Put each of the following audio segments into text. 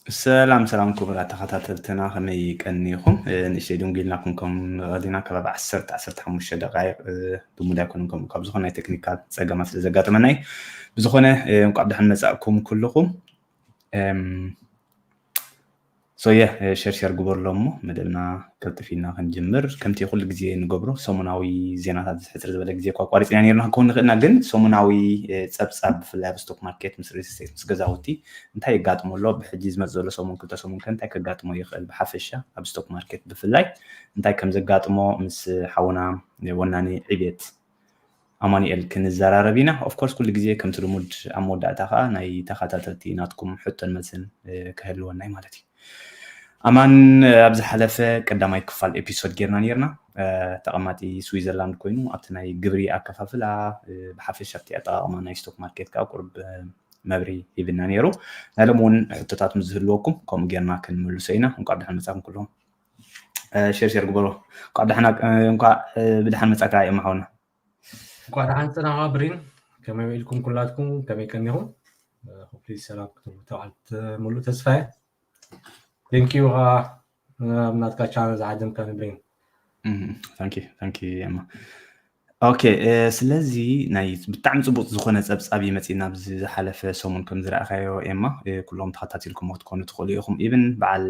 ሰላም ሰላም ክቡራት ተኸታተልትና፣ ከመይ ቀኒኹም? ንእሽተይ ድንጉ ኢልና ክንከም ቀዲና፣ ከባቢ ዓሰርተ ዓሰርተ ሓሙሽተ ደቃይቕ ልሙድ ኣይኮነን፣ ከምኡ ካብ ዝኾነ ናይ ቴክኒካል ጸገማት ስለ ዘጋጠመና እዩ። ብዝኾነ እንቋዕ ብደሓን መጻእኩም ኩልኹም። ሶየ ሸር ሸር ግበርሎ እሞ መደብና ቀልጥፊና ክንጅምር። ከምቲ ኩሉ ግዜ ንገብሮ ሰሙናዊ ዜናታት ሕጽር ዝበለ ግዜ እኳ ኣቋሪጽና ነርና ክንከውን ንኽእልና፣ ግን ሰሙናዊ ጸብጻብ ብፍላይ ኣብ ስቶክ ማርኬት ምስ ሪል ስቴት ምስ ገዛውቲ እንታይ የጋጥሞ ኣሎ፣ ብሕጂ ዝመጽእ ዘሎ ሰሙን ክልተ ሰሙን ከ እንታይ ከጋጥሞ ይኽእል፣ ብሓፈሻ ኣብ ስቶክ ማርኬት ብፍላይ እንታይ ከም ዘጋጥሞ ምስ ሓውና ወናኒ ዕቤት ኣማኑኤል ክንዘራረብ ኢና። ኦፍኮርስ ኩሉ ግዜ ከምቲ ልሙድ ኣብ መወዳእታ ከዓ ናይ ተኸታተልቲ ናትኩም ሕቶን መልስን ክህልወና እዩ ማለት እዩ። ኣማን፣ ኣብ ዝሓለፈ ቀዳማይ ክፋል ኤፒሶድ ጌርና ነርና። ተቐማጢ ስዊዘርላንድ ኮይኑ ኣብቲ ናይ ግብሪ ኣከፋፍላ፣ ብሓፈሻ ኣብቲ ኣጠቓቕማ ናይ ስቶክ ማርኬት ከዓ ቁርብ መብሪ ሂብና ነይሩ። ናይ ሎም እውን ሕቶታት ምስ ዝህልወኩም ከምኡ ጌርና ክንምልሶ ኢና። እንቋዕ ብድሓን መጻኩም ኩልኹም። ሸር ሸር ግበሮ። እንቋዕ ብድሓን መጻካ እዮም ሓውና። እንኳዕ ደሓን ጸናኻ ብሪን፣ ከመይ ውዒልኩም ኩላትኩም፣ ከመይ ቀኒኹም? Hopefully ሰላም ክትብሉ ተባዕል ትምሉ ተስፋ እየ። Thank you ኻ ኣብ ናትካ ቻነል ዝዓደምካኒ ብሪን። Thank you, thank you ኤማ። ኦኬ፣ ስለዚ ናይ ብጣዕሚ ጽቡቅ ዝኾነ ጸብጻብ እዩ መጺእና ኣብዚ ዝሓለፈ ሰሙን ከም ዝረኣኻዮ ኤማ፣ ኩሎም ተኸታቲልኩም ክትኮኑ ትኽእሉ ኢኹም። ኢቭን በዓል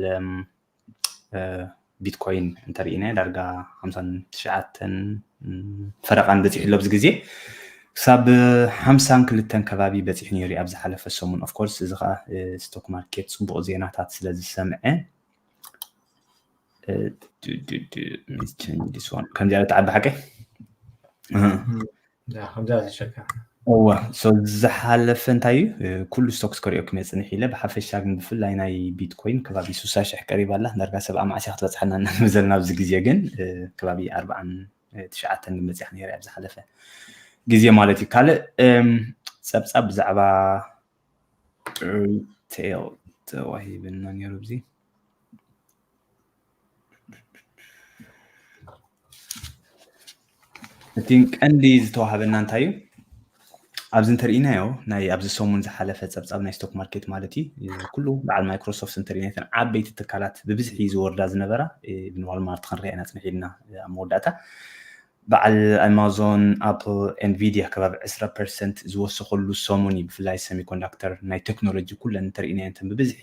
ቢትኮይን እንተርኢና ዳርጋ ሓምሳን ትሽዓተን ፈረቓን በፂሑ ኣሎ ኣብዚ ግዜ። ክሳብ ሓምሳን ክልተን ከባቢ በፂሑ ነይሩ ኣብ ዝሓለፈ ሰሙን። ኦፍኮርስ እዚ ከዓ ስቶክ ማርኬት ፅቡቕ ዜናታት ስለ ዝሰምዐ ከምዚኣ ተዓቢ ሓቀ እዋ ዝሓለፈ እንታይ እዩ ኩሉ ስቶክስ ከሪኦ ክመፅንሕ ኢለ ብሓፈሻ ግን ብፍላይ ናይ ቢትኮይን ከባቢ ሱሳ ሽሕ ቀሪባ ኣላ ዳርጋ ሰብዓ ማዕስያ ክትበፅሓና እናንብዘልና ኣብዚ ግዜ ግን ከባቢ ኣርባዓን ትሽዓተን ግን በፂሓ ነይረ ኣብ ዝሓለፈ ግዜ ማለት እዩ ካልእ ፀብፃብ ብዛዕባ ሪቴል ተዋሂብና ነይሩ ኣብዚ እቲ ቀንዲ ዝተዋሃበና እንታይ እዩ ኣብዚ እንተርኢናዮ ናይ ኣብዚ ሰሙን ዝሓለፈ ፀብፃብ ናይ ስቶክ ማርኬት ማለት እዩ ኩሉ በዓል ማይክሮሶፍት እንተርኢና ተን ዓበይቲ ትካላት ብብዝሒ ዝወርዳ ዝነበራ ብንዋልማርት ክንሪአና ፅንሕ ኢልና ኣብ መወዳእታ በዓል ኣማዞን ኣፕል ኤንቪዲያ ከባቢ ዕስራ ፐርሰንት ዝወሰኸሉ ሰሙን እዩ ብፍላይ ሰሚኮንዳክተር ናይ ቴክኖሎጂ ኩለን እንተርኢናዮ ተን ብብዝሒ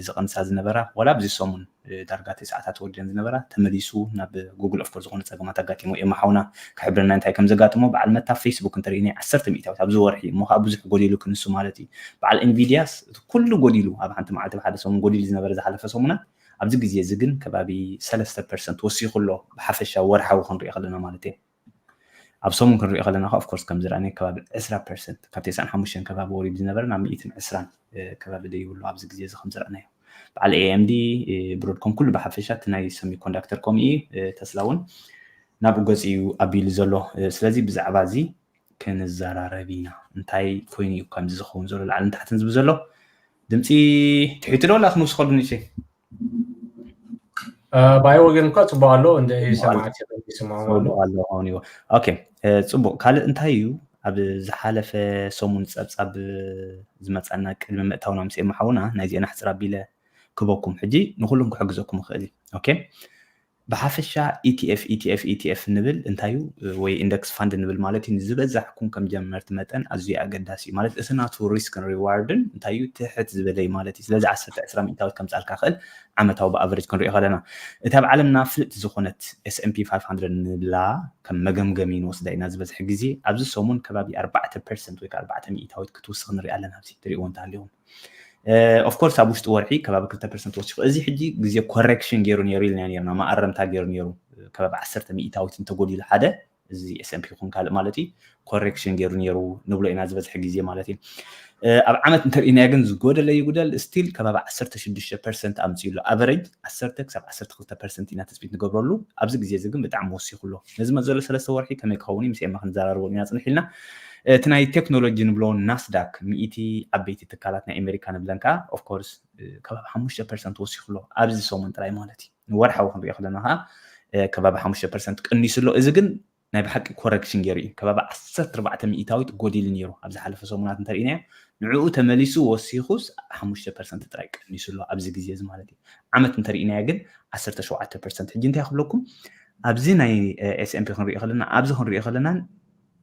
ዝቐንሳ ዝነበራ ዋላ ኣብዚ ሰሙን ዳርጋ ተስዓታት ወርደን ዝነበራ ተመሊሱ ናብ ጉግል ኦፍኮር ዝኾነ ፀገማት ኣጋጢሞ እዮም ሓውና ክሕብረና እንታይ ከም ዘጋጥሞ በዓል መታ ፌስቡክ እንተርኢና ዓሰርተ ሚእታዊት ኣብዚ ወርሒ እሞ ከዓ ብዙሕ ጎዲሉ ክንሱ ማለት እዩ በዓል ኤንቪዲያስ ኩሉ ጎዲሉ ኣብ ሓንቲ መዓልቲ ብሓደ ሰሙን ጎዲሉ ዝነበረ ዝሓለፈ ሰሙናት ኣብዚ ግዜ እዚ ግን ከባቢ ሰለስተ ፐርሰንት ወሲኹ ኣሎ ብሓፈሻ ወርሓዊ ክንሪኦ ከለና ማለት እዩ ኣብ ሰሙን ክንሪኦ ከለና ከዓ ኦፍኮርስ ከም ዝረኣናዮ ከባቢ ዕስራ ፐርሰንት ካብ ተስዓን ሓሙሽተን ከባቢ ወሪዱ ዝነበረ ናብ ሚእትን ዕስራን ከባቢ ደይብሉ ኣብዚ ግዜ እዚ ከም ዝረኣናዮ በዓል ኤኤምዲ ብሮድኮም ኩሉ ብሓፈሻ እቲ ናይ ሰሚኮንዳክተር ከምኡ እዩ ተስላ እውን ናብኡ ገፂ እዩ ኣቢሉ ዘሎ ስለዚ ብዛዕባ እዚ ክንዘራረብ ኢና እንታይ ኮይኑ እዩ ከምዚ ዝኸውን ዘሎ ላዕልን ታሕትን ዝብል ዘሎ ድምፂ ትሒቱ ዶ ላ ክንውስኸሉ ንእሽተይ ባይ ወገን እኳ ፅቡቅ ኣሎ እንደ ሰማዕቲ ይስማሙ ኣሎ ኦኬ ፅቡቅ ካልእ እንታይ እዩ ኣብ ዝሓለፈ ሰሙን ፀብፃብ ዝመፃና ቅድሚ ምእታውና ምስ የመሓውና ናይ ዜና ሕፅር ኣቢለ ክበኩም ሕጂ ንኩሉም ክሕግዘኩም ይኽእል እዩ ኦኬ ብሓፈሻ ኢቲኤፍ ኢቲኤፍ ኢቲኤፍ ንብል እንታይ እዩ ወይ ኢንደክስ ፋንድ ንብል ማለት እዩ ንዝበዛሕኩም ከም ጀመርቲ መጠን ኣዝዩ ኣገዳሲ እዩ ማለት እቲ ናቱ ሪስክን ሪዋርድን እንታይ እዩ ትሕት ዝበለ እዩ ማለት እዩ ስለዚ ዓሰርተ ዕስራ ሚእታዊት ከምፃልካ ክእል ዓመታዊ ብኣቨሬጅ ክንሪኦ ከለና እታ ኣብ ዓለምና ፍልጥቲ ዝኾነት ኤስኤምፒ ፋይቭ ሃንድረድ ንብላ ከም መገምገሚ ንወስዳ ኢና ዝበዝሐ ግዜ ኣብዚ ሰሙን ከባቢ ኣርባዕተ ፐርሰንት ወይ ኣርባዕተ ሚእታዊት ክትውስኽ ንሪኣ ኣለና ኣብዚ ትሪእዎ እንተሃሊኹም ኦፍኮርስ ኣብ ውሽጢ ወርሒ ከባቢ ክልተ ፐርሰንት ወሲኹ እዚ ሕጂ ግዜ ኮሬክሽን ገይሩ ነይሩ ኢልና ነርና ማኣረምታ ገይሩ ነይሩ ከባቢ ዓሰርተ ሚእታዊት እንተጎዲሉ ሓደ እዚ ኤስኤምፒ ይኹን ካልእ ማለት እዩ ኮሬክሽን ገይሩ ነይሩ ንብሎ ኢና ዝበዝሐ ግዜ ማለት እዩ ኣብ ዓመት እንተርኢናዮ ግን ዝጎደለ ይጉደል ስቲል ከባቢ ዓሰርተ ሽዱሽተ ፐርሰንት ኣምፅኡ ኣሎ ኣቨሬጅ ዓሰርተ ክሳብ ዓሰርተ ክልተ ፐርሰንት ኢና ትፅቢት ንገብረሉ ኣብዚ ግዜ እዚ ግን ብጣዕሚ ወሲኹ ኣሎ ነዚ መዘሎ ሰለስተ ወርሒ ከመይ ክኸውን እዩ ምስ ኤማ ክንዘራርበሉ ኢና ፅንሕ ኢልና እቲ ናይ ቴክኖሎጂ ንብሎ ናስዳክ ሚእቲ ዓበይቲ ትካላት ናይ ኣሜሪካ ንብለን ከዓ ኦፍኮርስ ከባቢ ሓሙሽተ ፐርሰንት ወሲኹ ኣሎ ኣብዚ ሰሙን ጥራይ ማለት እዩ ንወርሓዊ ክንሪኦ ከለና ከዓ ከባቢ ሓሙሽተ ፐርሰንት ቀኒሱ ኣሎ እዚ ግን ናይ ብሓቂ ኮረክሽን ገይሩ እዩ። ከባቢ ዓሰርተ ኣርባዕተ ሚእታዊት ጎዲሉ ነይሩ ኣብ ዝሓለፈ ሰሙናት እንተርኢናዮ። ንዕኡ ተመሊሱ ወሲኹስ ሓሙሽተ ፐርሰንት ጥራይ ቀኒሱ ኣሎ ኣብዚ ግዜ እዚ ማለት እዩ። ዓመት እንተርኢናዮ ግን ዓሰርተ ሸውዓተ ፐርሰንት። ሕጂ እንታይ ክብለኩም፣ ኣብዚ ናይ S&P ክንሪኦ ከለና፣ ኣብዚ ክንሪኦ ከለና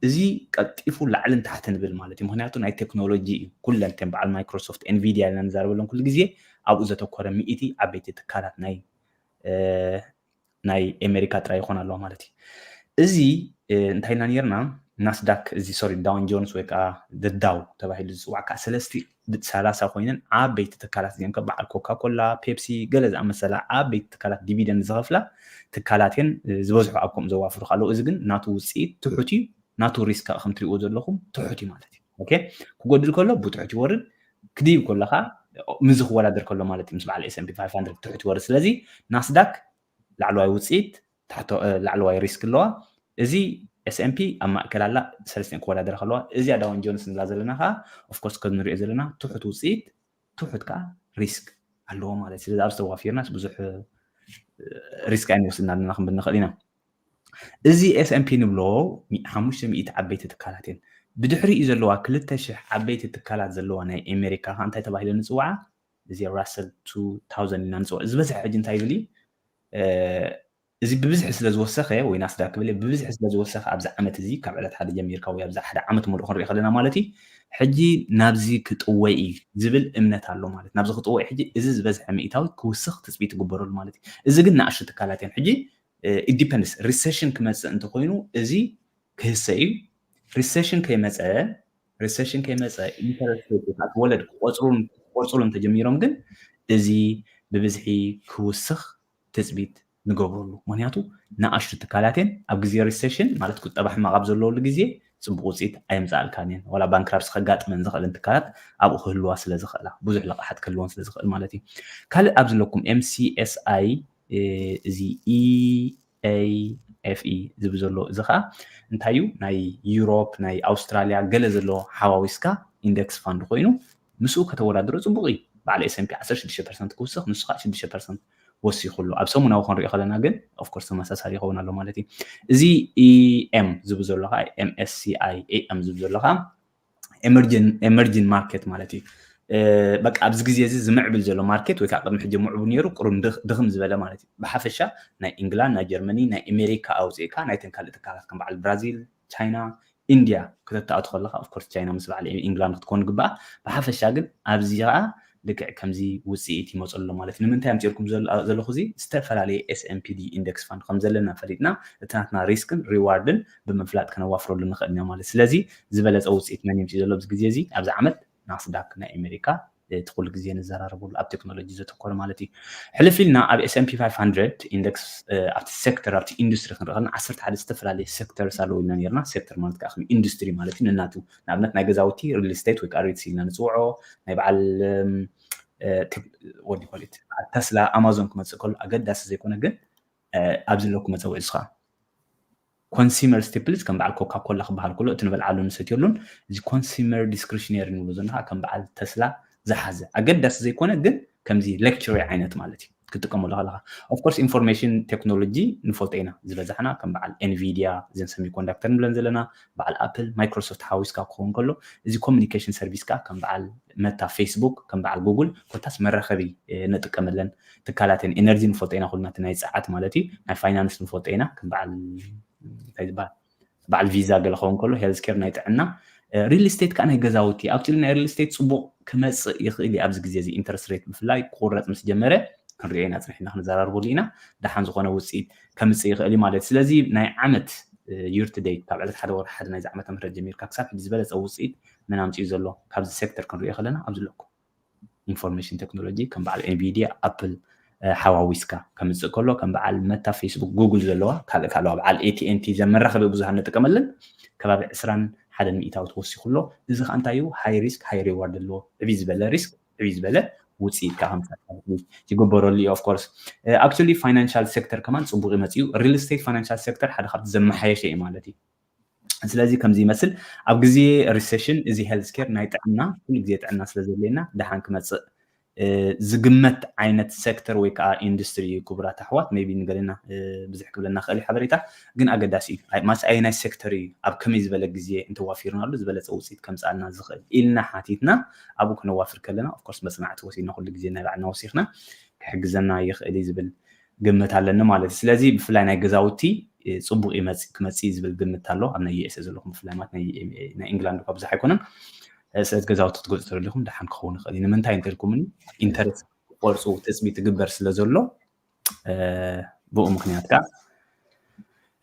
እዚ ቀልጢፉ ላዕልን ታሕትን ይብል ማለት እዩ። ምክንያቱ ናይ ቴክኖሎጂ እዩ። ኩለን ከም በዓል ማይክሮሶፍት፣ ኤንቪዲያ ኢልና ንዛረበሎም ኩሉ ግዜ ኣብኡ ዘተኮረ ሚእቲ ዓበይቲ ትካላት ናይ ናይ ኣሜሪካ ጥራይ ይኾን ኣለዋ ማለት እዩ። እዚ እንታይ ኢልና ነርና፣ ናስዳክ፣ እዚ ሶሪ፣ ዳውን ጆንስ ወይ ከዓ ደዳው ተባሂሉ ዝፅዋዕ ከዓ ሰለስቲ ብሰላሳ ኮይነን ዓበይቲ ትካላት እዚኦም ከም በዓል ኮካ ኮላ፣ ፔፕሲ፣ ገለ ዝኣመሰላ ዓበይቲ ትካላት፣ ዲቪደንድ ዝኸፍላ ትካላት እየን ዝበዝሑ ኣብ ከምኡ ዘዋፍሩ ኣለዉ። እዚ ግን ናቱ ውፅኢት ትሑት እዩ። ናቱ ሪስክ ከዓ ከም ትሪእዎ ዘለኹም ትሑት እዩ ማለት እዩ። ኦኬ፣ ክጎድል ከሎ ብትሑት ይወርድ፣ ክድይብ ከሎ ከዓ ምዚ ክወዳደር ከሎ ማለት እዩ፣ ምስ በዓል S&P ፋይቭ ሃንድረድ ትሑት ይወርድ። ስለዚ ናስዳክ ላዕለዋይ ውፅኢት፣ ላዕለዋይ ሪስክ ኣለዋ። እዚ S&P ኣብ ማእከል ኣላ፣ ሰለስቲን ክወዳደራ ከለዋ፣ እዚኣ ዳውን ጆንስ ንብላ ዘለና ከዓ ኦፍኮርስ ከም ንሪኦ ዘለና ትሑት ውፅኢት ትሑት ከዓ ሪስክ ኣለዎ ማለት እዩ። ስለዚ ኣብዚ ተዋፊርናስ ብዙሕ ሪስክ ኣይንወስድን ኣለና ክንብል ንኽእል ኢና። እዚ S&P ንብሎ ሓሙሽተ ሚእቲ ዓበይቲ ትካላት እየን። ብድሕሪኡ ዘለዋ ክልተ ሽሕ ዓበይቲ ትካላት ዘለዋ ናይ ኣሜሪካ ከዓ እንታይ ተባሂለን ንፅውዓ? እዚ ራሰል ቱ ታውዘንድ ኢና ንፅውዖ። ዝበዝሐ ሕጂ እንታይ ይብል እዩ? እዚ ብብዝሒ ስለ ዝወሰኸ ወይ ናስዳክ ክብል ብብዝሒ ስለ ዝወሰኸ ኣብዚ ዓመት እዚ ካብ ዕለት ሓደ ጀሚርካ ወይ ኣብዚ ሓደ ዓመት ሙሉእ ክንሪኦ ከለና ማለት እዩ ሕጂ ናብዚ ክጥወይ እዩ ዝብል እምነት ኣሎ ማለት ናብዚ ክጥወይ ሕጂ እዚ ዝበዝሐ ሚእታዊ ክውስኽ ትፅቢት ትግበረሉ ማለት እዩ። እዚ ግን ንኣሽቱ ትካላት እዮም። ሕጂ it depends recession ክመፅእ እንተኮይኑ እዚ ክህሰ እዩ። recession ከይመፀ recession ከይመፀ interest rate ወለድ ክቆፅሩን ክቆፅሩን እንተጀሚሮም ግን እዚ ብብዝሒ ክውስኽ ትፅቢት ንገብረሉ። ምክንያቱ ንኣሽቱ ትካላት እየን ኣብ ግዜ recession ማለት ቁጠባ ሕማቕ ኣብ ዘለወሉ ግዜ ፅቡቅ ውፅኢት ኣየምፃኣልካን እየን። ዋላ ባንክራፕሲ ከጋጥመን ዝኽእልን ትካላት ኣብኡ ክህልዋ ስለ ዝኽእላ ብዙሕ ልቕሓት ክህልወን ስለ ዝኽእል ማለት እዩ። ካልእ ኣብ ዘለኩም M C S I እዚ E A F E ዝብል ዘሎ እዚ ከዓ እንታይ እዩ ናይ ዩሮፕ ናይ ኣውስትራሊያ ገለ ዘሎ ሓዋዊስካ ኢንደክስ ፋንድ ኮይኑ ምስኡ ከተወዳድሮ ፅቡቅ እዩ። በዓል S&P ዓሰርተ ሽዱሽተ ፐርሰንት ክውስኽ ንሱ ከዓ ሽዱሽተ ፐርሰንት ወሲኹ ኣሎ። ኣብ ሰሙናዊ ክንሪኦ ከለና ግን ኦፍኮርስ ተመሳሳሊ ይኸውን ኣሎ ማለት እዩ። እዚ E M ዝብል ዘሎ ከዓ M S C I E M ዝብል ዘሎ ከዓ ኤመርጂን ማርኬት ማለት እዩ። በቃ ኣብዚ ግዜ እዚ ዝምዕብል ዘሎ ማርኬት ወይ ከዓ ቅድሚ ሕጂ ምዕቡል ነይሩ ቅሩን ድኽም ዝበለ ማለት እዩ። ብሓፈሻ ናይ ኢንግላንድ ናይ ጀርመኒ ናይ ኣሜሪካ ኣውፅእካ ናይተን ካልእ ትካላት ከም በዓል ብራዚል ቻይና ኢንድያ ክተተኣቱ ከለካ ኦፍኮርስ ቻይና ምስ በዓል ኢንግላንድ ክትኮን ግባኣ። ብሓፈሻ ግን ኣብዚ ከዓ ልክዕ ከምዚ ውፅኢት ይመፁ ኣሎ ማለት እዩ። ንምንታይ ኣምፂርኩም ዘለኹ እዚ ዝተፈላለየ S&P D ኢንደክስ ፋንድ ከም ዘለና ፈሊጥና እቲ ናትና ሪስክን ሪዋርድን ብምፍላጥ ከነዋፍረሉ ንኽእል ኢና ማለት ስለዚ ዝበለፀ ውፅኢት መን ይምፅእ ዘሎ ኣብዚ ግዜ እዚ ኣብዚ ዓመት ናስዳክ ናይ ኣሜሪካ እቲ ኩሉ ግዜ ንዘራረበሉ ኣብ ቴክኖሎጂ ዘተኮረ ማለት እዩ። ሕልፍ ኢልና ኣብ S&P ፋይቭ ሃንድረድ ኢንደክስ ኣብቲ ሴክተር ኣብቲ ኢንዱስትሪ ክንርኢ ከለና ዓሰርተ ሓደ ዝተፈላለየ ሴክተርስ ኣለዉ ኢልና ነርና። ሴክተር ማለት ከዓ ከም ኢንዱስትሪ ማለት እዩ። ንናቱ ንኣብነት ናይ ገዛውቲ ሪል ስቴት ወይ ከዓ ሪትስ ኢልና ንፅውዖ ናይ በዓል ወዲ ኮሊት ተስላ ኣማዞን ክመፅእ ከሎ ኣገዳሲ ዘይኮነ ግን ኣብዚ ኣለኩ መፀውዒ ዝኻ ኮንሱመር ስቴፕልስ ከም በዓል ኮካ ኮላ ክበሃል ከሎ እቲ ንበልዓሉ ንሰትየሉን እዚ ኮንሱመር ዲስክሪሽነሪ ንብሎ ዘለና ከም በዓል ተስላ ዝሓዘ ኣገዳሲ ዘይኮነ ግን ከምዚ ሌክቸሪ ዓይነት ማለት እዩ ክትጥቀመሉ ከለካ ኦፍኮርስ ኢንፎርሜሽን ቴክኖሎጂ ንፈልጦ ኢና ዝበዛሕና ከም በዓል ኤንቪዲያ እዘን ሰሚኮንዳክተር ንብለን ዘለና በዓል ኣፕል ማይክሮሶፍት ሓዊስካ ክኸውን ከሎ እዚ ኮሚኒኬሽን ሰርቪስ ከዓ ከም በዓል መታ ፌስቡክ ከም በዓል ጉግል ኮታስ መራኸቢ ንጥቀመለን ትካላትን ኤነርጂ ንፈልጦ ኢና ኩልና ናይ ፀዓት ማለት እዩ ናይ ፋይናንስ ንፈልጦ ኢና ከም በዓል እንታይ ዝበሃል በዓል ቪዛ ገለ ክኸውን ከሎ ሄልዝ ኬር ናይ ጥዕና ሪል ስቴት ከዓ ናይ ገዛውቲ ኣክቹሊ ናይ ሪል ስቴት ፅቡቅ ክመፅእ ይኽእል እዩ ኣብዚ ግዜ እዚ ኢንተረስት ሬት ብፍላይ ክቁረፅ ምስ ጀመረ ክንሪኦ ኢና ፅኒሕና ክንዘራርበሉ ኢና ደሓን ዝኾነ ውፅኢት ከምፅእ ይኽእል እዩ ማለት ስለዚ ናይ ዓመት year to date ካብ ዕለት ሓደ ወርሒ ሓደ ናይዚ ዓመተ ምህረት ጀሚርካ ክሳብ ሕጂ ዝበለፀ ውፅኢት መን ኣምፅኡ ዘሎ ካብዚ ሴክተር ክንሪኦ ከለና ኣብዚ ኣለኩ ኢንፎርሜሽን ቴክኖሎጂ ከም በዓል ኤንቪዲያ ኣፕል ሓዋዊስካ ከምፅእ ከሎ ከም በዓል መታ ፌስቡክ ጉግል ዘለዋ ካልእ ካልዋ በዓል AT&T ዘመራኸቢ ብዙሃን ንጥቀመለን ከባቢ ዕስራን ሓደን ሚእታዊ ተወሲኹ ኣሎ እዚ ከዓ እንታይ እዩ ሃይ ሪስክ ሃይ ሪዋርድ ኣለዎ ዕብይ ዝበለ ሪስክ ዕብይ ዝበለ ውፅኢት ከዓ ከምፃ ይግበረሉ እዩ ኦፍኮርስ actually ፋይናንሻል ሴክተር ከማን ፅቡቅ ይመፅእ እዩ ሪል ስቴት ፋይናንሻል ሴክተር ሓደ ካብቲ ዘመሓየሸ እዩ ማለት እዩ ስለዚ ከምዚ ይመስል ኣብ ግዜ ሪሴሽን እዚ ሄልዝ ኬር ናይ ጥዕና ኩሉ ግዜ ጥዕና ስለ ዘድልየና ደሓን ክመፅእ ዝግመት ዓይነት ሴክተር ወይ ከዓ ኢንዱስትሪ እዩ። ክቡራት ኣሕዋት፣ maybe ንገለና ብዙሕ ክብለና ክእል እዩ ሓበሬታ፣ ግን ኣገዳሲ እዩ። ማስ ኣየናይ ሴክተር እዩ፣ ኣብ ከመይ ዝበለ ግዜ እንተዋፊርናሉ ዝበለፀ ውፅኢት ከምፅኣልና ዝኽእል ኢልና ሓቲትና ኣብኡ ክነዋፍር ከለና፣ ኦፍኮርስ መፅናዕቲ ወሲድና ኩሉ ግዜ ናይ ባዕልና ወሲኽና ክሕግዘና ይኽእል እዩ ዝብል ግምት ኣለኒ ማለት እዩ። ስለዚ ብፍላይ ናይ ገዛውቲ ፅቡቅ ክመፅእ ዝብል ግምት ኣሎ። ኣብ ናይ ዩኤስኤ ዘለኹም ብፍላይ ማለት ናይ ኢንግላንድ እኳ ብዙሕ ኣይኮነን። ስለዚ ገዛውቲ ክትገዝኡ ተደሊኹም ደሓን ክኸውን ይኽእል እዩ። ንምንታይ እንተልኩምኒ ኢንተረስት ቆርፁ ትፅቢ ትግበር ስለ ዘሎ ብኡ ምክንያት ከዓ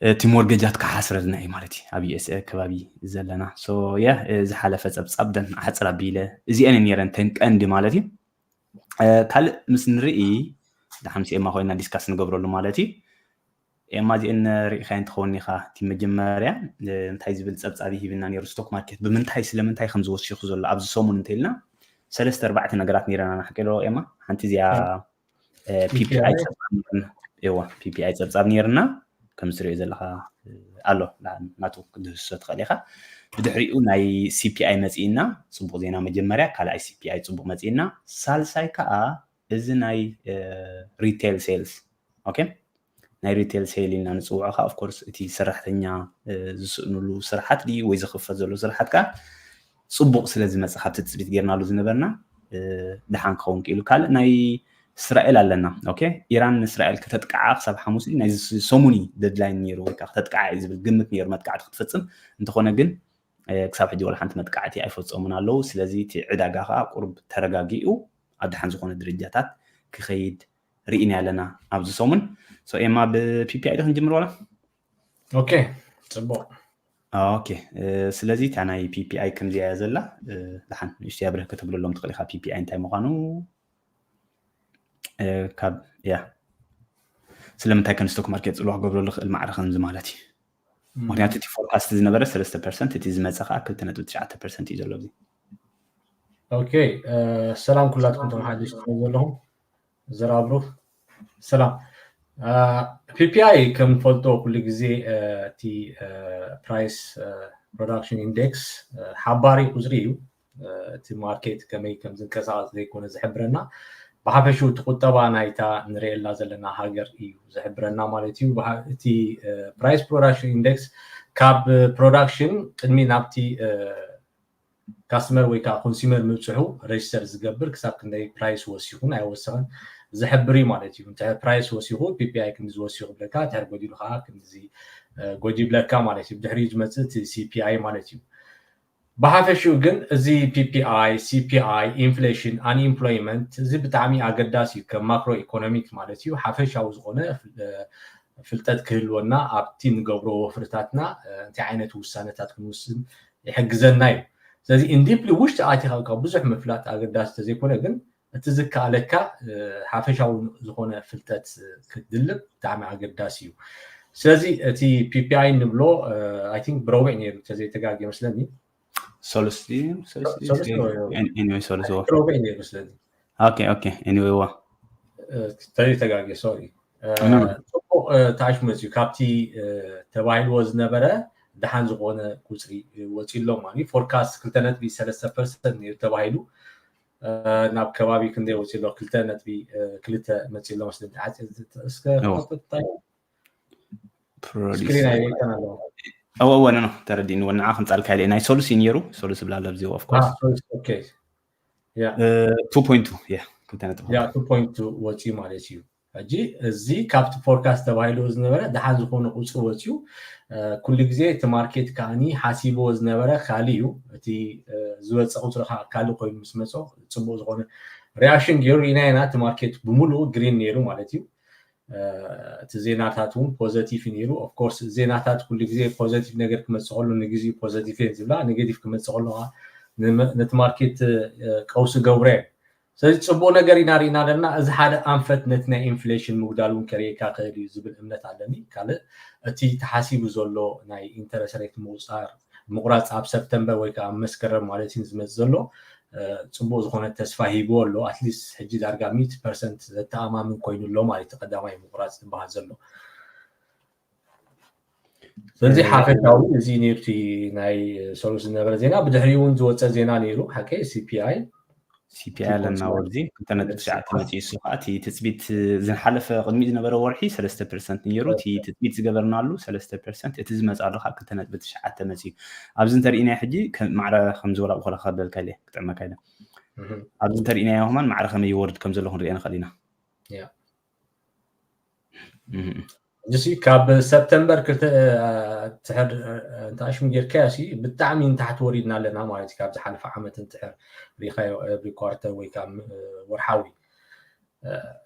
እቲ ሞርገጃት ክሓስረልና እዩ ማለት እዩ። ኣብ ዩኤስኤ ከባቢ ዘለና ሶ ያ ዝሓለፈ ፀብፃብ ደን ኣሕፅር ኣቢለ እዚአን ነረን ተን ቀንዲ ማለት እዩ። ካልእ ምስ ንርኢ ደሓን ምስ ኤማ ኮይና ዲስካስ ንገብረሉ ማለት እዩ። ኤማ እዚአን ርኢኻየን ትኸውን ኢኻ። እቲ መጀመርያ እንታይ ዝብል ፀብፃብ ይሂብና ነይሩ፣ ስቶክ ማርኬት ብምንታይ ስለምንታይ ከም ዝወሲኹ ዘሎ ኣብዚ ሰሙን እንተኢልና ሰለስተ ኣርባዕተ ነገራት ነይረና ንሓቂ ዶ ኤማ? ሓንቲ እዚኣ ፒፒኣይ ጸብጻብ ነይርና። እዋ ፒፒኣይ ጸብጻብ ነይርና ከም ትሪኦ ዘለኻ ኣሎ ናቱ ክድህስሶ ትኽእል ኢኻ። ብድሕሪኡ ናይ ሲፒኣይ መጺእና፣ ጽቡቕ ዜና መጀመርያ፣ ካልኣይ ሲፒኣይ ጽቡቕ መጺእና፣ ሳልሳይ ከዓ እዚ ናይ ሪቴል ሴልስ ኦኬ ናይ ሪቴል ሴል ኢልና ንፅውዖ ከዓ ኦፍኮርስ እቲ ሰራሕተኛ ዝስእኑሉ ስራሓት ድዩ ወይ ዝኽፈት ዘሎ ስራሓት ከዓ ፅቡቕ ስለ ዝመፅእ ካብቲ ትፅቢት ጌርናሉ ዝነበርና ድሓን ክኸውን ክኢሉ። ካልእ ናይ እስራኤል ኣለና። ኦኬ ኢራን ንእስራኤል ከተጥቅዓ ክሳብ ሓሙስ ድዩ ናይ ሰሙን እዩ ደድላይን ነይሩ ወይ ከዓ ከተጥቅዓ እዩ ዝብል ግምት ነይሩ መጥቃዕቲ ክትፍፅም። እንተኾነ ግን ክሳብ ሕጂ ወላ ሓንቲ መጥቃዕቲ ኣይፈፀሙን ኣለዉ። ስለዚ እቲ ዕዳጋ ከዓ ቁሩብ ተረጋጊኡ ኣብ ድሓን ዝኾነ ደረጃታት ክኸይድ ርኢና ኣለና ኣብዚ ሰሙን። ሶ ኤማ ብፒፒኣይ ዶ ክንጅምር ዋላ? ኦኬ ፅቡቅ። ኦኬ ስለዚ እታ ናይ ፒፒኣይ ከምዚኣ እያ ዘላ። ደሓን ንእሽቶ ያብርህ ከተብለሎም ትኽእል ኢኻ ፒፒኣይ እንታይ ምዃኑ። ካብ ያ ስለምንታይ ከም ስቶክ ማርኬት ፅልዋ ክገብረሉ ክእል ማዕረ ከምዚ ማለት እዩ። ምክንያቱ እቲ ፎርካስት ዝነበረ ሰለስተ ፐርሰንት እቲ ዝመፀ ከዓ ክልተ ነጥቢ ትሽዓተ ፐርሰንት እዩ ዘሎ። ኦኬ ሰላም ኩላትኩም ተመሓዲስኩም ዘለኹም ዘራብሩ ሰላም። ፒፒኣይ ከም ፈልጦ ኩሉ ግዜ እቲ ፕራይስ ፕሮዳክሽን ኢንዴክስ ሓባሪ ቁፅሪ እዩ። እቲ ማርኬት ከመይ ከም ዝንቀሳቀስ ዘይኮነ ዝሕብረና ብሓፈሽኡ እቲ ቁጠባ ናይታ ንርእየላ ዘለና ሃገር እዩ ዝሕብረና ማለት እዩ። እቲ ፕራይስ ፕሮዳክሽን ኢንዴክስ ካብ ፕሮዳክሽን ቅድሚ ናብቲ ካስተመር ወይ ከዓ ኮንሱመር ምብፅሑ ሬጅስተር ዝገብር ክሳብ ክንደይ ፕራይስ ወሲኹን ኣይወሰኸን ዝሕብር እዩ ማለት እዩ። እንተ ፕራይስ ወሲኹ ፒፒኣይ ክንዲ ዝወሲኹ ብለካ ድሕር ጎዲሉ ከዓ ክንዚ ጎጂ ብለካ ማለት እዩ። ድሕሪ ዝመፅእ እቲ ሲፒኣይ ማለት እዩ። ብሓፈሽኡ ግን እዚ ፒፒኣይ፣ ሲፒኣይ፣ ኢንፍሌሽን፣ ኣንኢምፕሎይመንት እዚ ብጣዕሚ ኣገዳሲ እዩ ከም ማክሮ ኢኮኖሚክ ማለት እዩ። ሓፈሻዊ ዝኾነ ፍልጠት ክህልወና ኣብቲ ንገብሮ ወፍርታትና እንታይ ዓይነት ውሳነታት ክንውስን ይሕግዘና እዩ። ስለዚ ኢንዲፕሊ ውሽጢ ኣቲኻ ብዙሕ ምፍላጥ ኣገዳሲ ተዘይኮነ ግን እቲ ዝከኣለካ ሓፈሻዊ ዝኾነ ፍልጠት ክትድልብ ብጣዕሚ ኣገዳሲ እዩ። ስለዚ እቲ ፒፒኣይ ንብሎ ኣይ ቲንክ ብረቡዕ ነይሩ ተዘይተጋግየ መስለኒ ሰሉስ ሰሉስ ረቡዕ ነይሩ መስለኒ። ኦኬ ኦኬ ኤኒዌይ ዋ ተዘይተጋግየ ሶሪ ጽቡቕ ተዓሽ መፅዩ ካብቲ ተባሂልዎ ዝነበረ ደሓን ዝኾነ ቁፅሪ ወፂሎም ማለት ፎርካስት ክልተ ነጥቢ ሰለስተ ፐርሰንት ነይሩ ተባሂሉ ናብ ከባቢ ክንደይ ወፂሎ ክልተ ነጥቢ ክልተ መፂሎ መስለኒ። እስከ እወ እወ ነው ተረዲእኒ። ወናዓ ከምፃልካ ኢለ ናይ ሶሉስ እዩ ነይሩ። ሶሉስ ይብላል ኣብዚ ኦፍኮርስ ቱ ፖይንት ቱ ክልተ ነጥቢ ክልተ ወፂኡ ማለት እዩ። ሕጂ እዚ ካብቲ ፎርካስት ተባሂሉ ዝነበረ ደሓን ዝኾነ ቁፅሪ ወፂኡ። ኩሉ ግዜ እቲ ማርኬት ከዓኒ ሓሲብዎ ዝነበረ ካልእ እዩ። እቲ ዝወፀ ቁፅሪ ከዓ ካልእ ኮይኑ ምስ መፆ ፅቡቅ ዝኾነ ሪያክሽን ገይሩ ርኢና ኢና። እቲ ማርኬት ብምሉኡ ግሪን ነይሩ ማለት እዩ። እቲ ዜናታት እውን ፖዘቲቭ ነይሩ። ኦፍኮርስ ዜናታት ኩሉ ግዜ ፖዘቲቭ ነገር ክመፅእ ከሎ ንግዜኡ ፖዘቲቭ እየን ዝብላ፣ ኔጌቲቭ ክመፅእ ከሎ ከዓ ነቲ ማርኬት ቀውሲ ገብሮ እየን። ስለዚ ፅቡቅ ነገር ኢና ርኢና ኣለና። እዚ ሓደ ኣንፈት ነቲ ናይ ኢንፍሌሽን ምጉዳል እውን ከርእየካ ክእል እዩ ዝብል እምነት ኣለኒ። ካልእ እቲ ተሓሲቡ ዘሎ ናይ ኢንተረስት ሬት ምቁፃር ምቁራፅ ኣብ ሰፕተምበር ወይ ከዓ ኣብ መስከረም ማለት እዩ ዝመፅእ ዘሎ ፅቡቅ ዝኾነ ተስፋ ሂብዎ ኣሎ። ኣትሊስት ሕጂ ዳርጋ ሚእቲ ፐርሰንት ዘተኣማምን ኮይኑ ኣሎ ማለት እዩ። ቀዳማይ ምቁራፅ ዝበሃል ዘሎ ስለዚ ሓፈሻዊ እዚ ነይሩ እቲ ናይ ሰሉስ ዝነበረ ዜና። ብድሕሪኡ እውን ዝወፀ ዜና ነይሩ ሓቀይ ሲፒኣይ CPI ኣለና ወርዚ ክልተ ነጥቢ ትሽዓተ መፂኡ። እሱ ከዓ እቲ ትፅቢት ዝሓለፈ ቅድሚ ዝነበረ ወርሒ ሰለስተ ፐርሰንት ነይሩ። እቲ ትፅቢት ዝገበርናሉ ሰለስተ ፐርሰንት፣ እቲ ዝመፅእ ኣሎ ከዓ ክልተ ነጥቢ ትሽዓተ መፂኡ። ኣብዚ እንተሪኢናዮ ሕጂ ማዕረ ከም ዝበላ ብኮላ ከበልካ ኢለ ክጥዕመካ ኢለ። ኣብዚ እንተሪኢናዮ ከማን ማዕረ ከመይ ይወርድ ከም ዘሎ ክንሪኦ ንኽእል ኢና። እዚ ካብ ሰፕተምበር ትሕር እንተኣሽሙ ጌርካዮ ሲ ብጣዕሚ ንታሕቲ ወሪድና ኣለና ማለት እዩ። ካብ ዝሓለፈ ዓመት እንትሕር ሪኻዮ every quarter ወይ ካብ ወርሓዊ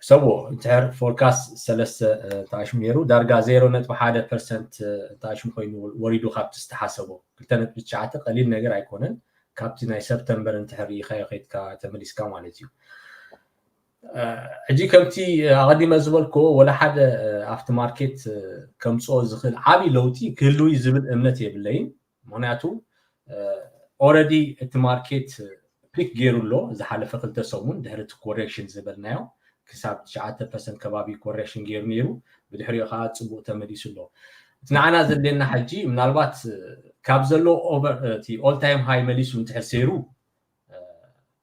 ሰዎ እንትሕር ፎርካስት ሰለስተ እንተኣሽሙ ነይሩ፣ ዳርጋ ዜሮ ነጥቢ ሓደ ፐርሰንት እንተኣሽሙ ኮይኑ ወሪዱ ካብቲ ዝተሓሰቦ። ክልተ ነጥቢ ትሽዓተ ቀሊል ነገር ኣይኮነን። ካብቲ ናይ ሰፕተምበር እንትሕር ሪኻዮ ከይድካ ተመሊስካ ማለት እዩ። ሕጂ ከምቲ ኣቐዲመ ዝበልክዎ ወላ ሓደ ኣብቲ ማርኬት ከምፅኦ ዝኽእል ዓብዪ ለውጢ ክህልው ዝብል እምነት የብለይን። ምክንያቱ already እቲ ማርኬት ፒክ ገይሩ ኣሎ። ዝሓለፈ ክልተ ሰሙን ድሕሪ እቲ ኮሬክሽን ዝበልናዮ ክሳብ ትሽዓተ ፐርሰንት ከባቢ ኮሬክሽን ገይሩ ነይሩ። ብድሕሪኡ ከዓ ፅቡቅ ተመሊሱ ኣሎ። እቲ ንዓና ዘድልየና ሕጂ ምናልባት ካብ ዘሎ ኦቨር እቲ ኦል ታይም ሃይ መሊሱ እንትሕር ሰይሩ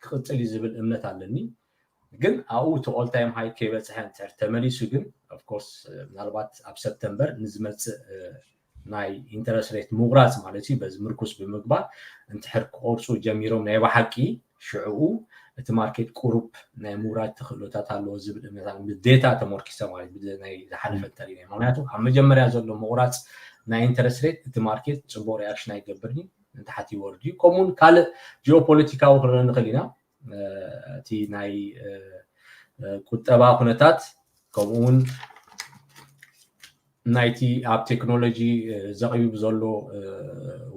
ክቕፅል እዩ ዝብል እምነት ኣለኒ። ግን ኣብኡ እቲ ኦል ታይም ሃይ ከይበፅሐ እንትሕር ተመሊሱ ግን ኦፍኮርስ ምናልባት ኣብ ሰፕተምበር ንዝመፅእ ናይ ኢንተረስት ሬት ምቑራፅ ማለት እዩ በዚ ምርኩስ ብምግባር እንትሕር ክቆርፁ ጀሚሮም ናይ ብሓቂ ሽዕኡ እቲ ማርኬት ቁሩብ ናይ ምውራድ ተኽእሎታት ኣለዎ ዝብል እምነት ኣሎ። ብዴታ ተሞርኪሰ ማለት ናይ ዝሓለፈ እንተሪና ምክንያቱ ኣብ መጀመርያ ዘሎ ምቑራፅ ናይ ኢንተረስት ሬት እቲ ማርኬት ፅቡቅ ሪኣክሽን ኣይገብርን እዩ። ንታሕቲ ይወርድ እዩ። ከምኡውን ካልእ ጂኦፖለቲካዊ ክንርኢ ንኽእል ኢና። እቲ ናይ ቁጠባ ኩነታት ከምኡውን ናይቲ ኣብ ቴክኖሎጂ ዘቕቢቡ ዘሎ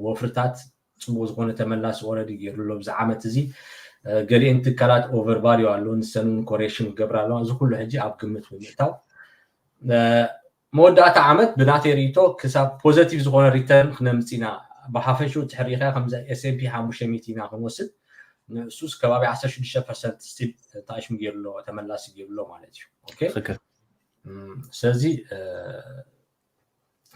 ወፍርታት ፅቡቅ ዝኾነ ተመላሲ ኦረዲ ገይሩ ኣሎ። ብዚ ዓመት እዚ ገሊአን ትካላት ኦቨር ቫልዩ ኣሎ፣ ንሰን ኮሬክሽን ክገብራ ኣለዋ። እዚ ኩሉ ሕጂ ኣብ ግምት ብምእታው መወዳእታ ዓመት ብናተይ ርእይቶ ክሳብ ፖዘቲቭ ዝኾነ ሪተርን ክነምፅ ኢና። ብሓፈሽኡ ትሕሪኻ ከምዚ S and P ሓሙሽተ ሚእቲ ኢና ክንወስድ ንእሱስ ከባቢ ዓሰርተ ሽዱሽተ ፐርሰንት ስቲል ተኣሽሙ ገይሩ ኣሎ፣ ተመላሲ ገይሩ ኣሎ ማለት እዩ። ስለዚ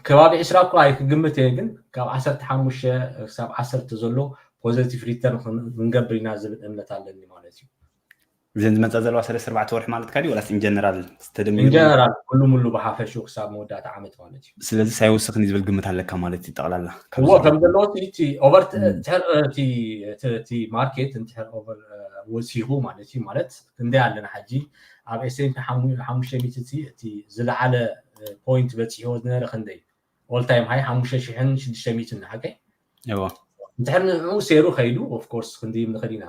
ከባቢ ዕስራ እኮ ኣይክግምት እየ፣ ግን ካብ ዓሰርተ ሓሙሽተ ክሳብ ዓሰርተ ዘሎ ፖዘቲቭ ሪተርን ክንገብር ኢና ዝብል እምነት ኣለኒ ማለት እዩ። እዘን ዝመፃ ዘለዋ ሰለስተ ኣርባዕተ ወርሒ ማለት ካዲ ወላስ ኢንጀነራል ዝተደሚሩ ኢንጀነራል ኩሉ ሙሉ ብሓፈሽኡ ክሳብ መወዳእታ ዓመት ማለት እዩ። ስለዚ ሳይወስኽን ዝብል ግምት ኣለካ ማለት እዩ። ጠቕላላ እዎ ከም ዘለዎ እቲ ኦቨር እቲ ማርኬት እንትሕር ኦቨር ወሲኹ ማለት እዩ። ማለት ክንደይ ኣለና ሕጂ ኣብ S and P ሓሙሽተ ሚእቲ እቲ ዝለዓለ ፖይንት በፂሕዎ ዝነበረ ክንደይ ኦል ታይም ሃይ ሓሙሽተ ሽሕን ሽዱሽተ ሚእትን ሓቀይ እዎ እንድሕር ንዕኡ ሴሩ ከይዱ ኦፍኮርስ ክንድይም ንኽእል ኢና።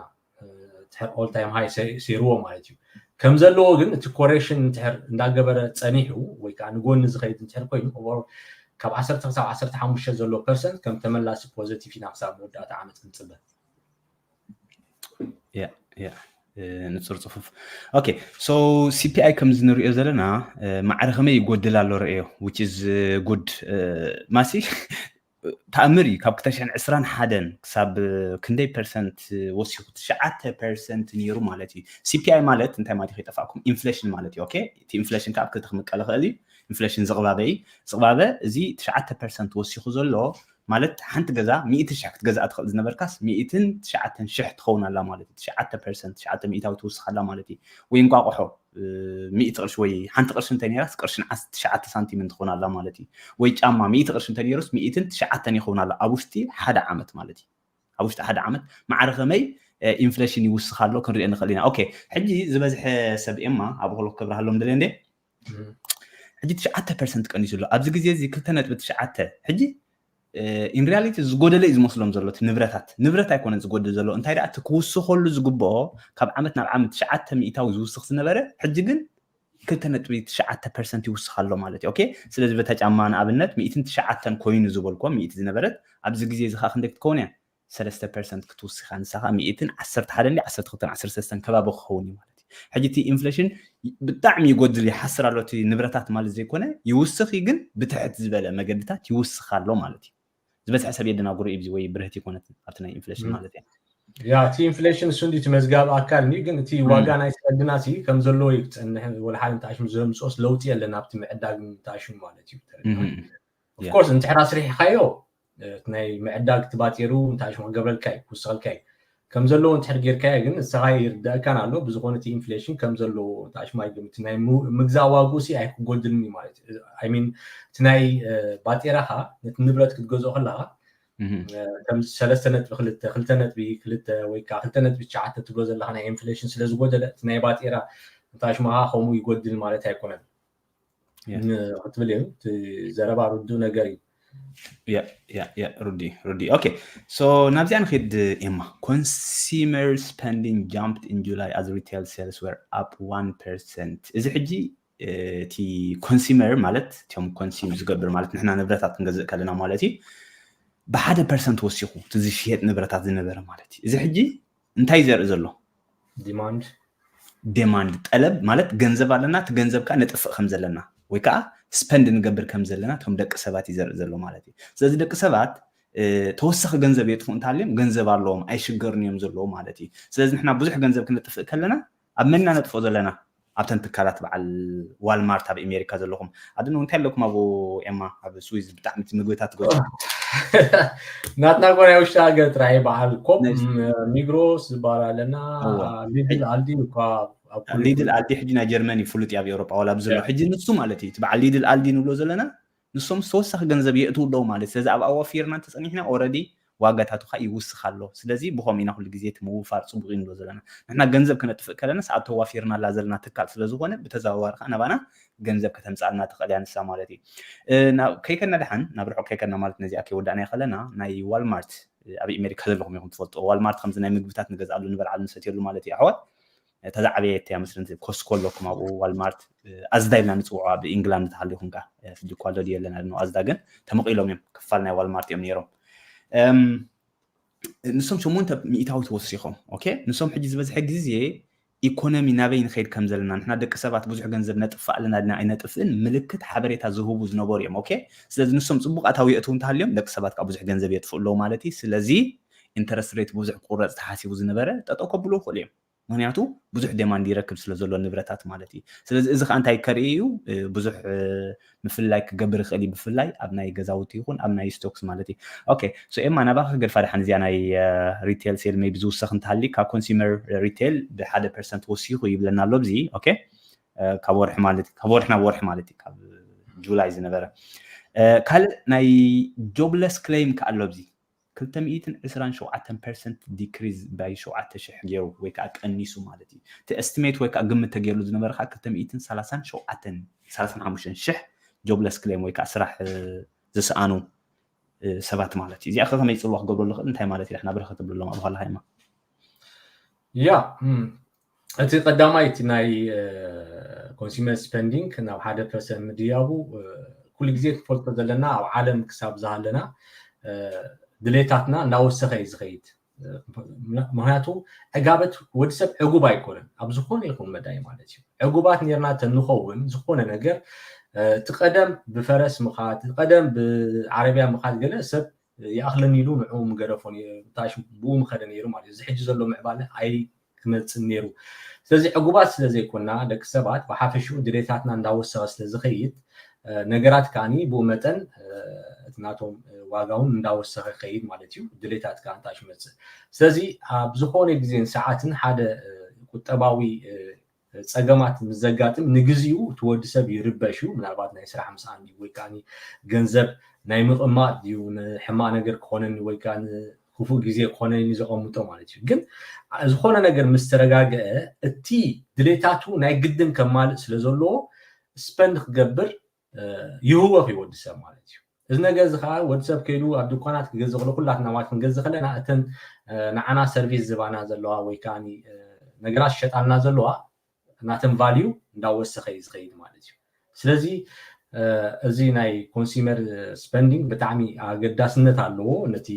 ድሕር ኦል ታይም ሃይ ሴርዎ ማለት እዩ። ከም ዘለዎ ግን እቲ ኮሬክሽን እንድሕር እንዳገበረ ፀኒሑ ወይ ከዓ ንጎኒ ዝኸይድ እንድሕር ኮይኑ ካብ ዓሰርተ ክሳብ ዓሰርተ ሓሙሽተ ዘሎ ፐርሰንት ከም ተመላሲ ፖዘቲቭ ኢና ክሳብ መወዳእታ ዓመት ክንፅበ። ንፁር ፅፉፍ። ኦኬ ሶ CPI ከም ዝንሪኦ ዘለና ማዕረ ከመይ ይጎድል ኣሎ ርእዮ which is good ማሲ ተኣምር እዩ። ካብ ክልተ ሽሕን ዕስራን ሓደን ክሳብ ክንደይ ፐርሰንት ወሲኹ? ትሽዓተ ፐርሰንት ነይሩ ማለት እዩ። CPI ማለት እንታይ ማለት ከይጠፋእኩም ኢንፍሌሽን ማለት እዩ። ኦኬ እቲ ኢንፍሌሽን ካብ ክልተ ክምቀል ይኽእል እዩ። ኢንፍሌሽን ዝቕባበ እዩ። ዝቕባበ እዚ ትሽዓተ ፐርሰንት ወሲኹ ዘሎ ማለት ሓንቲ ገዛ ሚእቲ ሽሕ ክትገዝኣ ትኽእል ዝነበርካስ ሚእትን ትሽዓተን ሽሕ ትኸውን ኣላ ማለት እዩ። ትሽዓተ ፐርሰንት ትሽዓተ ሚእታዊ ትውስኽ ኣላ ማለት እዩ። ወይ እንቋቑሖ ሚእቲ ቅርሺ ወይ ሓንቲ ቅርሺ እንተ ነይራስ ቅርሽን ዓሰርተ ትሽዓተ ሳንቲምን ትኾን ኣላ ማለት እዩ። ወይ ጫማ ሚእቲ ቅርሺ እንተ ነይሩስ ሚእትን ትሽዓተን ይኸውን ኣሎ ኣብ ውሽጢ ሓደ ዓመት ማለት እዩ። ኣብ ውሽጢ ሓደ ዓመት ማዕረ ከመይ ኢንፍሌሽን ይውስኽ ኣሎ ክንሪኦ ንኽእል ኢና። ኦኬ ሕጂ ዝበዝሐ ሰብ ኤማ ኣብ ኸሎ ክብርሃሎም ደለ እንዴ ሕጂ ትሽዓተ ፐርሰንት ቀኒሱ ኣሎ ኣብዚ ግዜ እዚ ክልተ ነጥቢ ትሽዓተ ሕጂ in reality ዝጎደለ እዩ ዝመስሎም ዘሎ እቲ ንብረታት ንብረት ኣይኮነን ዝጎድል ዘሎ እንታይ ደኣ እቲ ክውስኸሉ ዝግብኦ ካብ ዓመት ናብ ዓመት ትሽዓተ ሚእታዊ ዝውስኽ ዝነበረ ሕጂ ግን ክልተ ነጥቢ ትሽዓተ ፐርሰንት ይውስኽ ኣሎ ማለት እዩ። ኦኬ ስለዚ በታ ጫማ ንኣብነት ሚእትን ትሽዓተን ኮይኑ ዝበልኮ ሚእቲ ዝነበረት ኣብዚ ግዜ እዚ ከዓ ክንደይ ክትከውን እያ ሰለስተ ፐርሰንት ክትውስኻ ንሳኻ ሚእትን ዓሰርተ ሓደን ዓሰርተ ክልተን ዓሰርተ ሰለስተን ከባቢ ክኸውን እዩ ማለት እዩ። ሕጂ እቲ ኢንፍሌሽን ብጣዕሚ ይጎድል ይሓስር ኣሎ እቲ ንብረታት ማለት ዘይኮነ ይውስኽ እዩ ግን ብትሕት ዝበለ መገድታት ይውስኽ ኣሎ ማለት እዩ። ዝበዝሐ ሰብ የደናግሮ እዩ ወይ ብርህት ይኮነት ኣብቲ ናይ ኢንፍሌሽን ማለት እያ። ያ እቲ ኢንፍሌሽን እሱ እንዲ እቲ መዝጋቢ ኣካል እንዲ ግን እቲ ዋጋ ናይ ሰልድና ሲ ከም ዘለዎ እዩ ክፀንሕ ወላ ሓደ እንተኣሽም ዘምፅኦስ ለውጢ የለን ኣብቲ ምዕዳግ እንተኣሽም ማለት እዩ። ኦፍኮርስ እንድሕር ኣስሪሕካዮ ናይ ምዕዳግ ትባፂሩ እንተኣሽም ክገብረልካ እዩ ክውስኸልካ እዩ። ከም ዘለዎ እንድሕር ጌርካዮ ግን ንስኻ ይርዳእካን ኣሎ። ብዝኾነ እቲ ኢንፍሌሽን ከም ዘለዎ ታሽማ ይግምት። ናይ ሙ- ምግዛእ ዋግኡ ሲ ኣይክጎድልን እዩ ማለት እዩ። I mean እቲ ናይ እ፣ ባጤራኻ ነቲ ንብረት ክትገዝኦ ከለኻ እ፣ ከም ሰለስተ ነጥቢ ክልተ ክልተ ነጥቢ ክልተ ወይ ከዓ ክልተ ነጥቢ ትሽዓተ ትብሎ ዘለኻ ናይ ኢንፍሌሽን ስለ ዝጎደለ እቲ ናይ ባጤራ ታሽማኻ ከምኡ ይጎድል ማለት ኣይኮነን። ን- ክትብል እዩ። እቲ ዘረባ ርዱእ ነገር እዩ። ያ ያ ያ ሩዲ ሩዲ ኦኬ። ሶ ናብዚኣ ንኸይድ ኤማ። Consumer spending jumped in July as retail sales were up one percent። እዚ ሕጂ እ፣ እቲ ኮንሱመር ማለት እቶም ኮንሱም ዝገብር ማለት ንሕና ንብረታት ክንገዝእ ከለና ማለት እዩ ብሓደ ፐርሰንት ወሲኹ እቲ ዝሽየጥ ንብረታት ዝነበረ ማለት እዩ። እዚ ሕጂ እንታይ ዘርኢ ዘሎ? ዲማንድ ዴማንድ ጠለብ ማለት ገንዘብ ኣለና፣ እቲ ገንዘብ ከዓ ነጥፍእ ከም ዘለና ወይ ከዓ ስፐንድ ንገብር ከም ዘለና እቶም ደቂ ሰባት እዩ ዘርኢ ዘሎ ማለት እዩ። ስለዚ ደቂ ሰባት እ፣ ተወሳኺ ገንዘብ የጥፉ እንተሃልዮም ገንዘብ ኣለዎም ኣይሽገሩን እዮም ዘለዉ ማለት እዩ። ስለዚ ንሕና ብዙሕ ገንዘብ ክነጥፍእ ከለና ኣብ መን ኢና ነጥፍኦ ዘለና? ኣብተን ትካላት በዓል ዋልማርት ኣብ ኣሜሪካ ዘለኹም ኣድነ እንታይ ኣለኩም ኣብኡ ኤማ ኣብ ስዊዝ ብጣዕሚ እቲ ምግብታት ትገ ናትና እኮ ናይ ውሽጢ ሃገር ጥራይ በዓል ኮም ሚግሮስ ዝበሃል ኣለና። ሊድል ኣልዲ እኳ ሊድል ኣልዲ ሕጂ ናይ ጀርመን እዩ ፍሉጥ ኣብ ኤውሮጳ ዋላ ኣብዚ ዘሎ ሕጂ ንሱ ማለት እዩ እቲ በዓል ሊድል ኣልዲ ንብሎ ዘለና ንሶም ዝተወሳኺ ገንዘብ የእትው ኣለዉ ማለት ስለዚ ኣብ ኣዋፊርና እንተፀኒሕና ኦረዲ ዋጋታቱ ከዓ ይውስኽ ኣሎ። ስለዚ ብኸም ኢና ኩሉ ግዜ እቲ ምውፋር ፅቡቅ እዩ ንብሎ ዘለና ንሕና ገንዘብ ክነጥፍእ ከለና ሰኣብ ተዋፊርናላ ዘለና ትካል ስለዝኾነ ብተዘዋዋሪ ከዓ ናባና ገንዘብ ከተምፃልና ትኽእል እያ ንሳ ማለት እዩ። ከይከና ድሓን ናብ ርሑቅ ከይከና ማለት ነዚኣ ከይወዳእናዮ ከለና ናይ ዋልማርት ኣብ ኣሜሪካ ዘለኹም ኢኹም ትፈልጡ ዋልማርት ከምዚ ናይ ምግብታት ንገዝኣሉ ንበልዓሉ ንሰትየሉ ማለት እዩ ኣሕዋት ተዛዕበየት እያ መስለኒ ኮስኮ ኣለኩም ኣብኡ ዋልማርት ኣዝዳ ኢልና ንፅውዖ ኣብ ኢንግላንድ ተሃሊኹም ከ ሕጂ እኳ ኣሎ ድየለን ኣድነው ኣዝዳ ግን ተመቒሎም እዮም ክፋል ናይ ዋልማርት እዮም ነይሮም ንሶም ሸሞንተ ሚእታዊት ወሲኾም ኦኬ ንሶም ሕጂ ዝበዝሐ ግዜ ኢኮኖሚ ናበይ ንኸይድ ከም ዘለና ንሕና ደቂ ሰባት ብዙሕ ገንዘብ ነጥፍእ ኣለና ድና ኣይነጥፍእን ምልክት ሓበሬታ ዝህቡ ዝነበሩ እዮም ኦኬ ስለዚ ንሶም ፅቡቅ ኣታዊ የእትው እንተሃልዮም ደቂ ሰባት ከዓ ብዙሕ ገንዘብ የጥፍኡ ኣለዉ ማለት እዩ ስለዚ ኢንተረስት ሬት ብዙሕ ክቁረፅ ተሓሲቡ ዝነበረ ጠጠው ከብሉ ይኽእሉ እዮም ምክንያቱ ብዙሕ ዴማንድ ይረክብ ስለ ዘሎ ንብረታት ማለት እዩ ስለዚ እዚ ከዓ እንታይ ከርኢ እዩ ብዙሕ ምፍልላይ ክገብር ይኽእል እዩ ብፍላይ ኣብ ናይ ገዛውቲ ይኹን ኣብ ናይ ስቶክስ ማለት እዩ ኦኬ ሶ ኤማ ናባኻ ክገድፋ ድሓን እዚኣ ናይ ሪቴል ሴል ሜቢ ዝውሰኽ እንተሃሊ ካብ ኮንሱመር ሪቴል ብሓደ ፐርሰንት ወሲኹ ይብለና ኣሎ ኣብዚ ኦኬ ካብ ወርሒ ማለት ካብ ወርሒ ናብ ወርሒ ማለት እዩ ካብ ጁላይ ዝነበረ ካልእ ናይ ጆብለስ ክሌም ከኣሎ ኣብዚ ክልተ ሚእትን ዕስራን ሸውዓተን ፐርሰንት ዲክሪዝ ባይ ሸውዓተ ሽሕ ገይሩ ወይ ከዓ ቀኒሱ ማለት እዩ እቲ ኤስቲሜት ወይ ከዓ ግምት ተገይርሉ ዝነበረ ከዓ ክልተ ሚእትን ሰላሳን ሸውዓተን ሰላሳን ሓሙሽተን ሽሕ ጆብለስ ክሌም ወይ ከዓ ስራሕ ዝሰኣኑ ሰባት ማለት እዩ እዚኣ ከመይ ፅልዋ ክገብረሉ ክእል እንታይ ማለት እዩ ድሕና ብረኸ ትብልሎም ኣብ ኋላ ሃይማ ያ እቲ ቀዳማይ እቲ ናይ ኮንሱመር ስፐንዲንግ ናብ ሓደ ፐርሰንት ምድያቡ ኩሉ ግዜ ክንፈልጦ ዘለና ኣብ ዓለም ክሳብ ዝሃለና ድሌታትና እናወሰኸ እዩ ዝኸይድ ምክንያቱ ዕጋበት ወዲ ሰብ ዕጉብ ኣይኮነን ኣብ ዝኾነ ይኹን መዳይ ማለት እዩ ዕጉባት ኔርና ተንኸውን ዝኾነ ነገር እቲ ቀደም ብፈረስ ምኻድ ቀደም ብዓረብያ ምኻድ ገለ ሰብ ይኣኽለኒ ኢሉ ንዕኡ ምገደፎ ብኡ ምኸደ ነይሩ ማለት እዩ እዚ ሕጂ ዘሎ ምዕባለ ኣይ ክመፅእ ነይሩ ስለዚ ዕጉባት ስለ ዘይኮና ደቂ ሰባት ብሓፈሽኡ ድሌታትና እንዳወሰኸ ስለ ዝኸይድ ነገራት ከዓኒ ብኡ መጠን እቲ ናቶም ዋጋ እውን እንዳወሰኸ ይኸይድ ማለት እዩ ድሌታት ከዓ እንታይ ይመፅእ ስለዚ ኣብ ዝኾነ ግዜን ሰዓትን ሓደ ቁጠባዊ ፀገማት ምስ ዘጋጥም ንግዚኡ እቲ ወዲ ሰብ ይርበሽ እዩ ምናልባት ናይ ስራሕ ምስኣን ድዩ ወይ ከዓ ገንዘብ ናይ ምቕማጥ ድዩ ንሕማቅ ነገር ክኾነኒ ወይ ከዓ ክፉእ ግዜ ክኾነኒ ዘቐምጦ ማለት እዩ ግን ዝኾነ ነገር ምስ ተረጋገአ እቲ ድሌታቱ ናይ ግድን ከማልእ ስለ ዘለዎ ስፐንድ ክገብር ይህወኽ እዩ ወዲ ሰብ ማለት እዩ እዚ ነገር እዚ ከዓ ወዲ ሰብ ከይዱ ኣብ ድኳናት ክገዝእ ከሎ ኩላትና ማለት ክንገዝእ ከለና እተን ንዓና ሰርቪስ ዝባና ዘለዋ ወይ ከዓ ነገራት ዝሸጣልና ዘለዋ ናተን ቫልዩ እንዳወሰኸ እዩ ዝኸይድ ማለት እዩ ስለዚ እዚ ናይ ኮንሱመር ስፐንዲንግ ብጣዕሚ ኣገዳስነት ኣለዎ ነቲ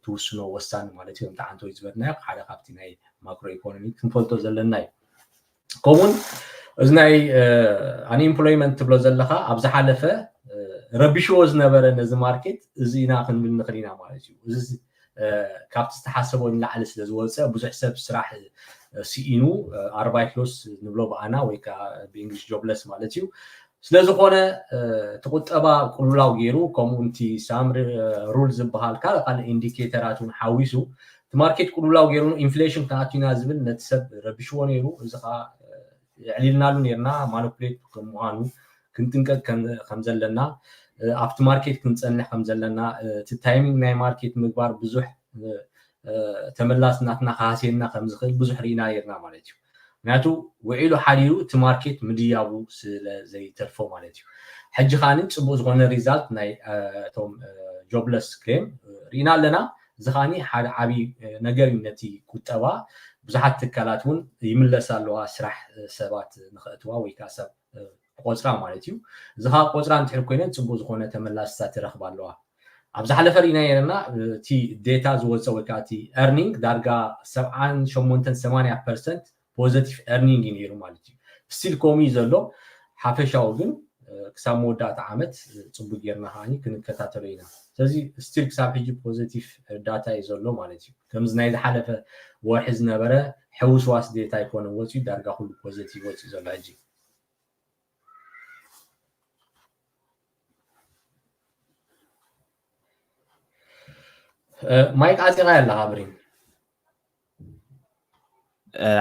ትውስኖ ወሳኒ ማለት እዩ ምጣዓንቶ ዝበልናዮ ሓደ ካብቲ ናይ ማክሮ ኢኮኖሚ ክንፈልጦ ዘለና እዩ ከምኡውን እዚ ናይ ኣንኤምፕሎይመንት ትብሎ ዘለካ ኣብ ዝሓለፈ ረቢሽዎ ዝነበረ ነዚ ማርኬት እዚ ኢና ክንብል ንኽእል ኢና ማለት እዩ እዚ ካብቲ ዝተሓሰቦ ንላዕሊ ስለ ዝወፀ ብዙሕ ሰብ ስራሕ ስኢኑ ኣርባይት ሎስ ንብሎ ብኣና ወይ ከዓ ብእንግሊሽ ጆብለስ ማለት እዩ ስለዝኾነ እቲ ቁጠባ ቅሉላው ገይሩ ከምኡ እቲ ሳም ሩል ዝበሃል ካልእ ካልእ ኢንዲኬተራት እውን ሓዊሱ እቲ ማርኬት ቅልውላው ገይሩ ኢንፍሌሽን ክንኣቱ ኢና ዝብል ነቲ ሰብ ረቢሽዎ ነይሩ። እዚ ከዓ የዕሊልናሉ ነርና ማኒፕሌት ከም ምዃኑ ክንጥንቀቅ ከም ዘለና ኣብቲ ማርኬት ክንፀንሕ ከም ዘለና እቲ ታይሚንግ ናይ ማርኬት ምግባር ብዙሕ ተመላስ ናትና ክሃስየና ከም ዝኽእል ብዙሕ ርኢና ነርና ማለት እዩ። ምክንያቱ ውዒሉ ሓዲሩ እቲ ማርኬት ምድያቡ ስለ ዘይተርፎ ማለት እዩ። ሕጂ ከዓኒ ፅቡቅ ዝኾነ ሪዛልት ናይ እቶም ጆብለስ ክሌም ርኢና ኣለና። እዚ ከዓኒ ሓደ ዓብዪ ነገር እዩ። ነቲ ቁጠባ ብዙሓት ትካላት እውን ይምለሳ ኣለዋ ስራሕ ሰባት ንኸእትዋ ወይ ከዓ ሰብ ቆፅራ ማለት እዩ። እዚ ከዓ ቆፅራ እንድሕር ኮይነን ፅቡቅ ዝኾነ ተመላስታት ይረኽባ ኣለዋ። ኣብ ዝሓለፈ ርኢና ነርና እቲ ዴታ ዝወፀ ወይ ከዓ እቲ ኤርኒንግ ዳርጋ ሰብዓን ሸሞንተን ሰማንያ ፐርሰንት ፖዘቲቭ ኤርኒንግ እዩ ነይሩ ማለት እዩ። ስቲል ከምኡ እዩ ዘሎ። ሓፈሻዊ ግን ክሳብ መወዳእታ ዓመት ፅቡቅ ጌርና ከዓ ክንከታተሎ ኢና። ስለዚ ስቲል ክሳብ ሕጂ ፖዘቲቭ ዳታ እዩ ዘሎ ማለት እዩ። ከምዚ ናይ ዝሓለፈ ወርሒ ዝነበረ ሕውስዋስ ዴታ ኣይኮነን ወፂኡ፣ ዳርጋ ኩሉ ፖዘቲቭ ወፂኡ ዘሎ ሕጂ። ማይክ ዓፂኻ ኣለኻ ብሪን።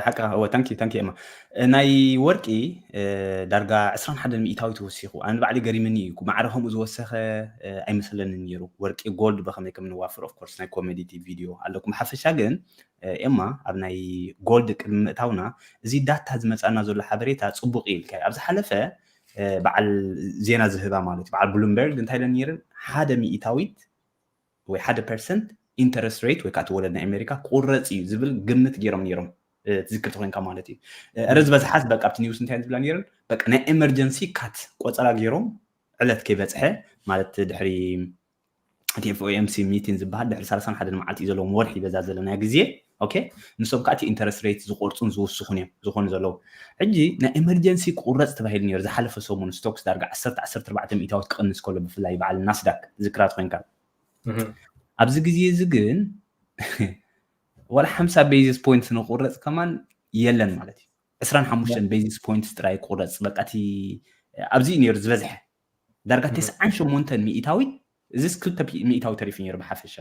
ሓቃ እወ ታንኪ ታንኪ ኤማ። ናይ ወርቂ ዳርጋ ዕስራን ሓደን ሚእታዊ ተወሲኹ። ኣነ ባዕሊ ገሪምኒ እዩ። ማዕረ ከምኡ ዝወሰኸ ኣይመስለንን ነይሩ። ወርቂ ጎልድ በኸመይ ከም ንዋፍር ኦፍኮርስ ናይ ኮሜዲቲ ቪድዮ ኣለኩም። ሓፈሻ ግን ኤማ ኣብ ናይ ጎልድ ቅድሚ ምእታውና እዚ ዳታ ዝመፃና ዘሎ ሓበሬታ ፅቡቅ እዩ ኢልካ። ኣብ ዝሓለፈ በዓል ዜና ዝህባ ማለት እዩ በዓል ብሉምበርግ እንታይ ኢለን ነይረን ሓደ ሚእታዊት ወይ ሓደ ፐርሰንት ኢንተረስት ሬት ወይ ከዓ እቲ ወለድ ናይ ኣሜሪካ ክቁረፅ እዩ ዝብል ግምት ገይሮም ነይሮም ትዝክር ተኮይንካ ማለት እዩ። ረ ዝበዝሓስ በቃ ኣብቲ ኒውስ እንታይ ዝብላ ነይረን በቃ ናይ ኤመርጀንሲ ካት ቆፀራ ገይሮም ዕለት ከይበፅሐ ማለት ድሕሪ እቲ ኤፍ ኦ ኤም ሲ ሚቲን ዝበሃል ድሕሪ ሰላሳን ሓደን መዓልቲ እዩ ዘለዎም ወርሒ በዛ ዘለና ግዜ ኦኬ ንሶም ከዓ እቲ ኢንተረስት ሬት ዝቆርፁን ዝውስኹን እዮም ዝኾኑ ዘለዉ። ሕጂ ናይ ኤመርጀንሲ ክቁረፅ ተባሂሉ ነይሩ ዝሓለፈ ሰሙን ስቶክስ ዳርጋ ዓሰርተ ዓሰርተ ኣርባዕተ ሚእታዊት ክቕንስ ከሎ ብፍላይ በዓል ናስዳክ ዝክራት ኮይንካ ኣብዚ ግዜ እዚ ግን ዋላ ሓምሳ ቤዚስ ፖይንት ንቁረፅ ከማን የለን ማለት እዩ። ዕስራን ሓሙሽተን ቤዚስ ፖይንት ጥራይ ቁረፅ በቃ እቲ ኣብዚ እዩ ነይሩ ዝበዝሐ ዳርጋ ተስዓን ሸሞንተን ሚእታዊት እዚስ ክልተ ሚእታዊ ተሪፉ ነይሩ ብሓፈሻ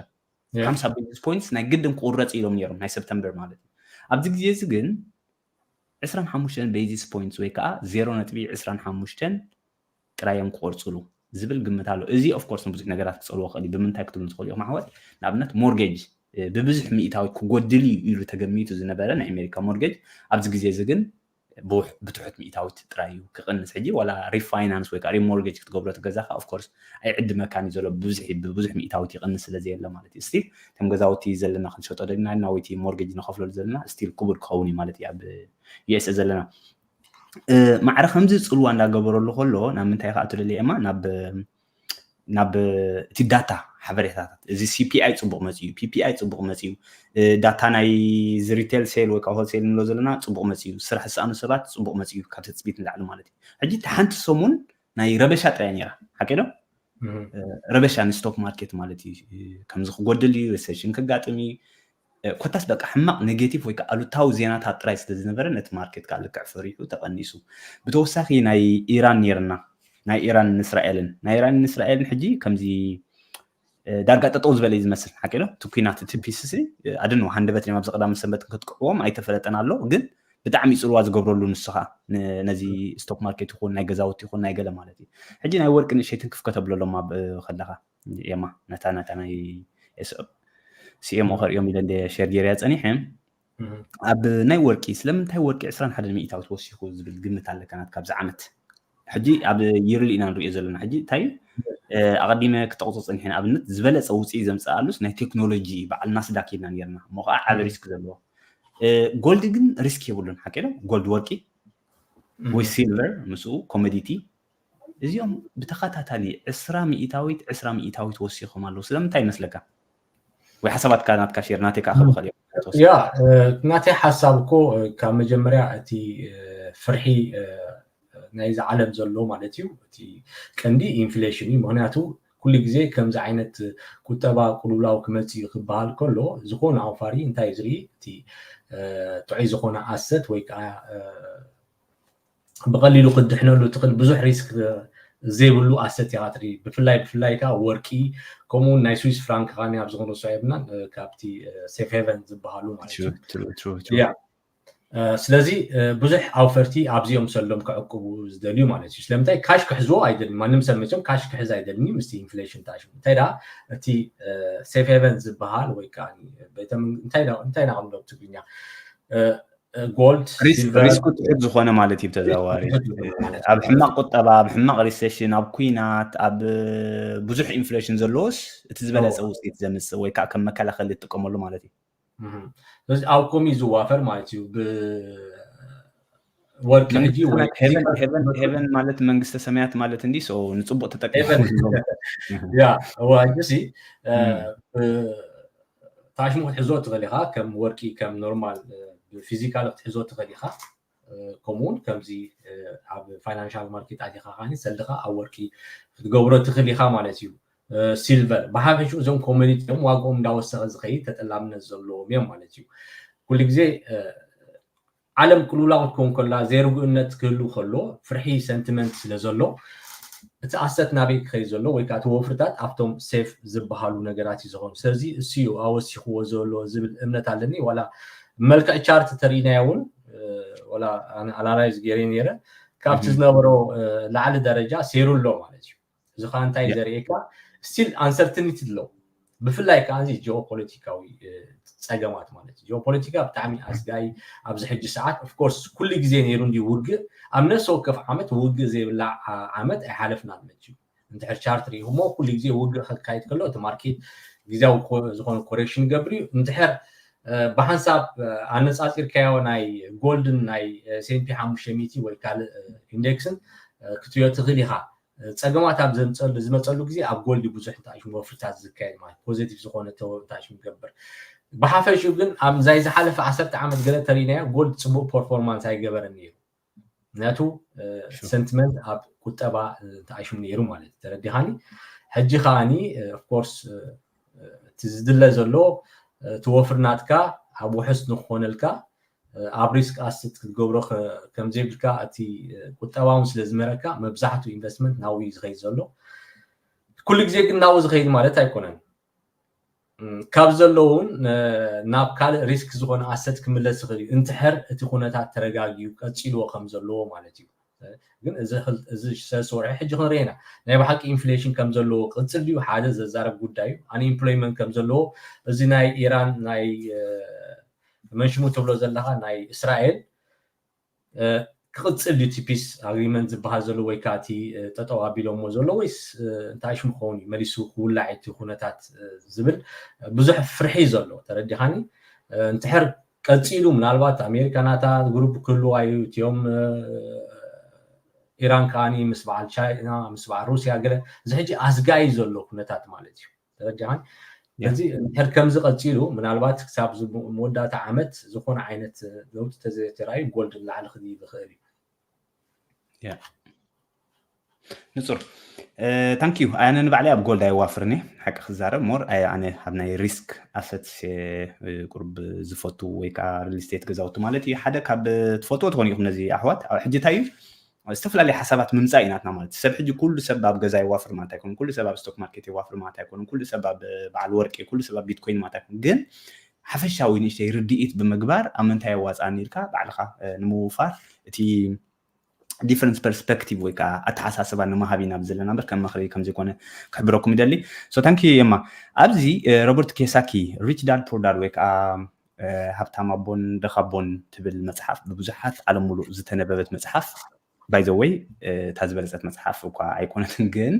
ሓምሳ ቤዚስ ፖይንትስ ናይ ግድን ክቁረፅ ኢሎም ነይሮም ናይ ሰፕተምበር ማለት እዩ። ኣብዚ ግዜ እዚ ግን ዕስራን ሓሙሽተን ቤዚስ ፖይንትስ ወይ ከዓ ዜሮ ነጥቢ ዕስራን ሓሙሽተን ጥራይ እዮም ክቆርፅሉ ዝብል ግምት ኣሎ። እዚ ኦፍኮርስ ንብዙሕ ነገራት ክፀልዎ ክእል እዩ። ብምንታይ ክትብሉ ትኽእሉ ኢኹም ኣሕዋት? ንኣብነት ሞርጌጅ ብብዙሕ ሚእታዊ ክጎድል እዩ ኢሉ ተገሚቱ ዝነበረ ናይ ኣሜሪካ ሞርጌጅ ኣብዚ ግዜ እዚ ግን ብትሑት ሚእታዊት ጥራይ እዩ ክቕንስ። ሕጂ ዋላ ሪፋይናንስ ወይ ከዓ ሪሞርጌጅ ክትገብሮ እቲ ገዛኻ ኦፍኮርስ ኣይዕድመካን እዩ ዘሎ ብብዙሕ ብብዙሕ ሚእታዊት ይቕንስ ስለ ዘየለ ማለት እዩ። ስቲል ከም ገዛውቲ ዘለና ክንሸጦ ደሊና ኢና ወይቲ ሞርጌጅ ንኸፍለሉ ዘለና ስቲል ክቡር ክኸውን እዩ ማለት እዩ ኣብ ዩኤስኤ ዘለና ማዕረ ከምዚ ፅልዋ እንዳገበረሉ ከሎ ናብ ምንታይ ከዓ ትደሊ ኤማ ናብ ናብ እቲ ዳታ ሓበሬታታት እዚ ሲፒኣይ ፅቡቅ መፅዩ ፒፒኣይ ፅቡቅ መፅዩ ዳታ ናይ ሪቴል ሴል ወይ ከዓ ሆልሴል ንብሎ ዘለና ፅቡቅ መፅዩ ስራሕ ዝሰኣኑ ሰባት ፅቡቅ መፅዩ ካብ ትፅቢት ንላዕሊ ማለት እዩ። ሕጂ እቲ ሓንቲ ሰሙን ናይ ረበሻ ጥራይ ነይራ ሓቂ ዶ ረበሻ ንስቶክ ማርኬት ማለት እዩ። ከምዚ ክጎድል እዩ ሪሴሽን ክጋጥም እዩ ኮታስ በቃ ሕማቅ ኔጌቲቭ ወይ ከዓ ኣሉታዊ ዜናታት ጥራይ ስለ ዝነበረ ነቲ ማርኬት ከዓ ልክዕ ፈሪሑ ተቐኒሱ። ብተወሳኺ ናይ ኢራን ነይርና ናይ ኢራን ንእስራኤልን ናይ ኢራን ንእስራኤልን ሕጂ ከምዚ ዳርጋ ጠጠው ዝበለ እዩ ዝመስል ሓቂ ዶ እቲ ኩናት እቲ ፒስሲ ኣድን ሃንደበት እዮም ኣብዚ ቀዳሚ ሰንበት ክትቅዕዎም ኣይተፈለጠን ኣሎ ግን ብጣዕሚ ፅልዋ ዝገብረሉ ንሱ ከዓ ነዚ ስቶክ ማርኬት ይኹን ናይ ገዛውቲ ይኹን ናይ ገለ ማለት እዩ። ሕጂ ናይ ወርቂ ንእሸይ ትንክፍ ከተብለሎም ኣብ ከለካ የማ ነታ ነታ ናይ ሲኤምኦ ከርእዮም ኢለ እንደ ሸር ገይረያ ፀኒሐ ኣብ ናይ ወርቂ ስለምንታይ ወርቂ ዕስራን ሓደን ሚእታዊ ተወሲኹ ዝብል ግምት ኣለካ ናትካ ኣብዚ ዓመት ሕጂ ኣብ ይርሊ ኢና ንሪኦ ዘለና ሕጂ እንታይ ኣቐዲመ ክጠቕሶ ፀኒሐ ንኣብነት ዝበለፀ ውፅኢ ዘምፀኣሉስ ናይ ቴክኖሎጂ በዓል ናስዳክ ኢልና ነርና እሞ ከዓ ዓብ ሪስክ ዘለዎ ጎልድ ግን ሪስክ የብሉን ሓቂ ዶ ጎልድ ወርቂ ወይ ሲልቨር ምስኡ ኮሞዲቲ እዚኦም ብተኸታታሊ ዕስራ ሚእታዊት ዕስራ ሚእታዊት ወሲኾም ኣለዉ ስለምንታይ ይመስለካ ወይ ሓሳባትካ ናትካ ሼር ናተይ ከዓ ክበኸል እዮም ያ ናተይ ሓሳብ እኮ ካብ መጀመርያ እቲ ፍርሒ ናይዚ ዓለም ዘሎ ማለት እዩ እቲ ቀንዲ ኢንፍሌሽን እዩ ምክንያቱ ኩሉ ግዜ ከምዚ ዓይነት ቁጠባ ቅልውላው ክመፅእ እዩ ክበሃል ከሎ ዝኾነ ኣውፋሪ እንታይ ዝርኢ እቲ ጥዑይ ዝኾነ ኣሰት ወይ ከዓ ብቐሊሉ ክትድሕነሉ ትኽእል ብዙሕ ሪስክ ዘይብሉ ኣሰት ኢኻ ትርኢ። ብፍላይ ብፍላይ ከዓ ወርቂ፣ ከምኡውን ናይ ስዊስ ፍራንክ ከዓ ኣብዚ ክንርሶ የብልናን፣ ካብቲ ሴፍ ሄቨን ዝበሃሉ ማለት እዩ። ስለዚ ብዙሕ ኣውፈርቲ ኣብዚኦም ሰሎም ክዕቅቡ ዝደልዩ ማለት እዩ። ስለምንታይ ካሽ ክሕዝዎ ኣይደልዩ፣ ማንም ሰብ መቸም ካሽ ክሕዝ ኣይደልኒ ምስቲ ኢንፍሌሽን ተኣሽሙ። እንታይ ደኣ እቲ ሴፍ ሄቨን ዝበሃል ወይ ከዓ እንታይ ኢና ክንብሎ ብትግርኛ፣ ጎልድ ሪስኩ ትሑት ዝኾነ ማለት እዩ። ተዘዋዋሪ ኣብ ሕማቕ ቁጠባ፣ ኣብ ሕማቕ ሪሴሽን፣ ኣብ ኩናት፣ ኣብ ብዙሕ ኢንፍሌሽን ዘለዎስ እቲ ዝበለፀ ውፅኢት ዘምፅእ ወይ ከዓ ከም መከላኸሊ ትጥቀመሉ ማለት እዩ። ስለዚ ኣብ ኮሚ ዝዋፈር ማለት እዩ። ወርቂ ሕጂ ሄቨን ማለት መንግስተ ሰማያት ማለት እንዲ ንፅቡቅ ተጠቀ ያ እዋ ሕጂ ታሽሙ ክትሕዞ ትኽእል ኢኻ። ከም ወርቂ ከም ኖርማል ፊዚካል ክትሕዞ ትኽእል ኢኻ። ከምኡውን ከምዚ ኣብ ፋይናንሻል ማርኬት ኣቲኻ ከዓኒ ሰልድኻ ኣብ ወርቂ ክትገብሮ ትኽእል ኢኻ ማለት እዩ። ሲልቨር ብሓፈሽኡ እዞም ኮሞዲቲ እዮም ዋግኦም እንዳወሰኸ ዝኸይድ ተጠላምነት ዘለዎም እዮም ማለት እዩ። ኩሉ ግዜ ዓለም ቅልውላው ክትከውን ከላ ዘይርጉእነት ክህሉ ከሎ ፍርሒ ሰንቲመንት ስለ ዘሎ እቲ ኣሰት ናበይ ክኸይድ ዘሎ ወይ ከዓ እቲ ወፍርታት ኣብቶም ሴፍ ዝበሃሉ ነገራት እዩ ዝኾኑ። ስለዚ እሱ እዩ ኣወሲኽዎ ዘሎ ዝብል እምነት ኣለኒ። ዋላ መልክዕ ቻርት ተሪኢናዮ እውን ዋላ ኣናላይዝ ገይረ ነይረ ካብቲ ዝነበሮ ላዕሊ ደረጃ ሴሩ ኣሎ ማለት እዩ። እዚ ከዓ እንታይ ዘርእየካ ስቲል ኣንሰርትኒቲ ኣሎ። ብፍላይ ከዓ እዚ ጂኦፖለቲካዊ ፀገማት ማለት እዩ። ጂኦፖለቲካ ብጣዕሚ ኣስጋይ ኣብዚ ሕጂ ሰዓት ኦፍኮርስ ኩሉ ግዜ ነይሩ እንዲ ውግእ ኣብ ነፍሲ ወከፍ ዓመት ውግእ ዘይብላ ዓመት ኣይሓለፍና መች እዩ። እንድሕር ቻርት ሪኢኹሞ ኩሉ ግዜ ውግእ ከካይድ ከሎ እቲ ማርኬት ግዜያዊ ዝኾነ ኮሬክሽን ይገብር እዩ። እንድሕር ብሓንሳብ ኣነፃፂርካዮ ናይ ጎልድን ናይ ኤስኤንፒ ሓሙሽተ ሚእቲ ወይ ካልእ ኢንዴክስን ክትዮ ትኽእል ኢኻ። ፀገማት ኣብ ዝመፀሉ ግዜ ኣብ ጎልድ ብዙሕ እንታይ ሽሙ ወፍርታት ዝካየድ ማለት ፖዚቲቭ ዝኾነ እንታይ ሽሙ ይገብር። ብሓፈሽኡ ግን ኣብዛይ ዝሓለፈ ዓሰርተ ዓመት ገለ ተሪኢናዮ ጎልድ ፅቡቅ ፐርፎርማንስ ኣይገበረን ነይሩ። ምክንያቱ ሰንቲመንት ኣብ ቁጠባ እንታይ ሽሙ ነይሩ ማለት ተረዲኻኒ። ሕጂ ከዓኒ ኦፍኮርስ እቲ ዝድለ ዘሎ እቲ ወፍሪ ናትካ ኣብ ውሑስ ንክኾነልካ ኣብ ሪስክ ኣስት ክትገብሮ ከም ዘይብልካ እቲ ቁጠባ እውን ስለ ዝመረካ መብዛሕትኡ ኢንቨስትመንት ናብኡ እዩ ዝኸይድ ዘሎ። ኩሉ ግዜ ግን ናብኡ ዝኸይድ ማለት ኣይኮነን። ካብ ዘሎ እውን ናብ ካልእ ሪስክ ዝኾነ ኣሰት ክምለስ ይኽእል እዩ እንድሕር እቲ ኩነታት ተረጋጊኡ ቀፂልዎ ከም ዘለዎ ማለት እዩ። ግን እዚ ሰለስተ ወርሒ ሕጂ ክንርኢ ኢና ናይ ብሓቂ ኢንፍሌሽን ከም ዘለዎ ቅፅል ድዩ ሓደ ዘዛረብ ጉዳይ እዩ። ኣንኢምፕሎይመንት ከም ዘለዎ እዚ ናይ ኢራን ናይ መንሽሙ ትብሎ ዘለካ ናይ እስራኤል ክቕፅል ድዩ እቲ ፒስ ኣግሪመንት ዝበሃል ዘሎ ወይ ከዓ እቲ ጠጠው ኣቢሎሞ ዘሎ ወይስ እንታይ ሽሙ ክኸውን እዩ መሊሱ ክውላዕ እቲ ኩነታት ዝብል ብዙሕ ፍርሒ ዘሎ ተረዲኻኒ። እንትሕር ቀፂሉ ምናልባት ኣሜሪካ ናታ ግሩፕ ክህልዋ እዩ እቲኦም ኢራን ከዓኒ ምስ በዓል ቻይና ምስ በዓል ሩስያ ገለ እዚ ሕጂ ኣስጋኢ ዘሎ ኩነታት ማለት እዩ። ተረዲኻኒ። እዚ እንድሕር ከምዚ ቀፂሉ ምናልባት ክሳብ መወዳእታ ዓመት ዝኾነ ዓይነት ለውጢ ተዘይተራዩ ጎልድ ንላዕሊ ክድይብ ይኽእል እዩ። ንፁር ታንኪዩ። ኣነ ንባዕለይ ኣብ ጎልድ ኣይዋፍርን እየ ሓቂ ክዛረብ ሞር ኣነ ኣብ ናይ ሪስክ ኣሰት ቁርብ ዝፈቱ ወይ ከዓ ሪል ስቴት ገዛውቲ ማለት እዩ። ሓደ ካብ ትፈትዎ ትኾኑ ኢኹም ነዚ ኣሕዋት ኣብ ሕጂ እንታይ እዩ ዝተፈላለዩ ሓሳባት ምምፃእ እዩ ናትና ማለት ሰብ ሕጂ ኩሉ ሰብ ኣብ ገዛ ይዋፍር ማለት ኣይኮነን። ኩሉ ሰብ ኣብ ስቶክ ማርኬት ይዋፍር ማለት ኣይኮነን። ኩሉ ሰብ ኣብ በዓል ወርቂ፣ ኩሉ ሰብ ኣብ ቢትኮይን ማለት ኣይኮነን። ግን ሓፈሻዊ ንእሽተይ ርድኢት ብምግባር ኣብ ምንታይ የዋፅኣኒ ኢልካ ባዕልካ ንምውፋር እቲ ዲፈረንት ፐርስፐክቲቭ ወይ ከዓ ኣተሓሳስባ ንምሃብ ኢና ዘለና በር ከም ምኽሪ ከምዘይኮነ ክሕብረኩም ይደሊ። ሶ ታንኪ የማ ኣብዚ ሮበርት ኬሳኪ ሪች ዳድ ፑር ዳድ ወይ ከዓ ሃብታም ኣቦን ደኻቦን ትብል መፅሓፍ ብብዙሓት ዓለም ሙሉእ ዝተነበበት መፅሓፍ ባይዘወይ እታ ዝበለፀት መፅሓፍ እኳ ኣይኮነትን ግን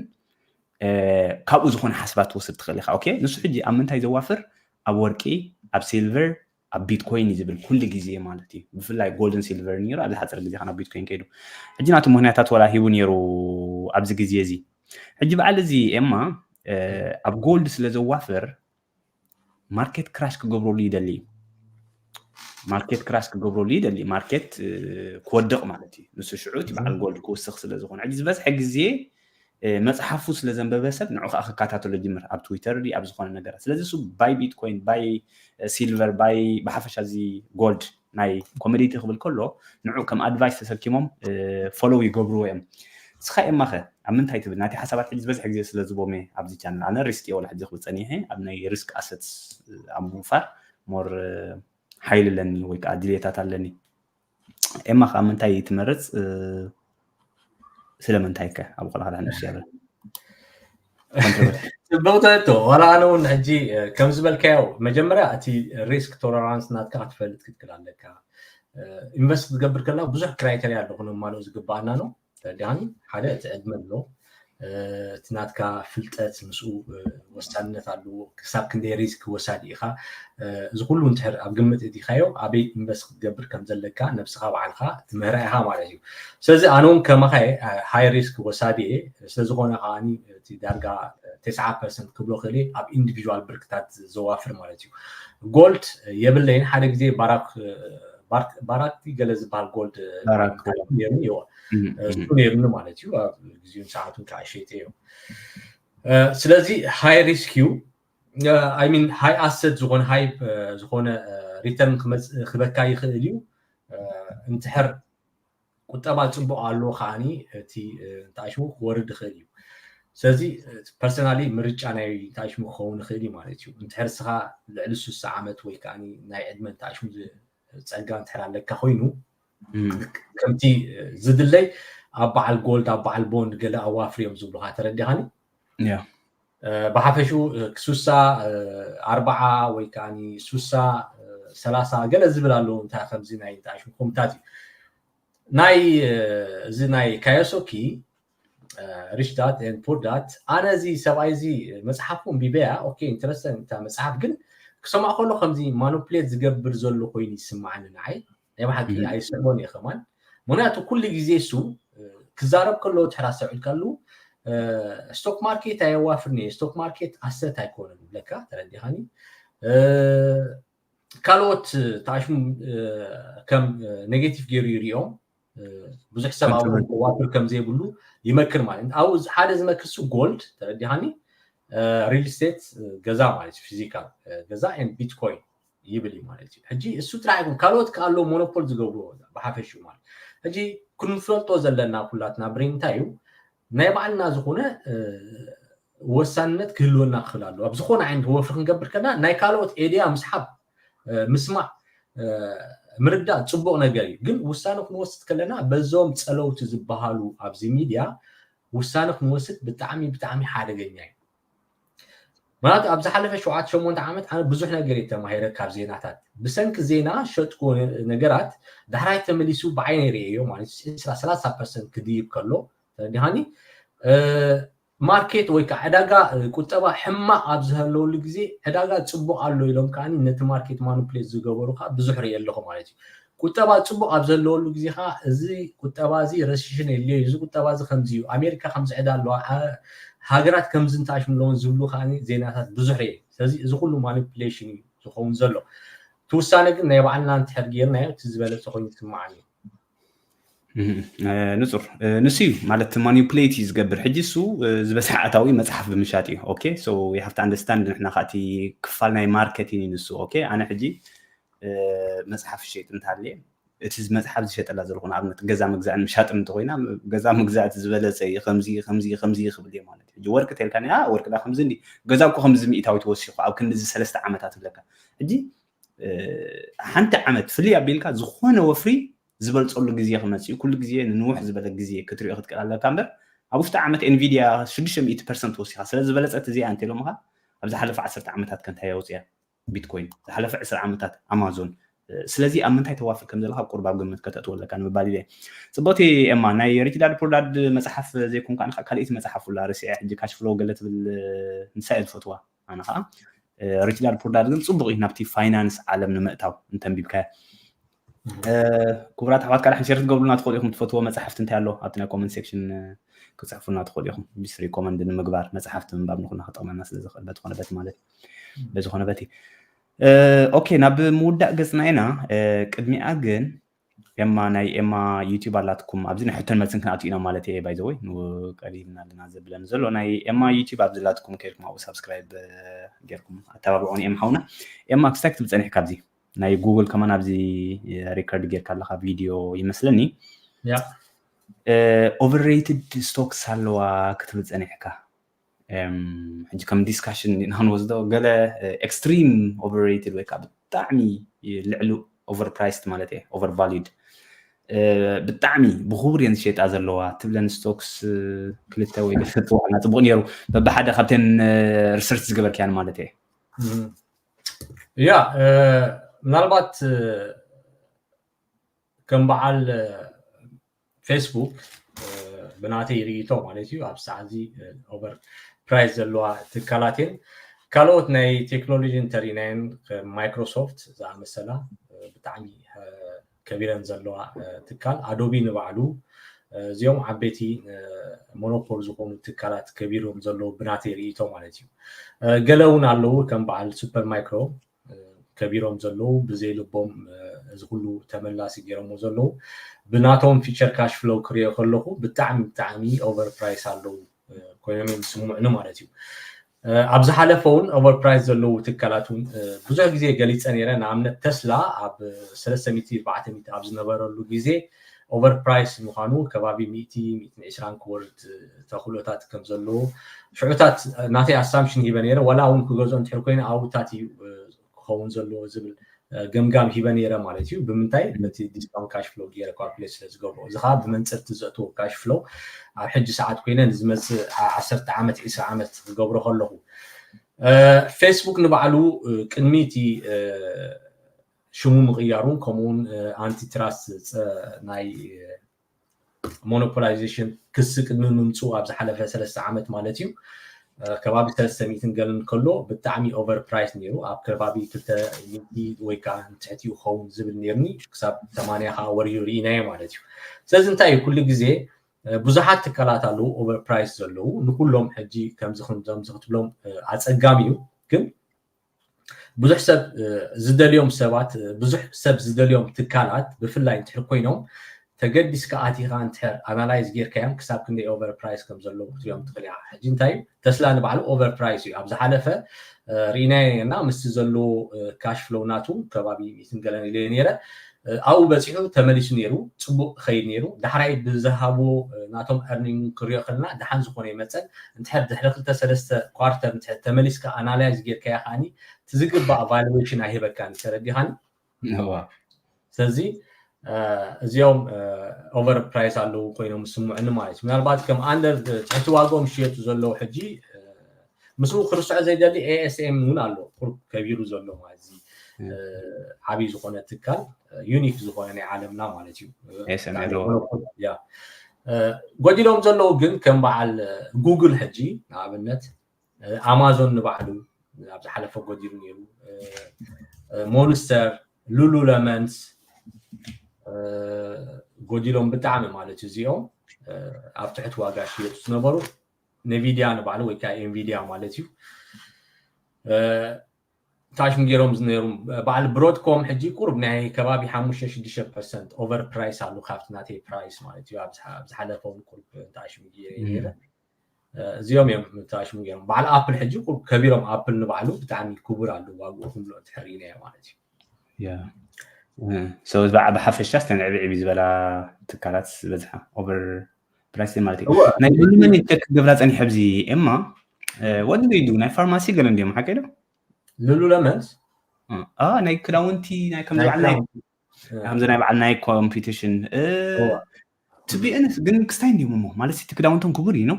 ካብኡ ዝኾነ ሓስባት ትወስድ ትኽእል ኢኻ። ኦኬ ንሱ ሕጂ ኣብ ምንታይ ዘዋፍር ኣብ ወርቂ ኣብ ሲልቨር ኣብ ቢትኮይን እዩ ዝብል ኩሉ ግዜ ማለት እዩ። ብፍላይ ጎልድን ሲልቨር ነይሩ ኣብዚ ሓፂር ግዜ ከ ናብ ቢትኮይን ከይዱ ሕጂ ናቱ ምክንያታት ወላ ሂቡ ነይሩ ኣብዚ ግዜ እዚ። ሕጂ በዓል እዚ ኤማ ኣብ ጎልድ ስለ ዘዋፍር ማርኬት ክራሽ ክገብረሉ ይደሊ እዩ። ማርኬት ክራሽ ክገብረሉ ይደሊ ማርኬት ክወድቕ ማለት እዩ። ንሱ ሽዑ እቲ በዓል ጎልድ ክውስኽ ስለ ዝኾነ ሕጂ ዝበዝሐ ግዜ መፅሓፉ ስለ ዘንበበ ሰብ ንዑ ከዓ ክከታተሎ ጅምር ኣብ ትዊተር ኣብ ዝኾነ ነገራት። ስለዚ እሱ ባይ ቢትኮይን ባይ ሲልቨር ባይ ብሓፈሻ እዚ ጎልድ ናይ ኮሞዲቲ ክብል ከሎ ንዑ ከም ኣድቫይስ ተሰኪሞም ፎሎው ይገብርዎ እዮም። ንስኻ ኤማ ኸ ኣብ ምንታይ ትብል? ናተይ ሓሳባት ሕጂ ዝበዝሐ ግዜ ስለ ዝቦም እየ ኣብዚ ቻነል። ኣነ ሪስክ እየ ወላ ሕጂ ክብል ጸኒሐ፣ ኣብ ናይ ሪስክ ኣሰትስ ኣብ ምውፋር ሞር ሓይሊ ኣለኒ ወይ ከዓ ድሌታት ኣለኒ። ኤማ ከ ኣብ ምንታይ ትመርጽ? ስለምንታይ ከ ኣብ ቆልዓ ንእሽቶ ያለ ጽብቕቲ ሕቶ። ዋላ ኣነ እውን ሕጂ ከም ዝበልካዮ መጀመርያ እቲ ሪስክ ቶለራንስ ናትካ ክትፈልጥ ክትክል ኣለካ። ኢንቨስት ክትገብር ከላ ብዙሕ ክራይተርያ ኣሎ ክነማልኦ ዝግባኣና ነው። ተረዲኻኒ? ሓደ እቲ ዕድመ ኣሎ፣ እቲ ናትካ ፍልጠት ምስኡ ወሳንነት ኣለዎ። ክሳብ ክንደይ ሪስክ ወሳዲ ኢኻ፣ እዚ ኩሉ እንድሕር ኣብ ግምት እቲኻዮ ኣበይ ኢንቨስት ክትገብር ከም ዘለካ ነብስኻ ባዕልኻ ትምህራ ኢኻ ማለት እዩ። ስለዚ ኣነ እውን ከማኻ ሃይ ሪስክ ወሳዲ እየ። ስለዝኾነ ከዓኒ እቲ ዳርጋ ተስዓ ፐርሰንት ክብሎ ክእል ኣብ ኢንዲቪዥዋል ብርክታት ዘዋፍር ማለት እዩ። ጎልድ የብለይን። ሓደ ግዜ ባራክ ባራክቲ ገለ ዝበሃል ጎልድ ነይሩኒ ማለት እዩ። ኣብ ግዜኡን ሰዓቱን ከዓ ሸይጠዮ። ስለዚ ሃይ ሪስክ እዩ። I mean ሃይ ኣሰት ዝኾነ ሃይ ዝኾነ ሪተርን ክበካ ይኽእል እዩ። እንትሕር ቁጠባ ፅቡቅ ኣሎ ከዓኒ እቲ እንተኣሽሙ ክወርድ ይኽእል እዩ። ስለዚ ፐርሰናሊ ምርጫ ናይ እንተኣሽሙ ክኸውን ይኽእል እዩ ማለት እዩ። እንትሕር ስኻ ልዕሊ ሱሳ ዓመት ወይ ከዓ ናይ ዕድመ እንተኣሽሙ ጸጋ እንድሕር ኣለካ ኮይኑ ከምቲ ዝድለይ ኣብ በዓል ጎልድ ኣብ በዓል ቦንድ ገለ ኣዋፍር እዮም ዝብሉካ። ተረዲኻኒ? ብሓፈሽኡ ሱሳ ኣርባዓ ወይ ከዓ ሱሳ ሰላሳ ገለ ዝብል ኣለዉ። እንታይ ከምዚ ናይ እንታይ ሽምኩምታት እዩ ናይ እዚ ናይ ካዮሶኪ ሪች ዳድ ን ፑር ዳድ። ኣነ እዚ ሰብኣይ እዚ መፅሓፉ እንቢበያ ኦኬ ኢንትረስተን እታ መፅሓፍ ግን ክሰማዕ ከሎ ከምዚ ማኑፕሌት ዝገብር ዘሎ ኮይኑ ይስማዓኒ ንዓይ። ናይ ብሓቂ ኣይስዕቦን እየ ከማን። ምክንያቱ ኩሉ ግዜ እሱ ክዛረብ ከለዎ ትሕር ኣስተውዒልካሉ ስቶክ ማርኬት ኣየዋፍርን እየ፣ ስቶክ ማርኬት ኣሰት ኣይኮነን ይብለካ። ተረዲኻኒ? ካልኦት ተኣሽሙ ከም ኔጌቲቭ ገይሩ ይሪኦም። ብዙሕ ሰብ ኣብ ከዋፍር ከም ዘይብሉ ይመክር ማለት እዩ። ኣብ ሓደ ዝመክር ሱ ጎልድ ተረዲኻኒ? ሪል ስቴት ገዛ ማለት እዩ፣ ፊዚካል ገዛ ን ቢትኮይን ይብል እዩ ማለት እዩ። ሕጂ እሱ ጥራሕ ይኹን ካልኦት ከኣሎ ሞኖፖል ዝገብርዎ ብሓፈሽኡ ማለት ሕጂ ክንፈልጦ ዘለና ኩላትና ብሬን እንታይ እዩ ናይ ባዕልና ዝኾነ ወሳንነት ክህልወና ክኽእል ኣለዎ። ኣብ ዝኾነ ዓይነት ወፍሪ ክንገብር ከለና ናይ ካልኦት ኤድያ ምስሓብ ምስማዕ ምርዳእ ፅቡቕ ነገር እዩ። ግን ውሳነ ክንወስድ ከለና በዞም ፀለውቲ ዝበሃሉ ኣብዚ ሚድያ ውሳነ ክንወስድ ብጣዕሚ ብጣዕሚ ሓደገኛ እዩ። ማለት ኣብ ዝሓለፈ ሸውዓተ ሸሞንተ ዓመት ኣነ ብዙሕ ነገር እየ ተማሂረ ካብ ዜናታት። ብሰንኪ ዜና ሸጥኩ ነገራት ዳሕራይ ተመሊሱ ብዓይነ ይርእዮ ማለት እዩ። ሰላሳ ፐርሰንት ክድይብ ከሎ ተረዲኻኒ? ማርኬት ወይ ከዓ ዕዳጋ ቁጠባ ሕማቕ ኣብ ዝህለወሉ ግዜ ዕዳጋ ፅቡቕ ኣሎ ኢሎም ከዓ ነቲ ማርኬት ማኑፕሌት ዝገበሩ ከዓ ብዙሕ ርኢ ኣለኹ ማለት እዩ። ቁጠባ ፅቡቕ ኣብ ዘለወሉ ግዜ ከዓ እዚ ቁጠባ እዚ ረሲሽን የድልዮ እዩ፣ እዚ ቁጠባ እዚ ከምዚ እዩ፣ ኣሜሪካ ከምዚ ዕዳ ኣለዋ፣ ሃገራት ከምዚ እንተኣሽሙ ኣለውን ዝብሉ ከዓ ዜናታት ብዙሕ ርኢ። ስለዚ እዚ ኩሉ ማኒፕሌሽን እዩ ዝኸውን ዘሎ። እቲ ውሳነ ግን ናይ ባዕልና እንድሕር ጌርናዮ እቲ ዝበለፀ ኮይኑ ይስማዓኒ እዩ። ንፁር ንሱ እዩ ማለት ማኒፕሌት እዩ ዝገብር። ሕጂ እሱ ዝበዝሐ ኣታዊ መፅሓፍ ብምሻጥ እዩ። ኦኬ so you have to understand ንሕና ከዓ እቲ ክፋል ናይ ማርኬቲንግ እዩ ንሱ። ኦኬ ኣነ ሕጂ መፅሓፍ ሸይጥ እንተሃልየ እቲ መፅሓፍ ዝሸጠላ ዘለኹ ንኣብነት ገዛ ምግዛእን ምሻጥን እንተኮይና ገዛ ምግዛእ እቲ ዝበለፀ እዩ ከምዚ ከምዚ ከምዚ ክብል እየ ማለት እዩ። ሕጂ ወርቂ ተልካኒ ወርቂ ዳ ከምዚ እንዲ ገዛ እኮ ከምዚ ሚእታዊት ወሲኹ ኣብ ክንዲ እዚ ሰለስተ ዓመታት ይብለካ። ሕጂ ሓንቲ ዓመት ፍልይ ኣቢልካ ዝኾነ ወፍሪ ዝበልፀሉ ግዜ ክመፅእ እዩ። ኩሉ ግዜ ንንውሕ ዝበለ ግዜ ክትሪኦ ክትክእል ኣለካ እምበር ኣብ ውሽጢ ዓመት ኤንቪድያ ሽዱሽተ ሚእቲ ፐርሰንት ወሲኻ ስለ ዝበለፀት እዚኣ እንተ ኢሎምኻ ኣብ ዝሓለፈ ዓሰርተ ዓመታት ከንታይ ኣውፅያ ቢትኮይን ዝሓለፈ ዕስራ ዓመታት ኣማዞን ስለዚ ኣብ ምንታይ ተዋፍር ከም ዘለካ ቁርብ ኣብ ግምት ከተእትዎ ኣለካ ንምባል ኢለ። ፅቡቅቲ ኤማ ናይ ሪች ዳድ ፑር ዳድ መፅሓፍ ዘይኮንካ ንካ ካልኣይቲ መፅሓፍ ውላ ርሲዐ ሕጂ ካሽ ፍሎ ገለ ትብል ንሳ እየ ዝፈትዋ ኣነ ከዓ ሪች ዳድ ፑር ዳድ ግን ፅቡቅ እዩ ናብቲ ፋይናንስ ዓለም ንምእታው እንተንቢብካዮ። ክቡራት ኣሕዋት ካልሕ ሸር ትገብሩና ትኽእሉ ኢኹም። ትፈትዎ መፅሓፍቲ እንታይ ኣሎ ኣብቲ ናይ ኮመንት ሴክሽን ክፅሕፉና ትኽእሉ ኢኹም። ቢስ ሪኮመንድ ንምግባር መፅሓፍቲ ምንባብ ንኹና ክጠቕመና ስለ ዝኽእል በቲ ኮነ በቲ ማለት በዚ ኮነ በቲ ኦኬ ናብ ምውዳእ ገፅና ኢና። ቅድሚኣ ግን ኤማ ናይ ኤማ ዩቲብ ኣላትኩም ኣብዚ ናይ ሕቶን መልስን ክንኣቱ ኢና ማለት እየ። ባይዘወይ ቀሪብና ኣለና ዘብለኒ ዘሎ ናይ ኤማ ዩቲብ ኣብዚ ላትኩም ከይድኩም ኣብኡ ሳብስክራይብ ጌርኩም ኣተባብዑን እዮም ሓውና። ኤማ ክስታይ ክትብል ፀኒሕካ ኣብዚ ናይ ጉግል ከማን ኣብዚ ሪከርድ ጌርካ ኣለካ ቪድዮ ይመስለኒ። Overrated stocks ኣለዋ ክትብል ጸኒሕካ? ሕጂ ከም discussion ኢና ክንወስዶ። ገለ extreme overrated ወይ ከዓ ብጣዕሚ ልዕሊ overpriced ማለት እየ፣ overvalued፣ ብጣዕሚ ብክቡር እየን ዝሸጣ ዘለዋ ትብለን stocks ክልተ ወይ ገለ ክትዋዕና ጽቡቅ ነይሩ። በብሓደ ካብተን research ዝገበርክያን ማለት እየ። ያ ምናልባት ከም በዓል Facebook ብናተይ ርእይቶ ማለት እዩ ኣብ ሰዓዚ over price ዘለዋ ትካላት እየን። ካልኦት ናይ ቴክኖሎጂ እንተሪእናየን ከም ማይክሮሶፍት ዝኣመሰላ ብጣዕሚ ከቢረን ዘለዋ ትካል፣ ኣዶቢ ንባዕሉ እዚኦም ዓበይቲ ሞኖፖል ዝኾኑ ትካላት ከቢሮም ዘለዉ ብናተይ ርእይቶ ማለት እዩ። ገለ እውን ኣለዉ ከም በዓል ሱፐር ማይክሮ ከቢሮም ዘለዉ ብዘይ ልቦም እዚ ኩሉ ተመላሲ ገይሮሞ ዘለዉ ብናቶም future cash flow ክሪኦ ከለኹ ብጣዕሚ ብጣዕሚ over price ኣለዉ ኮይኖም እዮም ዝስምዑኒ ማለት እዩ። ኣብ ዝሓለፈ እውን over price ዘለዉ ትካላት እውን ብዙሕ ግዜ ገሊፀ ነይረ። ንኣብነት ተስላ ኣብ ሰለስተ ሚእቲ ኣርባዕተ ሚእቲ ኣብ ዝነበረሉ ግዜ over price ምዃኑ ከባቢ ሚእቲ ሚእትን ዕስራን ክወርድ ተኽእሎታት ከም ዘለዎ ሽዑታት ናተይ assumption ሂበ ነይረ። ዋላ እውን ክገዝኦ እንድሕር ኮይኑ ኣብታት እዩ ክኸውን ዘለዎ ዝብል ገምጋም ሂበ ነይረ ማለት እዩ። ብምንታይ? በቲ discount cash flow ገይረ calculate ስለ ዝገብሮ። እዚ ከዓ ብመንፅር እቲ ዘእትዎ cash flow ኣብ ሕጂ ሰዓት ኮይነ ንዝመፅእ ዓሰርተ ዓመት ዒስራ ዓመት ክገብሮ ከለኹ Facebook ንባዕሉ ቅድሚ እቲ ሽሙ ምቕያሩን ከምኡውን antitrust ናይ monopolization ክሲ ቅድሚ ምምፅኡ ኣብ ዝሓለፈ ሰለስተ ዓመት ማለት እዩ ከባቢ ሰለስተ ሚእትን ገለን ከሎ ብጣዕሚ over price ነይሩ። ኣብ ከባቢ ክልተ ሚእቲ ወይ ከዓ ንትሕቲኡ ክኸውን ዝብል ነይርኒ ክሳብ ተማንያ ከዓ ወሪዱ ርኢናዮ ማለት እዩ። ስለዚ እንታይ እዩ ኩሉ ግዜ ብዙሓት ትካላት ኣለዉ over price ዘለዉ ንኩሎም ሕጂ ከምዚ ከምዚ ክትብሎም ኣፀጋሚ እዩ። ግን ብዙሕ ሰብ ዝደልዮም ሰባት ብዙሕ ሰብ ዝደልዮም ትካላት ብፍላይ እንድሕር ኮይኖም ተገዲስካ ኣቲኻ እንድሕር analyze ጌርካዮም ክሳብ ክንደይ over price ከም ዘለዉ ክትሪኦም ትኽእል ኢኻ። ሕጂ እንታይ እዩ ተስላ ንባዕሉ over price እዩ። ኣብ ዝሓለፈ ርኢናዮ ነርና ምስቲ ዘለዎ cash flow ናቱ ከባቢ ሚእትን ገለን ኢለ ነይረ። ኣብኡ በፂሑ ተመሊሱ ነይሩ፣ ፅቡቅ ክኸይድ ነይሩ። ዳሕራይ ብዝሃብዎ ናቶም earning ክሪኦ ከለና ደሓን ዝኾነ ይመፀን። እንድሕር ድሕሪ ክልተ ሰለስተ quarter እንድሕር ተመሊስካ analyze ጌርካዮ ከዓኒ እቲ ዝግባእ valuation ኣይህበካን እዩ። ተረዲኻኒ? ስለዚ እዚኦም over price ኣለዉ ኮይኖም ዝስምዑኒ ማለት እዩ። ምናልባት ከም under ትሕቲ ዋግኦም ዝሽየጡ ዘለዉ ሕጂ ምስኡ ክርስዖ ዘይደሊ ASM እውን ኣሎ ቁሩብ ከቢሩ ዘሎ ማለት እዚ ዓብዪ ዝኾነ ትካል unique ዝኾነ ናይ ዓለምና ማለት እዩ። ጎዲሎም ዘለዉ ግን ከም በዓል ጉግል ሕጂ ንኣብነት ኣማዞን ንባዕሉ ኣብ ዝሓለፈ ጎዲሉ ነይሩ። ሞንስተር፣ ሉሉለመንስ ጎዲሎም ብጣዕሚ ማለት እዩ። እዚኦም ኣብ ትሕቲ ዋጋ ሽየጡ ዝነበሩ ነቪድያ ንባዕሉ ወይ ከዓ ኤንቪድያ ማለት እዩ። ታሽም ገይሮም ዝነሩ በዓል ብሮድኮም ሕጂ ቁሩብ ናይ ከባቢ ሓሙሽተ ሽዱሽተ ፐርሰንት over price ኣሉ ካብቲ ናተይ price ማለት እዩ። ኣብ ዝሓለፈ እውን ቁሩብ ታሽም ገይረ እዚኦም እዮም ታሽም ገይሮም። በዓል ኣፕል ሕጂ ቁሩብ ከቢሮም ኣፕል ንባዕሉ ብጣዕሚ ክቡር ኣሉ ዋግኡ ክንብሎ እንድሕር ኢናዮ ማለት እዩ። ብሓፈሻ ስተን ዕብዕብ ዝበላ ትካላት ዝበዝሓ over price ማለት እዩ። ናይ ሉሉመን ቸክ ክገብራ ፀኒሐ ኣብዚ ኤማ what do they do ናይ ፋርማሲ ገለ እንዲዮም ሓቂ ዶ? ሉሉለመንስ ናይ ክዳውንቲ ናይ ከምዚ በዓል ናይ ከምዚ ናይ በዓል ናይ ኮምፒቲሽን to be honest ግን ክስታይ እንዲዮም እሞ ማለት እቲ ክዳውንቶም ክቡር እዩ ነው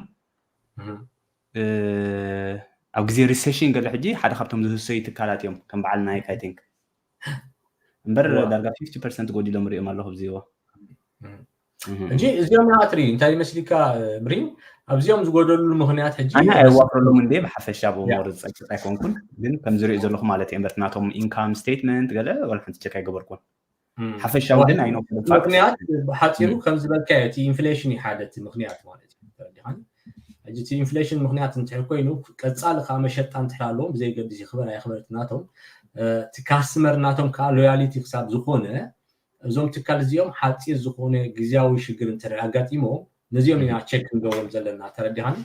ኣብ ግዜ recession ገለ ሕጂ ሓደ ካብቶም ዝህሰዩ ትካላት እዮም ከም በዓል ናይክ I think እምበር ዳርጋ fifty percent ጎዲሎም ሪኦም ኣለኹ ብዚዎ እንጂ እዚኦም ንኣትሪ እንታይ ይመስሊካ ብሪም ኣብዚኦም ዝጎደሉ ምክንያት ሕጂ ኣነ ኣይዋፍረሎም እንዴ ብሓፈሻ ብሞር ፀቅጥ ኣይኮንኩን ግን ከም ዝሪኦ ዘለኹ ማለት እየ እምበር ናቶም income statement ገለ ወላ ሓንቲ ቸክ ኣይገበርኩን ሓፈሻዊ ግን ኣይኖ ምክንያት ብሓፂሩ ከም ዝበልካ እቲ ኢንፍሌሽን እዩ ሓደ እቲ ምክንያት ማለት እዩ ተረዲኻኒ ሕጂ እቲ ኢንፍሌሽን ምክንያት እንትሕር ኮይኑ ቀፃሊ ከዓ መሸጣ እንትሕር ኣለዎም ብዘይገድስ ይክበር ኣይክበርት ናቶም እቲ ካስትመር ናቶም ከዓ ሎያሊቲ ክሳብ ዝኾነ እዞም ትካል እዚኦም ሓፂር ዝኾነ ግዜያዊ ሽግር እንተ ኣጋጢሞም ነዚኦም ኢና ቸክ ክንገብሮም ዘለና ተረዲኻኒ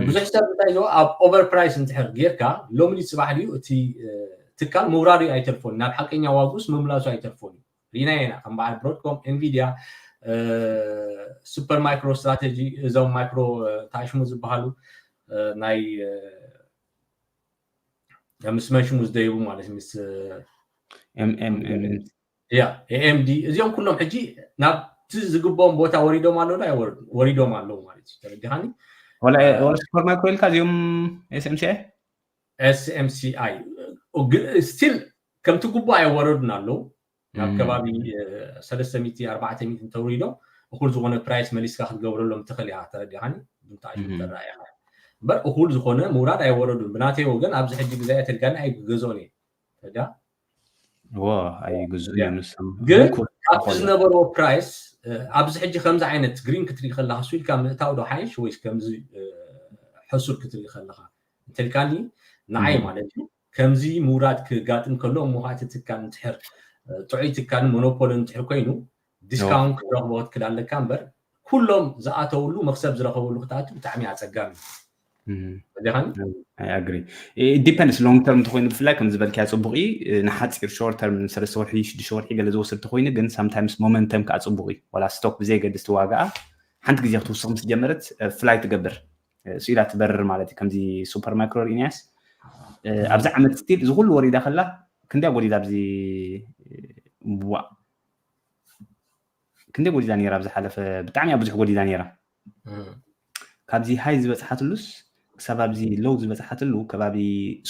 ብዙሕ ሰብ እንታይ ዝ ኣብ ኦቨር ፕራይስ እንትሕር ጌርካ ሎሚ ጽባሕ ድዩ እቲ ትካል ምውራዱ ኣይተርፎን ናብ ሓቀኛ ዋጉስ ምምላሱ ኣይተርፎን እዩ ሪና ኢና ከም በዓል ብሮድኮም ኤንቪድያ super micro strategy እዞም micro ታሽሙ ዝበሃሉ ናይ ምስ መንሽሙ ዝደይቡ ማለት ምስ ኤምኤምኤም ያ ኤኤምዲ እዚኦም ኩሎም ሕጂ ናብቲ ዝግብኦም ቦታ ወሪዶም ኣለዉ ኣይወርዱ ወሪዶም ኣለዉ ማለት እዩ። ተረዲኻኒ? ወላ ወላ ሱፐር ማይክሮ ኢልካ እዚኦም ኤስኤምሲኣይ ኤስኤምሲኣይ ስቲል ከምቲ ግቡእ ኣይወረዱን ኣለዉ። ናብ ከባቢ ሰለስተ ሚእቲ ኣርባዕተ ሚእቲ እንተውሪዶም እኩል ዝኾነ ፕራይስ መሊስካ ክትገብረሎም ትኽእል ኢኻ። ተረዲኻኒ? ብንታሽ ተረኣየኻ እምበር እኩል ዝኾነ ምውራድ ኣይወረዱን። ብናተይ ወገን ኣብዚ ሕጂ ግዜ ተልጋኒ ኣይግገዝኦን እየ። ተዳ ዎ ኣይግዙ እዮም ንሶም ግን እኩል ካብቲ ዝኾነ። ዝነበርዎ ፕራይስ ኣብዚ ሕጂ ከምዚ ዓይነት ግሪን ክትርኢ ከለካ ሱ ኢልካ ምእታው ዶ ሓይሽ ወይስ ከምዚ ሕሱር ክትርኢ ከለካ እንተልካኒ ንዓይ ማለት እዩ። ከምዚ ምውራድ ክጋጥም ከሎ እሞ ከዓ እቲ ትካል እንትሕር ጥዑይ ትካል ሞኖፖሊ እንትሕር ኮይኑ ዲስካውንት ክትረክቦ ክትክእል ኣለካ እምበር ኩሎም ዝኣተውሉ መክሰብ ዝረኸበሉ ክትኣቱ ብጣዕሚ ኣፀጋሚ እዩ። እም። ተረዲኻኒ? I agree. It depends long term እንተኮይኑ ብፍላይ ከም ዝበልካዮ ጽቡቅ እዩ። ንሓጺር short term ንሰለስተ ወርሒ ሽዱሽተ ወርሒ ገለ ዝወስድ ተኮይኑ ግን sometimes momentum ከዓ ጽቡቅ እዩ። ዋላ ስቶክ ብዘየገድስ ዋጋኣ ሓንቲ ግዜ ክትውስኽ ምስ ጀመረት ፍላይ ትገብር ስኢላ ትበርር ማለት እዩ። ከምዚ ሱፐር ማይክሮ ርኢናያስ ኣብዚ ዓመት ስቲል እዚ ኩሉ ወሪዳ ከላ ክንደያ ጎዲላ ኣብዚ ዋ ክንደይ ጎዲላ ነይራ ኣብ ዝሓለፈ ብጣዕሚ ኣብ ብዙሕ ጎዲላ ነይራ። እም። ካብዚ ሃይ ዝበፅሓትሉስ ክሳብ ኣብዚ ሎው ዝበፅሓትሉ ከባቢ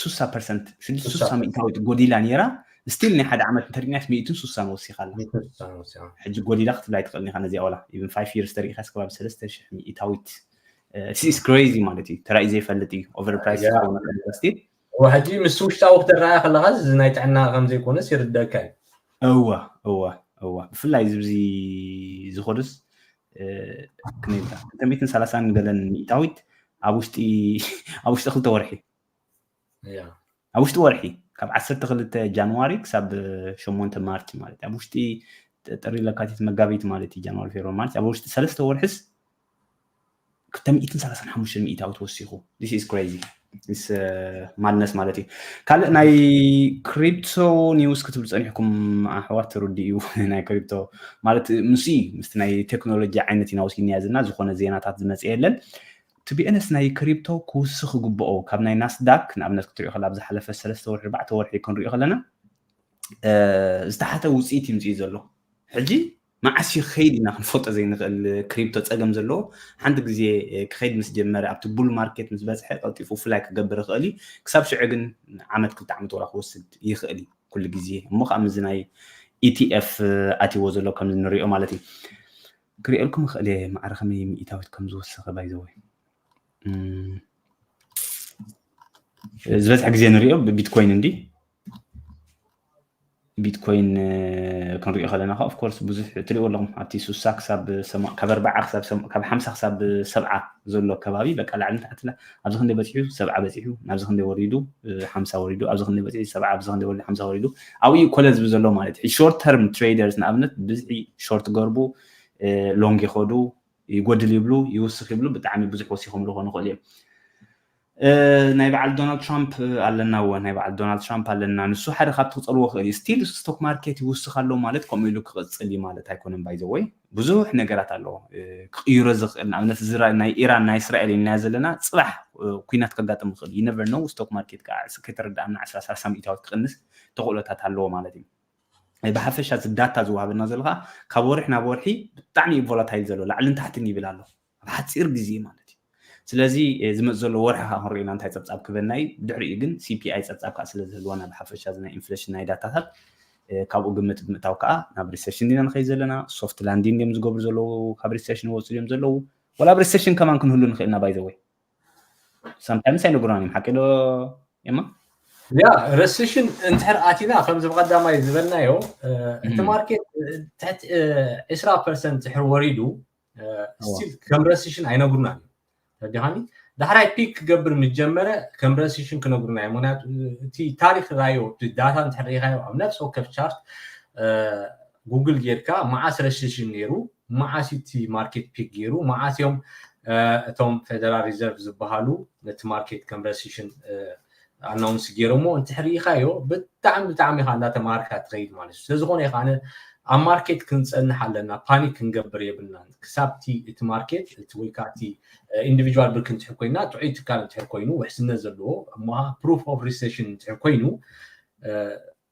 ሱሳ ፐርሰንት ሽዱሽተ ሱሳ ሚእታዊት ጎዲላ ነይራ። ስቲል ናይ ሓደ ዓመት እንተሪእናስ ሚእትን ሱሳን ወሲኻ ኣላ። ሕጂ ጎዲላ ክትብላ ኣይትኽእልን ኢኻ ነዚኣ ዋላ ኢቨን ፋይቭ ይርስ ተሪኢኻስ ከባቢ ሰለስተ ሽሕ ሚእታዊት is crazy ማለት እዩ። ተራእዩ ዘይፈልጥ እዩ። ኦቨር ፕራይስ ያ። ዝኸውን ነገር ስቲል እወ ሕጂ ምስ ውሽጣዊ ክትረኣያ ከለካ እዚ ናይ ጥዕና ከም ዘይኮነስ ይርደካ እዩ። እወ እወ እወ ብፍላይ እዚ ብዚ ዝኸዱስ ክልተ ሚእትን ሰላሳን ገለን ሚእታዊት ኣብ ውሽጢ ኣብ ውሽጢ ክልተ ወርሒ ያ። ኣብ ውሽጢ ወርሒ ካብ ዓሰርተ ክልተ ጃንዋሪ ክሳብ ሸሞንተ ማርች ማለት ኣብ ውሽጢ ጥሪ ለካቲት መጋቢት ማለት እዩ ጃንዋሪ ፌብሪ ማለት ኣብ ውሽጢ ሰለስተ ወርሕስ ክልተ ሚእትን ሰላሳን ሓሙሽተ ሚእታዊት ወሲኹ this is crazy ማድነስ ማለት እዩ። ካልእ ናይ ክሪፕቶ ኒውስ ክትብሉ ፀኒሕኩም ኣሕዋት ትርዲ እዩ ናይ ክሪፕቶ ማለት ምስ ምስቲ ናይ ቴክኖሎጂ ዓይነት ኢና ወሲድናያ ዘለና ዝኾነ ዜናታት ዝመፀ የለን። ቱ ቢ ኤነስ ናይ ክሪፕቶ ክውስኽ ግብኦ ካብ ናይ ናስዳክ ንኣብነት ክትሪኦ ከላ ኣብ ዝሓለፈ ሰለስተ ወርሒ ኣርባዕተ ወርሒ ክንሪኦ ከለና ዝተሓተ ውፅኢት ይምፅእ ዘሎ። ሕጂ መዓስ እዩ ክኸይድ ኢና ክንፈልጦ ዘይንኽእል። ክሪፕቶ ፀገም ዘለዎ ሓንቲ ግዜ ክኸይድ ምስ ጀመረ ኣብቲ ቡል ማርኬት ምስ በፅሐ ቀልጢፉ ፍላይ ክገብር ይኽእል እዩ። ክሳብ ሽዑ ግን ዓመት ክልተ ዓመት ወላ ክወስድ ይኽእል እዩ ኩሉ ግዜ። እሞ ከዓ ምዚ ናይ ኢቲኤፍ ኣትዎ ዘሎ ከም ንሪኦ ማለት እዩ። ክሪኤልኩም ይኽእል እየ ማዕረ ከመይ ሚእታዊት ከም ዝወሰኸ ባይዘወይ ዝበዝሐ ግዜ ንሪኦ ብቢትኮይን እንዲ ቢትኮይን ክንሪኦ ከለና ከዓ ኦፍኮርስ ብዙሕ ትሪእዎ ኣለኹም ኣብቲ ሱሳ ክሳብ ሰማ- ካብ ኣርባዓ ክሳብ ሰማ- ካብ ሓምሳ ክሳብ ሰብዓ ዘሎ ከባቢ በቃ ላዕልን ታሕትን ኣብዚ ክንደይ በፂሑ ሰብዓ በፂሑ ናብዚ ክንደይ ወሪዱ ሓምሳ ወሪዱ ኣብዚ ክንደይ በፂሑ ሰብዓ ኣብዚ ክንደይ ወሪዱ ሓምሳ ወሪዱ ኣብኡ እዩ ኮለል ዝብል ዘሎ ማለት እዩ ሾርት ተርም ትሬደርስ ንኣብነት ብዝሒ ሾርት ገርቡ ሎንግ ይኸዱ ይጎድል ይብሉ ይውስኽ ይብሉ ብጣዕሚ ብዙሕ ወሲኾም ዝኾኑ ይኽእሉ እዮም ናይ በዓል ዶናልድ ትራምፕ ኣለና እወ ናይ በዓል ዶናልድ ትራምፕ ኣለና ንሱ ሓደ ካብ ትቕፀልዎ ክእል እዩ ስቲል ስቶክ ማርኬት ይውስኽ ኣሎ ማለት ከምኡ ኢሉ ክቕፅል እዩ ማለት ኣይኮነን ባይዘወይ ብዙሕ ነገራት ኣለዎ ክቕይሮ ዝኽእል ንኣብነት ናይ ኢራን ናይ እስራኤል ኢልና ዘለና ፅባሕ ኩናት ከጋጥም ይኽእል ዩ ነቨር ነው ስቶክ ማርኬት ከዓ ከይተረዳእና ዕስራ ሰላሳ ሚእታዊት ክቕንስ ተኽእሎታት ኣለዎ ማለት እዩ ብሓፈሻ እዚ ዳታ ዝወሃበና ዘሎ ከዓ ካብ ወርሒ ናብ ወርሒ ብጣዕሚ እዩ ቮላታይል ዘሎ ላዕልን ታሕትን ይብል ኣሎ ኣብ ሓፂር ግዜ ማለት እዩ ስለዚ ዝመፅ ዘሎ ወርሒ ከዓ ክንሪእና እንታይ ፀብፃብ ክበና እዩ ድሕሪኡ ግን ሲፒኣይ ፀብፃብ ከዓ ስለ ዝህልወና ብሓፈሻ እዚ ናይ ኢንፍሌሽን ናይ ዳታታት ካብኡ ግምት ብምእታው ከዓ ናብ ሪሴሽን ዲና ንኸይድ ዘለና ሶፍት ላንዲን ድዮም ዝገብሩ ዘለዉ ካብ ሪሴሽን ወፁ ድዮም ዘለዉ ወላ ኣብ ሪሴሽን ከማን ክንህሉ ንኽእልና ባይዘወይ ሳምታይምስ ኣይነግሩናን እዮም ሓቂ ዶ የማ ያ ረሲሽን እንትሕር ኣቲና ከምዚ ብቀዳማይ ዝበልናዮ እቲ ማርኬት ትሕቲ ዕስራ ፐርሰንት ትሕር ወሪዱ ስቲል ከም ረሲሽን ኣይነግሩናን እዮም ተዲኻኒ ዳሕራይ ፒክ ክገብር ምስ ጀመረ ከም ረሲሽን ክነግሩና እዮም ምክንያቱ እቲ ታሪክ ራዮ ዳታ እንትሕር ሪኢኻዮ ኣብ ነፍሲ ወከፍ ቻርት ጉግል ጌርካ መዓስ ረሲሽን ነይሩ መዓስ እቲ ማርኬት ፒክ ገይሩ መዓስ እዮም እቶም ፌደራል ሪዘርቭ ዝበሃሉ ነቲ ማርኬት ከም ረሲሽን ኣናውንስ ገይሮሞ እንተ ርኢኻዮ ብጣዕሚ ብጣዕሚ ኢኻ እንዳተማሃርካ ትኸይድ ማለት እዩ ስለዝኾነ ኢኻ ኣነ ኣብ ማርኬት ክንፀንሕ ኣለና፣ ፓኒክ ክንገብር የብልናን። ክሳብቲ እቲ ማርኬት እቲ ወይ ከዓ እቲ ኢንዲቪጁዋል ብርክ እንትሕር ኮይና ጥዑይ ትካል እንትሕር ኮይኑ ውሕስነት ዘለዎ እሞ ፕሩፍ ኦፍ ሪሴሽን እንትሕር ኮይኑ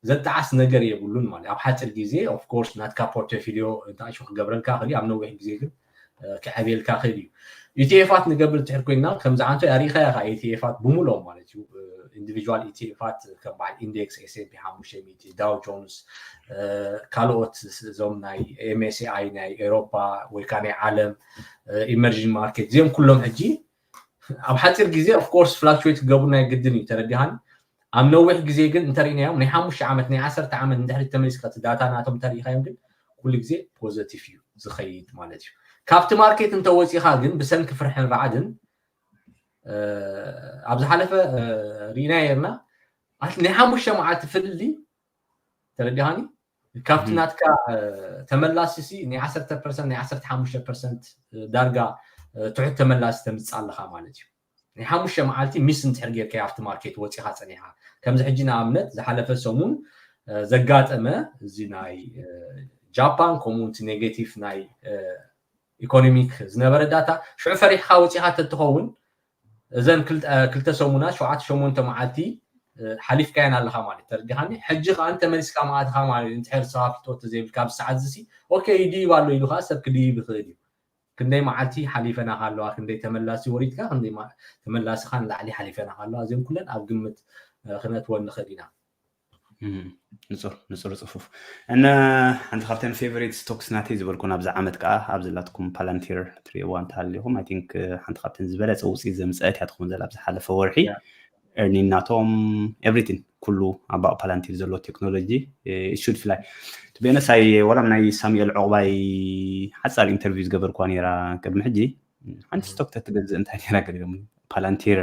ዘጣዓስ ነገር የብሉን ማለት ኣብ ሓፂር ግዜ ኦፍኮርስ ናትካ ፖርቶፊሊዮ እንታሽሙ ክገብረልካ ክእል ኣብ ነዊሕ ግዜ ግን ክዕብየልካ ክእል እዩ። ኢቲኤፋት ንገብር ትሕር ኮይና ከምዚ ዓንቶ ያሪኻያ ኢቲኤፋት ብምሎም ማለት እዩ። ኢንዲቪጁዋል ኢቲኤፋት ከም በዓል ኢንዴክስ ኤስኤንፒ ሓሙሽተ ሚእቲ ዳው ጆንስ ካልኦት እዞም ናይ ኤምኤስኣይ ናይ ኤሮፓ ወይ ከዓ ናይ ዓለም ኢመርጂንግ ማርኬት እዚኦም ኩሎም ሕጂ ኣብ ሓፂር ግዜ ኦፍኮርስ ፍላክቹዌት ክገብሩ ናይ ግድን እዩ ተረዲሃን ኣብ ነዊሕ ግዜ ግን እንተሪእናዮም ናይ ሓሙሽተ ዓመት ናይ ዓሰርተ ዓመት ንድሕሪት ተመሊስካ እቲ ዳታ ናቶም እንተሪኢኻዮም ግን ኩሉ ግዜ ፖዘቲቭ እዩ ዝኸይድ ማለት እዩ። ካብቲ ማርኬት እንተወፂኻ ግን ብሰንኪ ፍርሕን ራዕድን ኣብ ዝሓለፈ ርኢና የርና ናይ ሓሙሽተ መዓልቲ ፍልልይ ተረዲኻኒ ካብቲ ናትካ ተመላሲ ሲ ናይ ዓሰርተ ፐርሰንት ናይ ዓሰርተ ሓሙሽተ ፐርሰንት ዳርጋ ትሑት ተመላሲ ተምፅእ ኣለኻ ማለት እዩ። ናይ ሓሙሽተ መዓልቲ ሚስ እንትሕር ጌርካ ኣብቲ ማርኬት ወፂኻ ፀኒኻ ከምዚ ሕጂ ንኣብነት ዝሓለፈ ሰሙን ዘጋጠመ እዚ ናይ ጃፓን ከምኡ እቲ ኔጌቲቭ ናይ ኢኮኖሚክ ዝነበረ ዳታ ሽዑ ፈሪሕካ ወፂኻ ተትኸውን እዘን ክልተ ሰሙናት ሸውዓተ ሸሞንተ መዓልቲ ሓሊፍካየን ኣለኻ ማለት ተረዲኻኒ። ሕጂ ከዓ እንተመሊስካ መዓትኻ ማለት እዩ። እንድሕር ንስኻ ፍልጠት ተዘይብልካ ኣብዚ ሰዓት እዚ ኦኬ ይድይብ ኣሎ ኢሉ ከዓ ሰብ ክድይብ ይኽእል እዩ። ክንደይ መዓልቲ ሓሊፈና ካለዋ ክንደይ ተመላሲ ወሪድካ ክንደይ ተመላስኻ ንላዕሊ ሓሊፈና ካለዋ እዚኦም ኩለን ኣብ ግምት ክነእትወን ንኽእል ኢና። ንፁር ንፁር ፅፉፍ እነ ሓንቲ ካብተን ፌቨሬት ስቶክስ ናተይ ዝበልኩ ናብዚ ዓመት ከዓ ኣብ ዘላትኩም ፓላንቲር ትሪእዋ እንተሃሊኹም ኣይ ቲንክ ሓንቲ ካብተን ዝበለፀ ውፅኢት ዘምፀአት እያ ትኸውን ዘላ ኣብ ዝሓለፈ ወርሒ ኤርኒን ናቶም ኤቭሪቲን ኩሉ ኣባኡ ፓላንቲር ዘሎ ቴክኖሎጂ ሹድ ፍላይ ትቤነሳይ ወላ ናይ ሳሙኤል ዕቑባይ ሓፃር ኢንተርቪው ዝገበርኳ ነራ ቅድሚ ሕጂ ሓንቲ ስቶክ ተትገዝእ እንታይ ነራ ገሊሎም ፓላንቲር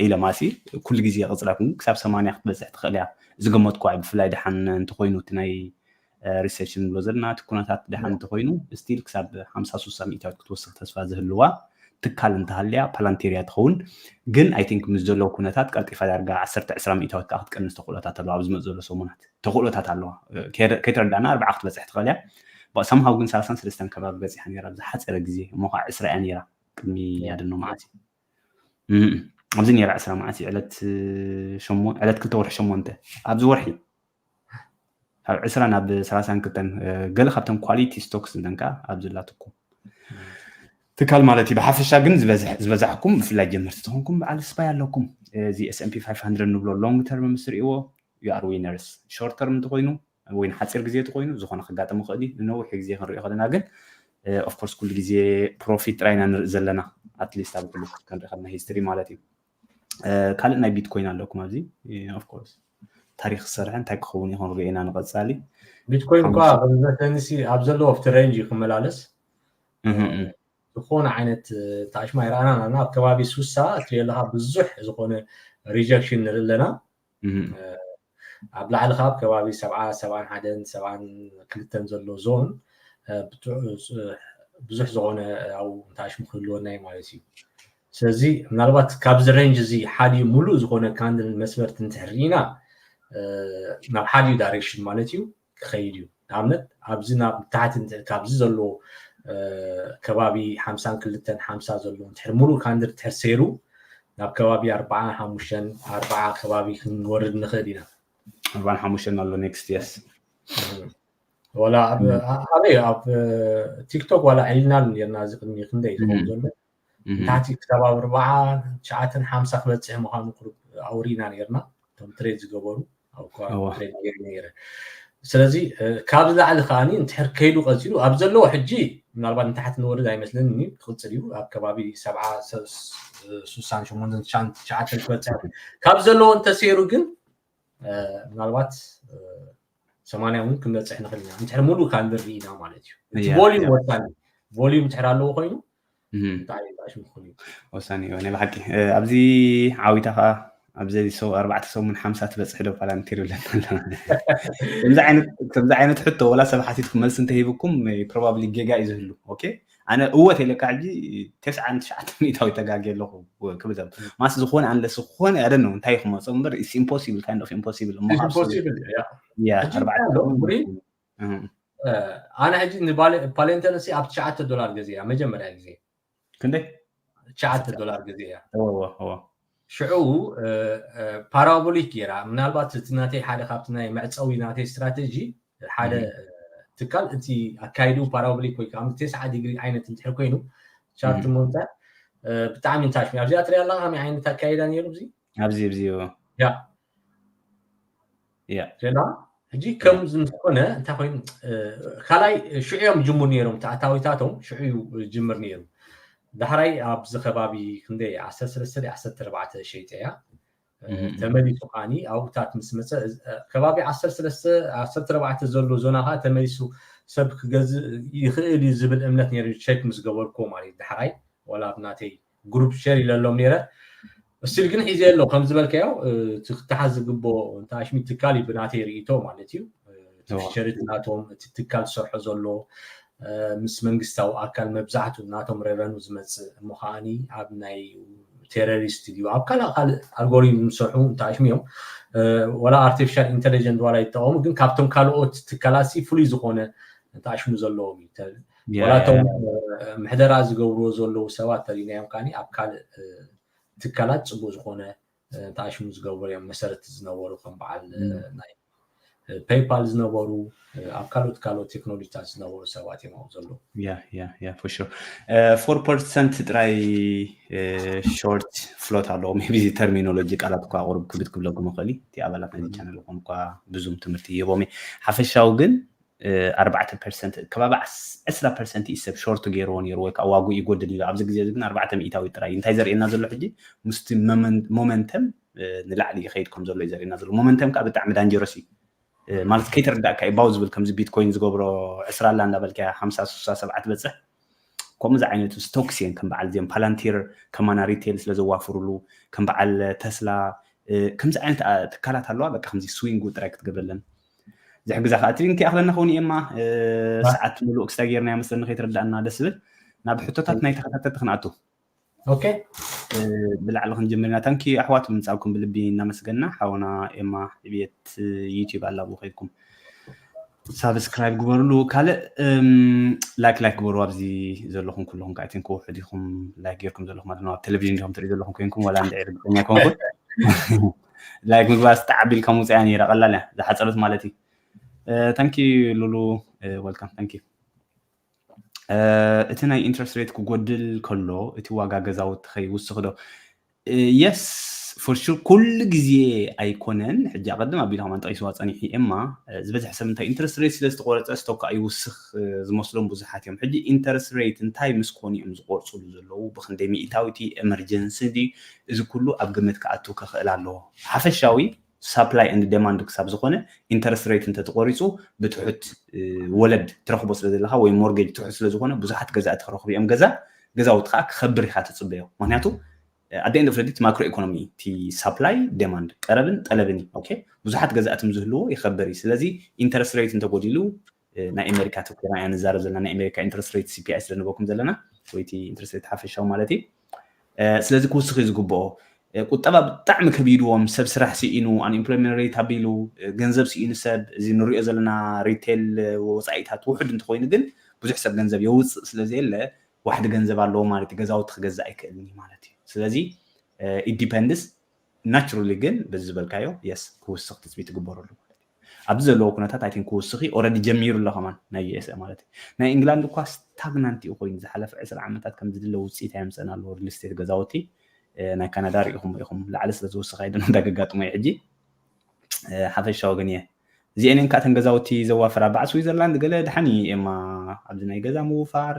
ኢለ ማሲ ኩሉ ግዜ የቐፅላኩም ክሳብ ሰማንያ ክትበፅሕ ትኽእል እያ ዝገመትኳ ብፍላይ ደሓን እንተኮይኑ እቲ ናይ ሪሴሽን ንብሎ ዘለና እቲ ኩነታት ደሓን እንተኮይኑ ስቲል ክሳብ ሓምሳ ሱሳ ሚእታዊት ክትወስኽ ተስፋ ዝህልዋ ትካል እንተሃልያ ፓላንቴርያ ትኸውን ግን ኣይ ቲንክ ምስ ዘለዎ ኩነታት ቀልጢፋ ዳርጋ ዓሰርተ ዕስራ ሚእታዊት ከዓ ክትቀንስ ተኽእሎታት ኣለዋ ኣብ ዝመፅ ዘሎ ሰሙናት ተኽእሎታት ኣለዋ ከይተረዳእና ኣርባዓ ክትበፅሕ ትኽእል እያ ሳምሃው ግን ሰላሳን ሰለስተን ከባቢ በፂሓ ነራ ዝሓፀረ ግዜ እሞ ከዓ ዕስራ እያ ነራ ቅድሚ ያደኖ መዓት ኣብዚ ነራ ዕስራ መዓት ዕለት ዕለት ክልተ ወርሒ ሸሞንተ ኣብዚ ወርሒ ካብ ዕስራ ናብ ሰላሳን ክልተን ገለ ካብተን ኳሊቲ ስቶክስ እንተን ከዓ ኣብዚ ላትኩም ትካል ማለት እዩ ብሓፈሻ ግን ዝበዛሕኩም ብፍላይ ጀመርቲ ተኾንኩም በዓል ስፓይ ኣለኩም እዚ S&P five hundred ንብሎ long term ምስ ርእዎ you are winners short term እንተኮይኑ ወይ ንሓፂር ግዜ ተኮይኑ ዝኾነ ከጋጥም ይኽእል እዩ ንነዊሕ ግዜ ክንሪኦ ከለና ግን of course ኩሉ ግዜ ፕሮፊት ጥራይ ኢና ንርኢ ዘለና at least ኣብ ኩሉ ክንርኢ ከለና ሂስትሪ ማለት እዩ ካልእ ናይ ቢትኮይን ኣለኩም ኣብዚ of course ታሪክ ዝሰርሐ እንታይ ክኸውን እዩ ክንሪኦ ኢና ንቐፃሊ ቢትኮይን እኳ ከምዝመስለኒ ኣብ ዘለዎ ኣብቲ ሬንጅ እዩ ክመላለስ ዝኾነ ዓይነት ታሽማ ይረኣና ኣለና ኣብ ከባቢ ሱሳ እትሪኦ ኣለካ ብዙሕ ዝኾነ ሪጀክሽን ንርኢ ኣለና ኣብ ላዕሊ ካብ ከባቢ ሰብዓ ሰብዓን ሓደን ሰብዓን ክልተን ዘሎ ዞን ብዙሕ ዝኾነ ኣብኡ ታሽሙ ክህልወና እዩ ማለት እዩ ስለዚ ምናልባት ካብዚ ሬንጅ እዚ ሓዲኡ ሙሉእ ዝኾነ ካንድል መስፈርቲ እንትሕር ኢና ናብ ሓዲኡ ዳይሬክሽን ማለት እዩ ክኸይድ እዩ ንኣብነት ኣብዚ ናብ ታሕቲ ካብዚ ዘሎ ከባቢ ሓምሳን ክልተን ሓምሳ ዘሎ እንድሕር ሙሉእ ካንድል እንድሕር ሰይሩ ናብ ከባቢ ኣርባዓ ሓሙሽተን ኣርባዓ ከባቢ ክንወርድ ንኽእል ኢና ኣርባዓን ሓሙሽተን ኣሎ ኔክስት የስ ወላ ኣበይ ኣብ ቲክቶክ ዋላ ዕልናሉ ነርና እዚ ቅድሚ ክንደይ ዝኸውን ዘሎ ታሕቲ ክሳብ ኣብ ኣርባዓ ትሽዓተን ሓምሳ ክበፅሕ ምዃኑ ኣውሪና ነርና እቶም ትሬድ ዝገበሩ ኣብ ትሬድ ነረ ስለዚ ካብዚ ላዕሊ ከዓ እንድሕር ከይዱ ቀፂሉ ኣብ ዘለዎ ሕጂ ምናልባት ንታሕቲ ንወርድ ኣይመስለኒ ክቅፅል እዩ ኣብ ከባቢ ሰብዓ ሱሳን ሸሞንተን ትሽዓተን ክበፅሕ ካብ ዘለዎ እንተሰይሩ ግን ምናልባት ሰማንያ እውን ክንበፅሕ ንኽእል ኢና እንድሕር ሙሉእ ካንድል ርኢና ማለት እዩ እቲ ቮሊዩም ወሳኒ ቮሊዩም እንድሕር ኣለዎ ኮይኑ ብጣዕሚ ብጣዕሚ ክኾን እዩ ወሳኒ እዩ ናይ ብሓቂ ኣብዚ ዓዊታ ከዓ ኣብዚ ኣርባዕተ ሰሙን ሓምሳ ትበፅሕ ዶ ፓላንቲር ይብለና ኣሎ ከምዚ ዓይነት ሕቶ ወላ ሰብ ሓቲትኩም መልሲ እንተሂብኩም ፕሮባብሊ ጌጋ እዩ ዝህሉ ኦኬ ኣነ እወ ተይለካ ሕጂ ተስዓን ትሽዓተ ሚእታዊ ተጋጊ ኣለኹ ክብል ዘሎ ማስ ዝኾነ ኣንለስ ዝኾነ ኣደነ እንታይ ክመፆ እምበር ኢስ ኢምፖሲብል ካይንድ ኦፍ ኢምፖሲብል እሞ ኣነ ሕጂ ንፓሌንተነሲ ኣብ ትሽዓተ ዶላር ገዚያ መጀመርያ ግዜ። ክንደይ? ትሽዓተ ዶላር ገዚያ። እወ እወ። ሽዑ ፓራቦሊክ ገይራ፣ ምናልባት እቲ ናተይ ሓደ ካብቲ ናይ መዕፀዊ ናተይ ስትራቴጂ ሓደ ትካል እቲ ኣካይዱ ፓራቦሊክ ወይ ከዓ ተስዓ ዲግሪ ዓይነት እንድሕር ኮይኑ ቻርት ሞንታ ብጣዕሚ እንታሽ ኣብዚኣ ትሪኣ ኣለካ ከመይ ዓይነት ኣካይዳ ነይሩ እዚ ኣብዚ ኣብዚ ያ ያ ዜና ሕጂ ከም ዝምስኮነ እንታይ ኮይኑ ካልኣይ ሽዑ እዮም ጅምሩ ነይሮም ተኣታዊታቶም ሽዑ እዩ ጅምር ነይሩ ዳሕራይ ኣብዚ ከባቢ ክንደይ ዓሰርተ ሰለስተ ዓሰርተ ኣርባዕተ ሸይጠ እያ ተመሊሱ ከዓኒ ኣብኡታት ምስ መፀ ከባቢ ዓሰርተ ሰለስተ ዓሰርተ ኣርባዕተ ዘሎ ዞና ከዓ ተመሊሱ ሰብ ክገዝእ ይኽእል እዩ ዝብል እምነት ነይሩ ቸክ ምስ ገበርኩዎ ማለት እዩ ዳሕራይ ወላ ኣብ ናተይ ግሩፕ ሸር ኢለሎም ነይረ ስቲል ግን ሒዘ ኣሎ ከም ዝበልካዮ እቲ ክተሓዝ ዝግቦ እንተ ኣሽሚ ትካል እዩ ብናተይ ርእይቶ ማለት እዩ እቲ ሸርት ናቶም እቲ ትካል ዝሰርሖ ዘሎ ምስ መንግስታዊ ኣካል መብዛሕቱ ናቶም ሬቨኑ ዝመፅእ እሞ ከዓኒ ኣብ ናይ ቴሮሪስት ድዩ ኣብ ካልእ ካልእ ኣልጎሪዝም ዝሰርሑ እንተ ኣሽሙ እዮም ወላ ኣርቲፊሻል ኢንቴሊጀንት ዋላ ይጠቐሙ ግን ካብቶም ካልኦት ትካላት ፍሉይ ዝኾነ እንተ ኣሽሙ ዘለዎም እዩ ወላቶም ምሕደራ ዝገብርዎ ዘለዉ ሰባት ተሪናዮም ከዓኒ ኣብ ካልእ ትካላት ፅቡቅ ዝኾነ ተኣሽሙ ዝገበሩ እዮም መሰረት ዝነበሩ ከም በዓል ናይ ፔይፓል ዝነበሩ ኣብ ካልኦት ካልኦት ቴክኖሎጂታት ዝነበሩ ሰባት እዮም ኣብኡ ዘለዉ ፎር ፐርሰንት ጥራይ ሾርት ፍሎት ኣለዎ ቢ ተርሚኖሎጂ ቃላት እኳ ቁሩብ ክብድ ክብለኩም ይኽእል እቲ ኣባላት ናይዚ ቻነል ይኹን እኳ ብዙም ትምህርቲ ይህቦም ሓፈሻዊ ግን ኣርባዕተ ፐርሰንት ከባቢ ዕስራ ፐርሰንት እዩ ሰብ ሾርት ገይርዎ ነይሩ ወይ ከዓ ዋጉ ይጎድል ኢሉ ኣብዚ ግዜ ግን ኣርባዕተ ሚእታዊ ጥራይ እንታይ ዘርእየና ዘሎ ሕጂ ምስቲ ሞመንተም ንላዕሊ ይኸይድ ከም ዘሎ እዩ ዘርእየና ዘሎ ሞመንተም ከዓ ብጣዕሚ ዳንጀረስ እዩ ማለት ከይተረዳእካ እዩ ባው ዝብል ከምዚ ቢትኮይን ዝገብሮ ዕስራ ኣላ እንዳበልካ ሓምሳ ስሳ ሰብዓ ትበፅሕ ከምዚ ዓይነት ስቶክስ እየን ከም በዓል እዚኦም ፓላንቲር ከማና ሪቴል ስለ ዘዋፍሩሉ ከም በዓል ተስላ ከምዚ ዓይነት ትካላት ኣለዋ በቃ ከምዚ ስዊንጉ ጥራይ ክትገብረለን ዝሕግዛ ከዓ ትሪን ከይኣኽለና ኸውን እየማ ሰዓት ምሉእ ክስታ ጌርና መስለኒ ከይትረዳእና ደስ ዝብል ናብ ሕቶታት ናይ ተኸታተልቲ ክንኣቱ ኦኬ ብላዕሊ ክንጅምር ኢና ታንኪ ኣሕዋት ብምፃእኩም ብልቢ እናመስገና ሓውና ኤማ ዕብየት ዩቲብ ኣላቡ ከይድኩም ሳብስክራይብ ግበርሉ ካልእ ላይክ ላይክ ግበሩ ኣብዚ ዘለኹም ኩለኹም ከዓ ቲንክ ውሕድ ኢኹም ላይክ ጌርኩም ዘለኹም ማለት ኣብ ቴሌቪዥን ዲኹም ትርኢ ዘለኹም ኮይንኩም ወላ እንድዒ ርግፀኛ ይኮንኩን ላይክ ምግባር ስተዓቢልካ ምውፅያ ነይራ ቀላል እያ ዝሓፀረት ማለት እዩ ታንኪ ሉሉ ወልካም ታንኪ እቲ ናይ ኢንትረስት ሬት ክጎድል ከሎ እቲ ዋጋ ገዛውቲ ከይውስኽ ዶ የስ ፎር ሹር ኩሉ ግዜ ኣይኮነን ሕጂ ኣቐድም ኣቢሉ ከማን ጠቂስዋ ፀኒሑ ኤማ ዝበዝሕ ሰብ እንታይ ኢንትረስት ሬት ስለ ዝተቆረፀ ስቶክ ኣይውስኽ ዝመስሎም ብዙሓት እዮም ሕጂ ኢንተረስት ሬት እንታይ ምስ ኮኑ እዮም ዝቆርፅሉ ዘለዉ ብክንደይ ሚእታዊቲ ኤመርጀንሲ ድዩ እዚ ኩሉ ኣብ ግምት ክኣቱ ክኽእል ኣለዎ ሓፈሻዊ ሳፕላይ ኤንድ ዴማንድ ክሳብ ዝኾነ ኢንተረስት ሬት እንተተቆሪፁ ብትሑት ወለድ ትረኽቦ ስለ ዘለካ ወይ ሞርጌጅ ትሑት ስለ ዝኾነ ብዙሓት ገዛእቲ ክረኽቡ እዮም ገዛ ገዛውቲ ከዓ ክኸብር ኢካ ትፅበዮ ምክንያቱ ኣደ ኤንድ ፍረዲ ማክሮ ኢኮኖሚ እቲ ሳፕላይ ዴማንድ ቀረብን ጠለብን እዩ ብዙሓት ገዛእቲ ዝህልዎ ይኸብር እዩ ስለዚ ኢንተረስት ሬት እንተጎዲሉ ናይ ኣሜሪካ ተኮና እያ ንዛረብ ዘለና ናይ ኣሜሪካ ኢንተረስት ሬት ሲፒኣይ ስለ ንበኩም ዘለና ወይ ኢንተረስት ሬት ሓፈሻዊ ማለት እዩ ስለዚ ክውስኽ እዩ ዝግብኦ ቁጠባ ብጣዕሚ ከቢድዎም ሰብ ስራሕ ስኢኑ ኣንኤምፕሎይመንት ሬት ኣቢሉ ገንዘብ ስኢኑ ሰብ እዚ ንሪኦ ዘለና ሪቴል ወፃኢታት ውሕድ እንተኮይኑ ግን ብዙሕ ሰብ ገንዘብ የውፅእ ስለዘየለ ዋሕዲ ገንዘብ ኣለዎ ማለት ገዛውቲ ክገዝእ ኣይክእልን ማለት እዩ ስለዚ ኢት ዲፐንድስ ናቹራሊ ግን በዚ ዝበልካዮ የስ ክውስኽ ትፅቢት ትግበረሉ ማለት እዩ ኣብዚ ዘለዎ ኩነታት ኣይቲን ክውስኺ ኦረዲ ጀሚሩ ኣሎ ከማን ናይ ዩኤስኤ ማለት እዩ ናይ ኢንግላንድ እኳ ስታግናንት እዩ ኮይኑ ዝሓለፈ ዕስራ ዓመታት ከም ዝድለ ውፅኢት ኣየምፀን ኣለዎ ሪል ስቴት ገዛውቲ ናይ ካናዳ ርኢኹም ኢኹም ላዕሊ ስለ ዝውስኽ ኣይደን እንዳገጋጥሞ እዩ ሕጂ ሓፈሻዊ ግን እየ እዚአን እየን ከዓ ተን ገዛውቲ ዘዋፈራ በዓ ስዊዘርላንድ ገለ ድሓን እዩ ኤማ ኣብዚ ናይ ገዛ ምውፋር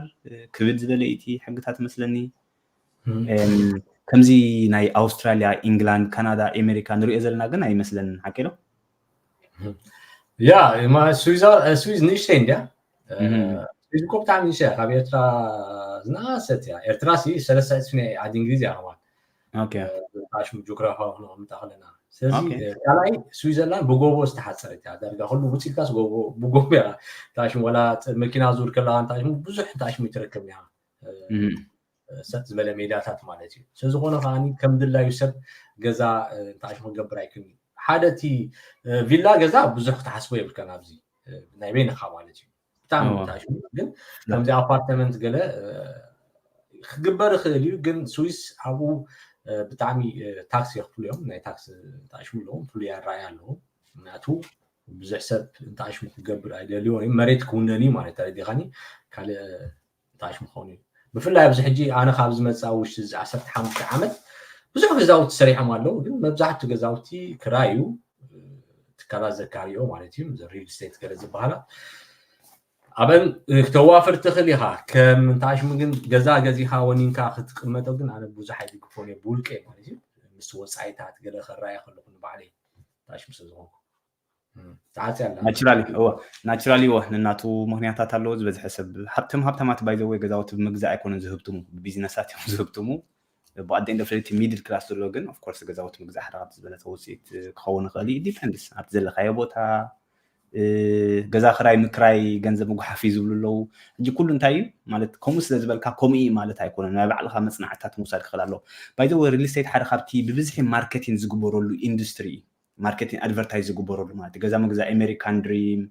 ክብድ ዝበለ እቲ ሕግታት መስለኒ ከምዚ ናይ ኣውስትራሊያ ኢንግላንድ ካናዳ ኣሜሪካ ንሪኦ ዘለና ግን ኣይመስለንን ሓቂ ዶ ያ ስዊዝ ንእሽተይ እንድያ ስዊዝ እኮ ብጣዕሚ ንእሽተይ ካብ ኤርትራ ዝነኣሰት እያ ኤርትራ ሲ ሰለስተ ዕፅፊ ናይ ዓዲ እንግሊዝ እያ ከማን ሽሙ ጂኦግራፋዊ ክንቐምጣ ከለና ስለዚ ካልኣይ ስዊዘርላንድ ብጎቦ ዝተሓፀረት እያ ዳርጋ ኩሉ ውፅኢትካስ ብጎቦ እያ ታሽሙ ወላ መኪና ዙር ከለካ ታሽሙ ብዙሕ ታሽሙ ይትረከብ እያ ሰጥ ዝበለ ሜዳታት ማለት እዩ ስለዝኾነ ከዓ ከም ድላዩ ሰብ ገዛ እንታይ ክገብር ኣይክን ሓደ እቲ ቪላ ገዛ ብዙሕ ክትሓስቦ የብልካን ኣብዚ ናይ በይንኻ ማለት እዩ ብጣዕሚ ተኣሽሙ። ግን ከምዚ ኣፓርትመንት ገለ ክግበር ይኽእል እዩ። ግን ስዊስ ኣብኡ ብጣዕሚ ታክስ የኽፍሉ እዮም። ናይ ታክስ ተኣሽሙ ኣለዎም፣ ፍሉይ ኣረኣያ ኣለዎም። ምክንያቱ ብዙሕ ሰብ እንተኣሽሙ ክገብር ኣይደልዮ እዩ። መሬት ክውነን እዩ ማለት ተረዲኻኒ። ካልእ እንተኣሽሙ ክኸውን እዩ። ብፍላይ ኣብዚ ሕጂ ኣነ ካብ ዝመፅእ ኣብ ውሽጢ እዚ ዓሰርተ ሓሙሽተ ዓመት ብዙሕ ገዛውቲ ሰሪሖም ኣለዉ። ግን መብዛሕትኡ ገዛውቲ ክራይ እዩ። ትካላት ዘካርዮ ማለት እዩ፣ ሪል ስቴት ገለ ዝበሃላ። ኣበን ክተዋፍር ትኽእል ኢኻ። ከም እንተኣሽሙ ግን ገዛ ገዚኻ ወኒንካ ክትቅመጦ ግን ኣነ ብዙሕ ኣይድግፎን እየ፣ ብውልቀ ማለት እዩ። ምስ ወፃኢታት ገለ ከረኣየ ከለኹ ንባዕለይ ተኣሽሙ ስለ ዝኾንኩ ተዓፅያ ኣላ። ናቹራሊ እወ፣ ናቹራሊ እወ፣ ነናቱ ምኽንያታት ኣለዎ። ዝበዝሐ ሰብ ሃብቶም ሃብታማት ባይዘወይ ገዛውቲ ብምግዛእ ኣይኮነን ዝህብትሙ፣ ብቢዝነሳት እዮም ዝህብትሙ። ብኣደ ኢንድ ኦፍ ሚድል ክላስ ዘሎ ግን ኦፍኮርስ ገዛውቲ ምግዛእ ሓደ ካብቲ ዝበለፀ ውፅኢት ክኸውን ይኽእል እዩ። ዲፐንድስ ኣብቲ ዘለካዮ ቦታ፣ ገዛ ክራይ ምክራይ፣ ገንዘብ ምጉሓፍ እዩ ዝብሉ ኣለዉ። ሕጂ ኩሉ እንታይ እዩ ማለት፣ ከምኡ ስለ ዝበልካ ከምኡ እዩ ማለት ኣይኮነን። ናይ ባዕልካ መፅናዕትታት ምውሳድ ክኽእል ኣለዎ። ባይዘወይ ሪል ስቴት ሓደ ካብቲ ብብዝሒ ማርኬቲንግ ዝግበረሉ ኢንዱስትሪ እዩ። ማርኬቲንግ ኣድቨርታይዝ ዝግበረሉ ማለት እዩ። ገዛ ምግዛእ፣ ኣሜሪካን ድሪም፣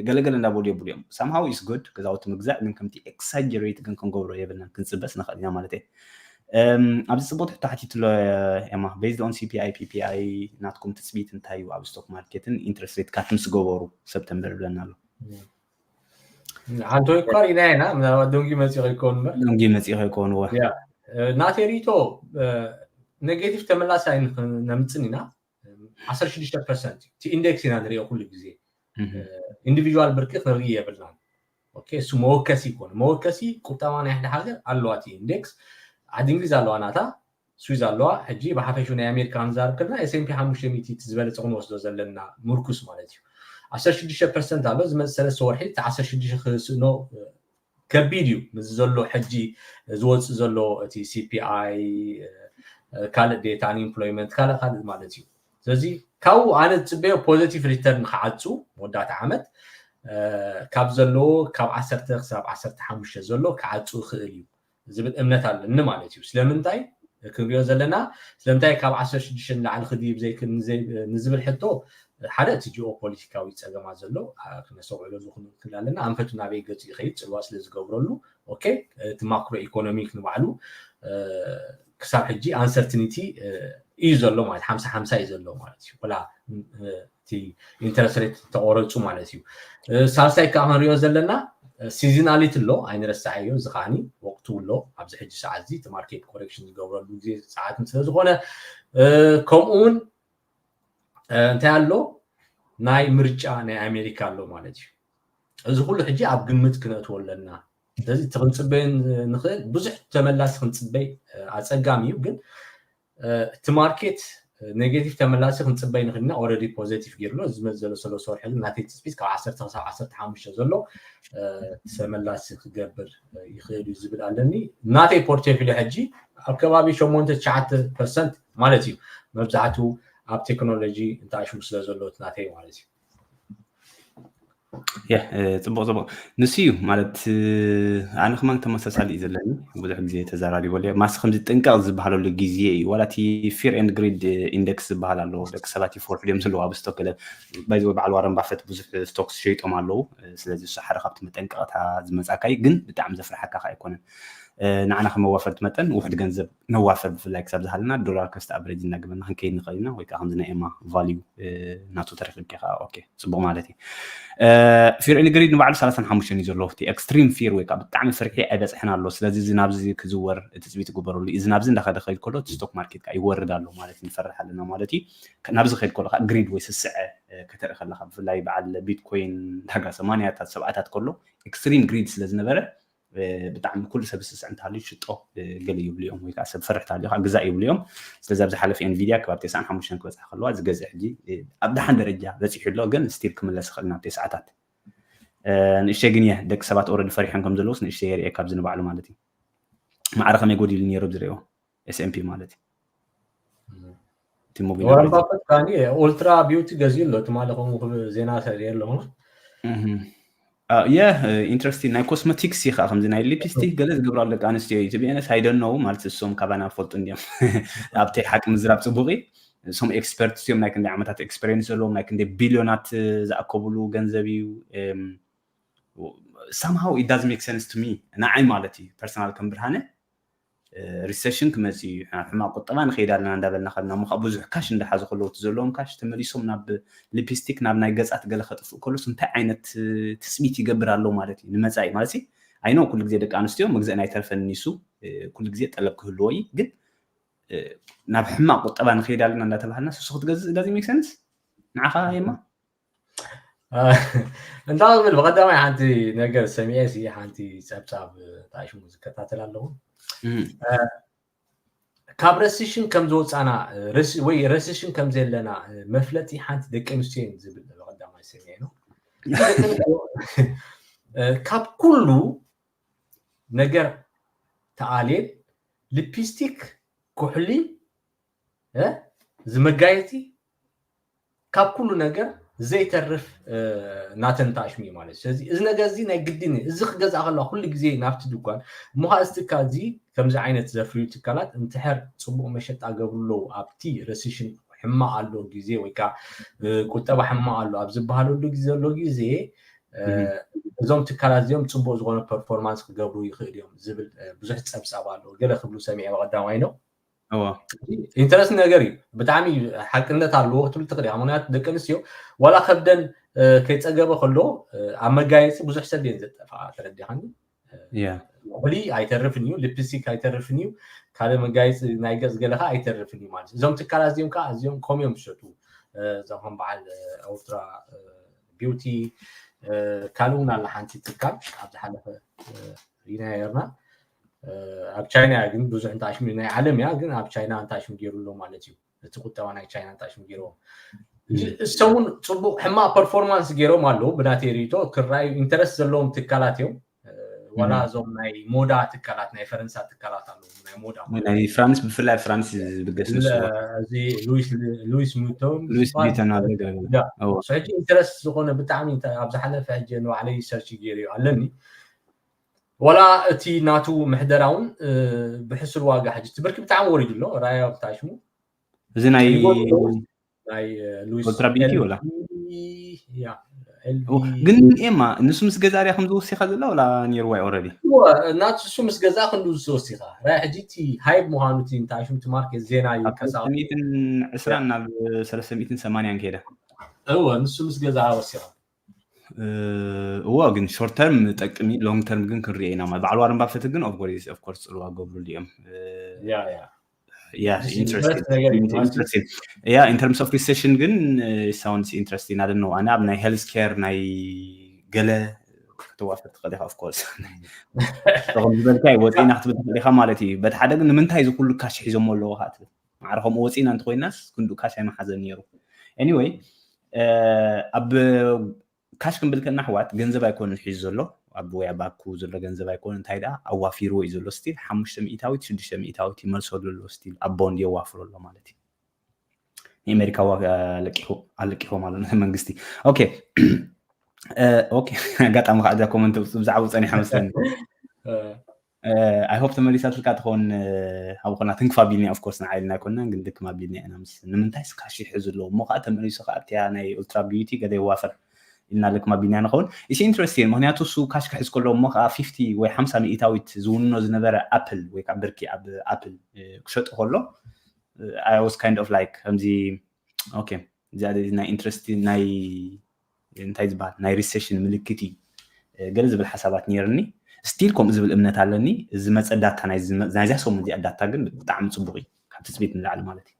ገለገለ እንዳበሉ የብሉ እዮም። ሳምሃው ኢስ ጉድ ገዛውቲ ምግዛእ፣ ግን ከምቲ ኤክሳጀሬት ግን ክንገብሮ የብልናን፣ ክንፅበስ ንኽእል ኢና ማለት እየ። ኣብዚ ፅቡቅ ትሕቶ ሓቲትሎ ኤማ፣ ቤዝድ ኦን ሲፒኣይ ፒፒኣይ ናትኩም ትፅቢት እንታይ እዩ ኣብ ስቶክ ማርኬትን ኢንትረስት ሬት ካት ምስ ገበሩ ሰብተምበር ይብለና ኣሎ። ሓንቲ ወይ እኳ ርኢና ኢና፣ ምናልባት ደንጊ መፂኡ ከይከውን እምበር። ደንጊ መፂኡ ከይከውን እወ። ያ፣ እ፣ ናተይ ሪኢቶ፣ እ፣ ኔጌቲቭ ተመላሳይ ንኽ-፣ ነምፅን ኢና። ዓሰርተ ሽዱሽተ ፐርሰንት እዩ። እቲ ኢንዴክስ ኢና ንሪኦ ኩሉ ግዜ። እህ። እ፣ ኢንዲቪጁዋል ብርቂ ክንርኢ የብልናን። ኦኬ፣ እሱ መወከሲ ይኮነ። መወከሲ ቁጠባ ናይ ሓደ ሃገር ኣለዋ እቲ ኢንዴክስ። ዓዲ እንግሊዝ ኣለዋ ናታ፣ ስዊዝ ኣለዋ። ሕጂ ብሓፈሽኡ ናይ ኣሜሪካ ክንዛረብ ከለና ኤስ ኤን ፒ ሓሙሽተ ሚእቲ እቲ ዝበለፀ ክንወስዶ ዘለና ምርኩስ ማለት እዩ። ዓሰርተ ሽዱሽተ ፐርሰንት ኣሎ። ዝመፅእ ሰለስተ ወርሒ እቲ ዓሰርተ ሽዱሽተ ክስእኖ፣ እ፣ ከቢድ እዩ። ምስዚ ዘሎ ሕጂ ዝወፅእ ዘሎ እቲ ሲ ፒ ኣይ፣ እ፣ ካልእ ዴታ፣ ኣንኢምፕሎይመንት፣ ካልእ ካልእ ማለት እዩ። ስለዚ ካብኡ ኣነ ዝፅበዮ ፖዘቲቭ ሪተርን ክዓፁ መወዳእታ ዓመት፣ እ፣ ካብ ዘለዎ ካብ ዓሰርተ ክሳብ ዓሰርተ ሓሙሽተ ዘሎ ክዓፁ ይኽእል እዩ ዝብል እምነት ኣለኒ ማለት እዩ። ስለምንታይ ክንሪኦ ዘለና፣ ስለምንታይ ካብ ዓሰርተ ሽዱሽተ ንላዕሊ ክድይብ ዘይክእል ንዘይ-፣ ንዝብል ሕቶ፣ ሓደ እቲ ጂኦ ፖለቲካዊ ፀገማት ዘሎ፣ አ፣ ክነስተውዕሎ ዝኽእል ኣለና። ኣንፈቱ ናበይ ገፁ ይኸይድ፣ ፅልዋ ስለ ዝገብረሉ፣ ኦኬ፣ እቲ ማክሮ ኢኮኖሚክ ንባዕሉ፣ እ፣ ክሳብ ሕጂ ኣንሰርትኒቲ፣ እ፣ እዩ ዘሎ ማለት፣ ሓምሳ ሓምሳ እዩ ዘሎ ማለት እዩ። ወላ፣ እ፣ እቲ ኢንተረስት ሬት ተቆረፁ ማለት እዩ። እ፣ ሳልሳይ ከዓ ክንሪኦ ዘለና፣ እ፣ ሲዝናሊቲ ኣሎ፣ ኣይንረስዓዮ፣ እዚ ከዓኒ ወቅቱ ኣሎ። ኣብዚ ሕጂ ሰዓት እዚ እቲ ማርኬት ኮሬክሽን ዝገብረሉ ግዜ ሰዓትን ስለ ዝኾነ፣ እ፣ ከምኡ እውን፣ እ፣ እንታይ ኣሎ፣ ናይ ምርጫ ናይ ኣሜሪካ ኣሎ ማለት እዩ። እዚ ኩሉ ሕጂ ኣብ ግምት ክነእትዎ ኣለና። ስለዚ እቲ ክንፅበዮ ንኽእል ብዙሕ ተመላሲ ክንፅበይ፣ እ፣ ኣፀጋሚ እዩ፣ ግን፣ እ፣ እቲ ማርኬት ኔጌቲቭ ተመላሲ ክንፅበይ ንኽእል ኢና። ኦልሬዲ ፖዘቲቭ ገይሩ ኣሎ። እዚ ዝመፅእ ዘሎ ሰለስተ ወርሒ ግን ናተይ ትፅቢት ካብ ዓሰርተ ክሳብ ዓሰርተ ሓሙሽተ ዘሎ፣ እ፣ ተመላሲ ክገብር ይኽእል እዩ ዝብል ኣለኒ። ናተይ ፖርትፌሊዮ ሕጂ ኣብ ከባቢ ሸሞንተ ትሽዓተ ፐርሰንት ማለት እዩ። መብዛሕትኡ ኣብ ቴክኖሎጂ እንተኣሽሙ ስለ ዘሎ እቲ ናተይ ማለት እዩ። የ፣ እ፣ ጽቡቕ፣ ጽቡቕ። ንሱ እዩ ማለት፣ እ፣ ኣነ ከማን ተመሳሳሊ እዩ ዘለኒ። ብዙሕ ግዜ ተዘራሪበሉ እየ። ማስ ከምዚ ጥንቀቕ ዝበሃለሉ ግዜ እዩ። ዋላ እቲ ፊር ኤንድ ግሪድ ኢንደክስ ዝበሃል ኣሎ። ደቂ ሰባት ይፈርሑ ድዮም ዘለዉ ኣብ ስቶክ ገለ። ባይ ዘ ወይ በዓል ዋረን ባፈት ብዙሕ ስቶክስ ሸይጦም ኣለዉ። እ፣ ስለዚ እሱ ሓደ ካብቲ መጠንቀቕታ ዝመጻካ እዩ። ግን ብጣዕሚ ዘፍርሓካ ከኣ ኣይኮነን። እ፣ ንዓና ከም መዋፈርቲ መጠን ውሕድ ገንዘብ ነዋፈር፣ ብፍላይ ክሳብ ዝሃለና ዶላር ኮስት ኣቨሬጅ እናገበርና ክንከይድ ንኽእል ኢና። ወይ ከኣ ከምዚ ናይ ኤማ ቫልዩ፣ እ፣ ናቱ ተረኺብኪ ከኣ ኦኬ፣ ጽቡቕ ማለት እዩ። እ፣ ፊር ኤንድ ግሪድ ንባዕሉ ሰላሳን ሓሙሽተን እዩ ዘሎ። እቲ ኤክስትሪም ፊር ወይ ከኣ ብጣዕሚ ፍርሒ ኣይበጽሐን ኣሎ። ስለዚ እዚ ናብዚ ክዝወር ትጽቢት ይግበረሉ። እዚ ናብዚ እንዳኸደ ክኸይድ ከሎ እቲ ስቶክ ማርኬት ከኣ ይወርድ ኣሎ ማለት እዩ፣ ንፈርሕ ኣለና ማለት እዩ። ከ-፣ ናብዚ ክኸይድ ከሎ ከኣ ግሪድ ወይ ስስዐ፣ እ፣ ከተርኢ ከለኻ ብፍላይ በዓል ቢትኮይን ዳርጋ ሰማንያታት ሰብዓታት ከሎ ኤክስትሪም ግሪድ ስለ ዝነበረ እ፣ ብጣዕሚ ኩሉ ሰብ ዝስስዕ እንተሃልዩ ሽጦ፣ እ፣ ገለ ይብሉ እዮም፣ ወይ ከኣ ሰብ ፈርሕ እንተሃልዩ ከኣ ግዛእ ይብሉ እዮም። ስለዚ ኣብ ዝሓለፈ ኤንቪድያ ከባቢ ተስዓን ሓሙሽተን ክበጽሓ ከለዋ ዝገዝእ ሕጂ፣ እ፣ ኣብ ደሓን ደረጃ በጺሑ ኣሎ፣ ግን ስቲል ክምለስ ይኽእል ናብ ተስዓታት። እ፣ ንእሽተይ ግን እየ፣ ደቂ ሰባት ኦልሬዲ ፈሪሖም ከም ዘለውስ ንእሽተይ የርእየካ ኣብዚ ንባዕሉ ማለት እዩ። ማዕረ ከመይ ጎዲሉ ነይሩ ኣብ ዝርእዮ? ኤስ ኤን ፒ ማለት እዩ። እቲ ሙቪ ዋረን ባፈት ካኒ ኦልትራ ቢውቲ ገዚኡ ኣሎ፣ ትማሊ ከምኡ ክብል ዜና ሰሪየ ኣለኹ። እህ። አ፣ የ፣ ኢንትረስቲንግ። ናይ ኮስመቲክስ እዩ ከዓ፣ ከምዚ ናይ ሊፕስቲክ ገለ ዝገብራሉ ደቂ ኣንስትዮ እዩ። እቲ ቢኤንኤስ ኣይደነው ማለት እሶም ካባና ፈልጡ እንዲዮም። ኣብቲ ሓቂ ምዝራብ ጽቡቕ እዩ። እሶም ኤክስፐርትስ እዮም፣ ናይ ክንደይ ዓመታት ኤክስፔሪየንስ ዘለዎም፣ ናይ ክንደይ ቢልዮናት ዝኣከብሉ ገንዘብ እዩ። እም፣ somehow it does make sense to me ንዓይ ማለት እዩ personal ከም ብርሃነ recession ክመፅእ እዩ ሕማቅ ቁጠባ ንኸይድ ኣለና እንዳበልና ከድና እሞ ብዙሕ ካሽ እንዳሓዙ ከለዉ እቲ ዘለዎም ካሽ ተመሊሶም ናብ ሊፕስቲክ ናብ ናይ ገፃት ገለ ከጥፍእ ከሎስ እንታይ ዓይነት ትፅቢት ይገብር ኣሎ ማለት እዩ ንመፃኢ ማለት I know ኩሉ ግዜ ደቂ ኣንስትዮ መግዘእን ኣይተርፈን ኒሱ ኩሉ ግዜ ጠለብ ክህልዎ እዩ ግን ናብ ሕማቅ ቁጠባ ንኸይድ ኣለና እንዳተባሃልና ስሱ ክትገዝእ does make sense ንዓኻ የማ እንዳ ብል ብቀዳማይ ሓንቲ ነገር ሰሚዐ ሲ ሓንቲ ፀብፃብ ጣሽሙ ዝከታተል ኣለኹ ካብ ረሲሽን ከም ዝወፃና ወይ ረሲሽን ከም ዘለና መፍለጢ ሓንቲ ደቂ ኣንስትዮ ዝብል ብቀዳማይ ሰሚዐ ነው ካብ ኩሉ ነገር ተኣልየን ሊፕስቲክ ኩሕሊ እዚ መጋየፂ ካብ ኩሉ ነገር ዘይተርፍ ናተን ታሽሚ ማለት ስለዚ እዚ ነገር እዚ ናይ ግድን እዚ ክገዝኣ ከለዋ ኩሉ ግዜ ናብቲ ድኳን እሞ ከዓ እዚ ትካል እዚ ከምዚ ዓይነት ዘፍርዩ ትካላት እንትሕር ፅቡቅ መሸጣ ገብሩ ኣለዉ ኣብቲ ረሲሽን ሕማቅ ኣሎ ግዜ ወይ ከዓ ቁጠባ ሕማቅ ኣሎ ኣብ ዝበሃለሉ ግዜ ዘሎ ግዜ እዞም ትካላት እዚኦም ፅቡቅ ዝኮነ ፐርፎርማንስ ክገብሩ ይኽእል እዮም ዝብል ብዙሕ ፀብፃብ ኣሎ ገለ ክብሉ ሰሚዐ ቀዳማይ ነው ኢንተረስት ነገር እዩ ብጣዕሚ ሓቅነት ኣለዎ ክትብል ትኽእል ኢኻ ምክንያቱ ደቂ ኣንስትዮ ዋላ ከብደን ከይፀገበ ከሎ ኣብ መጋየፂ ብዙሕ ሰብ እየን ዘጠፋ ተረዲኻኒ ኩሕሊ ኣይተርፍን እዩ ሊፕስቲክ ኣይተርፍን እዩ ካልእ መጋየፂ ናይ ገፅ ገለካ ኣይተርፍን እዩ ማለት እዞም ትካላት እዚኦም ከዓ እዚኦም ኮም እዮም ዝሸጡ እዞም ከም በዓል ኦልትራ ቢውቲ ካልእ እውን ኣላ ሓንቲ ትካል ኣብ ዝሓለፈ ኢና ነርና ኣብ ቻይና ግን ብዙሕ እንታሽሚ ናይ ዓለም እያ ግን ኣብ ቻይና እንታሽሚ ገይሩ ኣሎ ማለት እዩ እቲ ቁጠባ ናይ ቻይና እንታሽሚ ገይርዎም እሰውን ፅቡቅ ሕማቅ ፐርፎርማንስ ገይሮም ኣለዉ ብናተይ ሪቶ ክረኣዩ ኢንተረስት ዘለዎም ትካላት እዮም ዋላ እዞም ናይ ሞዳ ትካላት ናይ ፈረንሳ ትካላት ኣለዉ ናይ ሞዳ ናይ ፍራንስ ብፍላይ ፍራንስ ዝብገስ ንሱ እዚ ሉዊስ ሉዊስ ሚቶን ሉዊስ ቪተን ኣሎ ገለ ሕጂ ኢንተረስት ዝኾነ ብጣዕሚ ኣብ ዝሓለፈ ሕጂ ንባዕለይ ሰርች ገይሩ ኣለኒ ዋላ እቲ ናቱ ምሕደራ እውን ብሕሱር ዋጋ ሕጂ እቲ ብርኪ ብጣዕሚ ወሪዱ ኣሎ ራያ ብታሽሙ እዚ ናይ ናይ ሉዊስ ኮንትራቢቲ ወላ ያ ግን ኤማ ንሱ ምስ ገዛርያ ከም ዝወሲኻ ዘላ ወላ ነይርዋ ኦረዲ ናቱ እሱ ምስ ገዛ ክንዱ ዝወሲኻ ራይ ሕጂ እቲ ሃይብ ምዃኑ እቲ እንታይ ሽም እቲ ማርኬት ዜና እዩ ከሳብ ሚእትን ዕስራን ናብ ሰለስተ ሚእትን ሰማንያን ከይዳ እወ ንሱ ምስ ገዛ ወሲኻ እዎ ግን ሾርት ተርም ጠቅሚ ሎንግ ተርም ግን ክንሪኦ ኢና ማለት በዓል ዋረን ባፈት ግን ኦፍኮርስ ጽልዋ ገብሩሉ እዮም ያ ያ yeah interesting yeah in terms of recession ግን sounds interesting I don't know ኣነ ኣብ ናይ ሄልዝ ኬር ናይ ገለ ክትዋፈር ትኽእል ኢኻ of course ዝኾን ዝበልካ ወፂና ክትብል ትኽእል ኢኻ ማለት እዩ በቲ ሓደ ግን ንምንታይ እዚ ኩሉ ካሽ ሒዞሞ ኣለዎ ከዓ ትብል ማዕረ ከምኡ ወፂና እንተኮይናስ ክንዱ ካሽ ኣይመሓዘን ነይሩ anyway ኣብ ካሽ ክንብል ከና ኣሕዋት ገንዘብ ኣይኮነን ሒዙ ዘሎ ኣብ ወይ ኣብ ባኩ ዘሎ ገንዘብ ኣይኮነ እንታይ ደኣ ኣዋፊርዎ እዩ ዘሎ ስቲል ሓሙሽተ ሚእታዊት ሽዱሽተ ሚእታዊት ይመልሶ ኣሎ ስቲል ኣብ ቦንድ የዋፍሮ ኣሎ ማለት እዩ ንኣሜሪካ ለቂኹ ኣለቂኹ ማለት ነው መንግስቲ ኦኬ ኦኬ ኣጋጣሚ ከዓ እዛ ኮመንት ብዛዕባ ፀኒሓ መስለኒ I hope ተመሊሳትልካ ትኸውን ኣብ ኮና ትንክፍ ኣቢልና of course ንዓይልና ኣይኮንና ግን ድክም ኣቢልና ኢና ምስ ንምንታይ ስካሽ ይሕዝ ኣለዎ እሞ ከዓ ተመሊሱ ከዓ ኣብቲያ ናይ ኡልትራ ቢዩቲ ገለ ይዋፈር ኢልና ልክም ኣቢልና ንኸውን is interesting ምክንያቱ እሱ ካሽ ክሕዝ ከሎ እሞ ከዓ ፊፍቲ ወይ ሓምሳ ሚእታዊት ዝውንኖ ዝነበረ ኣፕል ወይ ከዓ ብርኪ ኣብ ኣፕል ክሸጡ ከሎ I was kind of like ከምዚ okay እዚኣ ናይ ኢንትረስት ናይ እንታይ ዝበሃል ናይ ሪሴሽን ምልክት እዩ ገለ ዝብል ሓሳባት ነይርኒ ስቲል ከምኡ ዝብል እምነት ኣለኒ ዝመፀ ዳታ ናይዚኣ ሰሙን እዚኣ ዳታ ግን ብጣዕሚ ፅቡቅ እዩ ካብ ትፅቢት ንላዕሊ ማለት እዩ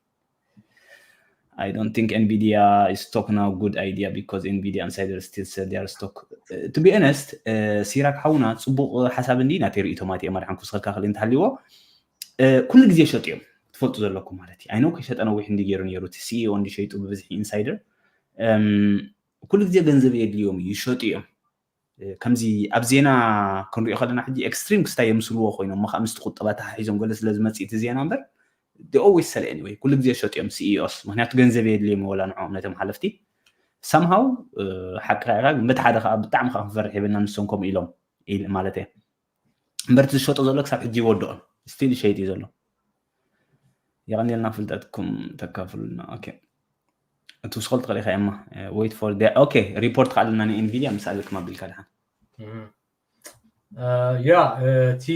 I don't think Nvidia is stock now good idea because Nvidia insider still sell their stock. Uh, to be honest, uh, ሲራክ ሓውና ጽቡቅ ሓሳብ እንዲ ናተይ ርእይቶ ማለት እየ ማድሓን ክውስኸልካ ክእል እንተሃልዎ ኩሉ ግዜ ይሸጡ እዮም ትፈልጡ ዘለኩም ማለት እዩ ኣይነው ከይሸጠ ነዊሕ እንዲ ገይሩ ነይሩ እቲ ሲኢኦ እንዲ ሸይጡ ብብዝሒ ኢንሳይደር ኩሉ ግዜ ገንዘብ የድልዮም እዩ ይሸጡ እዮም ከምዚ ኣብ ዜና ክንሪኦ ከለና ሕጂ ኤክስትሪም ክስታይ የምስልዎ ኮይኖም እሞ ከዓ ምስቲ ቁጠባ ተሓሒዞም ገለ ስለ ዝመፅእ እቲ ዜና እምበር ኦልዌስ ሰለ ኤኒወይ ኩሉ ግዜ ሸጡ እዮም ሲኢኦስ ምክንያቱ ገንዘብ የድልዮም ወላ ንዕኦም ነቶም ሓለፍቲ ሰምሃው ሓቂ ካ ግን በቲ ሓደ ከዓ ብጣዕሚ ከዓ ክንፈርሕ የብልና ንሶም ከምኡ ኢሎም ማለት እየ እምበር እቲ ዝሸጦ ዘሎ ክሳብ ሕጂ ይወድኦን ስቲል ይሸይጥ እዩ ዘሎ የቐኒልና ፍልጠትኩም ተካፍሉና ኦኬ ትውስኸል ትኽእል ኢኻ እማ wait for the okay report ከኣልና ንኤንቪዲያ ምስ ኣለክም ኣቢልካ ድሓን ያ እቲ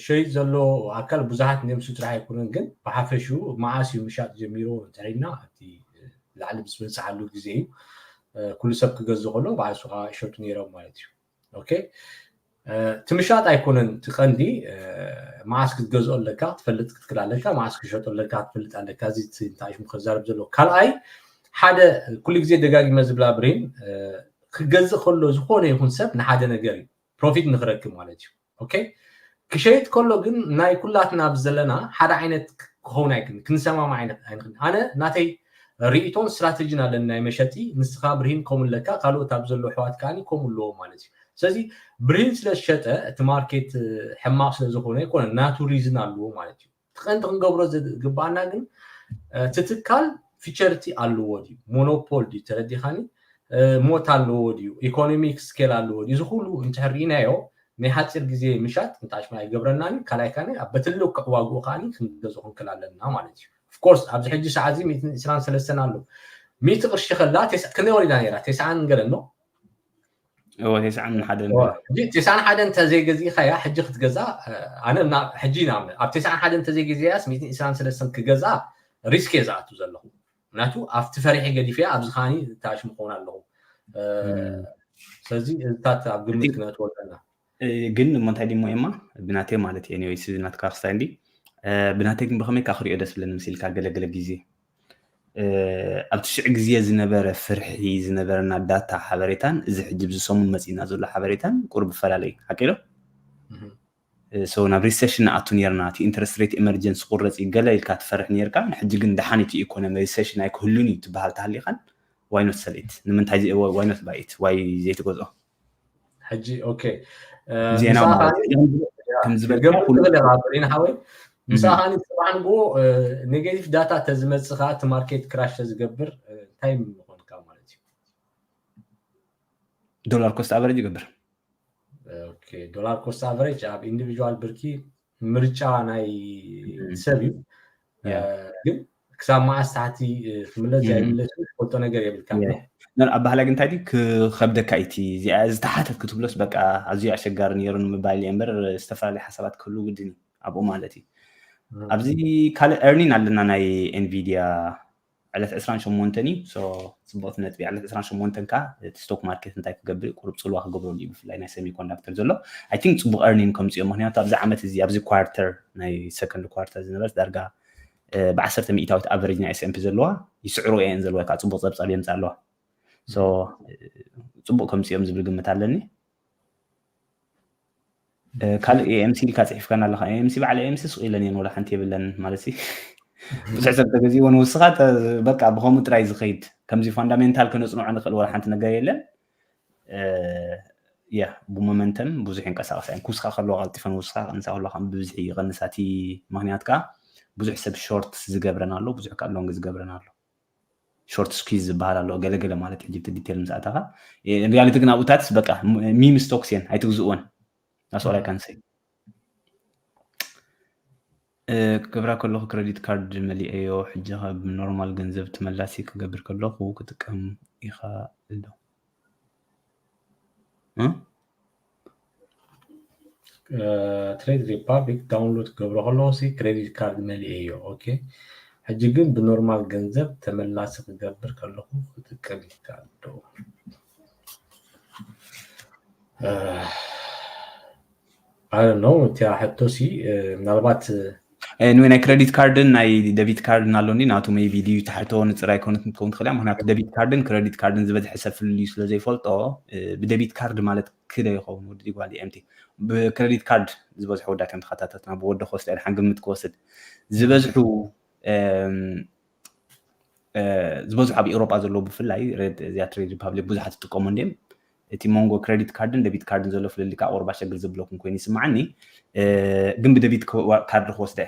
ሸይጥ ዘሎ ኣካል ብዙሓት እዮም፣ እሱ ጥራሕ ኣይኮነን፣ ግን ብሓፈሽኡ መዓስ እዩ ምሻጥ ጀሚሩ እንተሪና እቲ ላዕሊ ምስ በፅሓሉ ግዜ እዩ። ኩሉ ሰብ ክገዝ ከሎ ብዓሱ ከዓ ይሸጡ ነይሮም ማለት እዩ። ኦኬ፣ እቲ ምሻጥ ኣይኮነን እቲ ቀንዲ። መዓስ ክትገዝኦ ኣለካ ክትፈልጥ ክትክል ኣለካ፣ መዓስ ክሸጦ ኣለካ ክትፈልጥ ኣለካ። እዚ ንታሽሙ ከዛርብ ዘሎ ካልኣይ ሓደ ኩሉ ግዜ ደጋጊመ ዝብላ ብሬን፣ ክገዝእ ከሎ ዝኾነ ይኹን ሰብ ንሓደ ነገር እዩ ፕሮፊት ንክረክብ ማለት እዩ። ኦኬ፣ ክሸይጥ ከሎ ግን ናይ ኩላትና ኣብዚ ዘለና ሓደ ዓይነት ክኸውን ኣይክን ክንሰማማ ዓይነት ኣይንክን። ኣነ ናተይ ርእቶን ስትራተጂን ኣለኒ ናይ መሸጢ፣ ንስኻ ብርሂን ከምኡ ኣለካ፣ ካልኦት ኣብ ዘሎ ኣሕዋት ከኣ ከምኡ ኣለዎ ማለት እዩ። ስለዚ ብርሂን ስለ ዝሸጠ እቲ ማርኬት ሕማቕ ስለ ዝኾነ ኣይኮነ፣ ናቱ ሪዝን ኣለዎ ማለት እዩ። እቲ ቀንዲ ክንገብሮ ዝግባኣና ግን እቲ ትካል ፊቸርቲ ኣለዎ ድዩ፣ ሞኖፖል ድዩ፣ ተረዲኻኒ፣ ሞት ኣለዎ ድዩ፣ ኢኮኖሚክ ስኬል ኣለዎ ድዩ፣ እዚ ኩሉ እንተሕሪእናዮ ናይ ሓፂር ግዜ ምሻጥ እንታሽማ ኣይገብረናን። ካልኣይ ካኒ ኣብ በትልክ ዋግኡ ከዓኒ ክንገዝኦ ክንክል ኣለና ማለት እዩ። ኦፍኮርስ ኣብዚ ሕጂ ሰዓት እዚ ሚእትን ዕስራን ሰለስተን ኣሎ። ሚእቲ ቅርሺ ከላ ክንደይ ወሪዳ ነይራ? ተስዓን ገለ ኣሎ። እዎ ተስዓን ሓደን። ተስዓን ሓደ እንተዘይገዚእካያ ሕጂ ክትገዛ ኣነ ሕጂ ናብ ኣብ ተስዓን ሓደ እንተዘይገዚእያስ ሚእትን ዕስራን ሰለስተን ክገዛ ሪስክ እየ ዝኣቱ ዘለኹ። ምክንያቱ ኣብቲ ፈሪሒ ገዲፈያ ኣብዚ ከዓኒ ታሽሙ ክኸውን ኣለኹ። ስለዚ እዚታት ኣብ ግምት ክነእትዎ ኣለና። ግን እሞ እንታይ ድሞ ኤማ ብናተይ ማለት እዩ ኒወይስ ናትካ ክስታይ እንዲ ብናተይ ግን ብኸመይ ካ ክሪኦ ደስ ብለኒ ምስ ኢልካ ገለገለ ግዜ ኣብቲ ሽዕ ግዜ ዝነበረ ፍርሒ ዝነበረና ዳታ ሓበሬታን እዚ ሕጂ ብዚ ሰሙን መፂና ዘሎ ሓበሬታን ቁርብ ፈላለዩ ሓቂ ዶ? ሶ ናብ ሪሴሽን ንኣቱ ነርና እቲ ኢንትረስት ሬት ኤመርጀንስ ክቁረፅ እዩ ገለ ኢልካ ትፈርሕ ነርካ። ሕጂ ግን ደሓን እቲ ኢኮኖሚ ሪሴሽን ኣይክህሉን እዩ ትበሃል ተሃሊኻን ዋይኖት ሰልኢት ንምንታይ ዋይኖት ባይት ዋይ ዘይትገዝኦ? ሕጂ ኦኬ ዜና ገምር ትኽእል ኢኻ ብሬን ሓወይ። ምሳኻ ጽባሕ ንግሆ ኔጌቲቭ ዳታ ተዝመፅኻ እቲ ማርኬት ክራሽ ተዝገብር እንታይ ምኾንካ ማለት እዩ? ዶላር ኮስት ኣቨሬጅ ይገብር። ዶላር ኮስት ኣቨሬጅ ኣብ ኢንዲቪጁዋል ብርኪ ምርጫ ናይ ሰብ እዩ። ግን ክሳብ መዓስ ታሕቲ ክምለስ ኣይምለስ ዝፈልጦ ነገር የብልካ። ኣብ ባህላ ግን እንታይ ክከብደካ እዩ እቲ እዚኣ ዝተሓተት ክትብሎስ በቃ ኣዝዩ ኣሸጋሪ ነይሩ ንምባል እየ እምበር ዝተፈላለዩ ሓሳባት ክህሉ ግድን እዩ ኣብኡ ማለት እዩ። ኣብዚ ካልእ ኤርኒን ኣለና ናይ ኤንቪዲያ ዕለት ዕስራን ሸሞንተን እዩ። ጽቡቕቲ ነጥቢ ዕለት ዕስራን ሸሞንተን ከ እቲ ስቶክ ማርኬት እንታይ ክገብር ቁሩብ ጽልዋ ክገብረሉ እዩ ብፍላይ ናይ ሰሚኮንዳክተር ዘሎ ኣይ ቲንክ ጽቡቕ ኤርኒን ከምጽኦ ምክንያቱ ኣብዚ ዓመት እዚ ኣብዚ ኳርተር ናይ ሰከንድ ኳርተር ዝነበረት ዳርጋ ብዓሰርተ ሚእታዊት ኣቨሬጅ ናይ ኤስኤምፒ ዘለዋ ይስዕሮ እየን ዘለዋ ከዓ ጽቡቕ ጸብጻብ የምፃ ኣለዋ። ጽቡቕ ከምፅኦም ዝብል ግምት ኣለኒ። ካልእ ኤኤምሲ ኢልካ ፅሒፍካና ኣለካ። ኤኤምሲ በዓል ኤኤምሲ ስቕ ኢለን እየን ወላ ሓንቲ የብለን ማለት ብዙሕ ሰብ ተገዚእዎ ንውስኻ በቃ ብከምኡ ጥራይ ዝኸይድ ከምዚ ፋንዳሜንታል ክነፅንዖ ንኽእል ወላ ሓንቲ ነገር የለን። ያ ብሞመንተም ብዙሕ ይንቀሳቀሳ እየን ክውስካ ከለዋ ቀልጢፈን ውስካ ቀንሳ ከለዋ ከም ብብዝሒ ይቀንሳ እቲ ምክንያት ከዓ ብዙሕ ሰብ ሾርት ዝገብረን ኣሎ ብዙሕ ከዓ ሎንግ ዝገብረን ኣሎ። ሾርት ስኪዝ ዝበሃል ኣሎ ገለገለ ማለት ሕጂ እቲ ዲቴል ምስ ኣታኻ ሪያሊቲ ግን ኣብኡታትስ በቃ ሚም ስቶክስ እየን ኣይትግዝእወን ኣስዋላይ ካንሰይ ክገብራ ከለኹ ክረዲት ካርድ መሊአዮ ሕጂ ብኖርማል ገንዘብ ተመላሲ ክገብር ከለኹ ክጥቀም ይኽእል ዶ? ትሬድ ሪፓብሊክ ዳውንሎድ ክገብሮ ከለኹ ሲ ክሬዲት ካርድ መሊአ እዮ። ኦኬ ሕጂ ግን ብኖርማል ገንዘብ ተመላሲ ክገብር ከለኹ ክጥቀም ይከኣል ዶ? ኣይ ዶንት ኖው እቲኣ ሕቶ ሲ ምናልባት ኤኒወይ ናይ ክረዲት ካርድን ናይ ደቢት ካርድን ኣሎ እንዲ ናቱ ሜቢ ድዩ ትሕቶ ንፅር ኣይኮነት ክትከውን ትኽእል እያ ምክንያቱ ደቢት ካርድን ክረዲት ካርድን ዝበዝሐ ሰብ ፍልልዩ ስለ ዘይፈልጦ ብደቢት ካርድ ማለት ክደ ይኸውን ወዲ ጓል ኤምቲ ብክረዲት ካርድ ዝበዝሑ ወዳት እዮም ተኸታተልትና ብወዲ ክወስድ ኢለ ሓንግምት ክወስድ ዝበዝሑ ዝበዝሑ ኣብ ኤውሮጳ ዘለዉ ብፍላይ እዚኣ ትሬድ ሪፓብሊክ ብዙሓት ትጥቀሙ እንዲም እቲ መንጎ ክረዲት ካርድን ደቢት ካርድን ዘሎ ፍልልካ ቁርባ ሸግር ዝብለኩም ኮይኑ ይስምዓኒ ግን ብደቢት ካርድ ክወስደ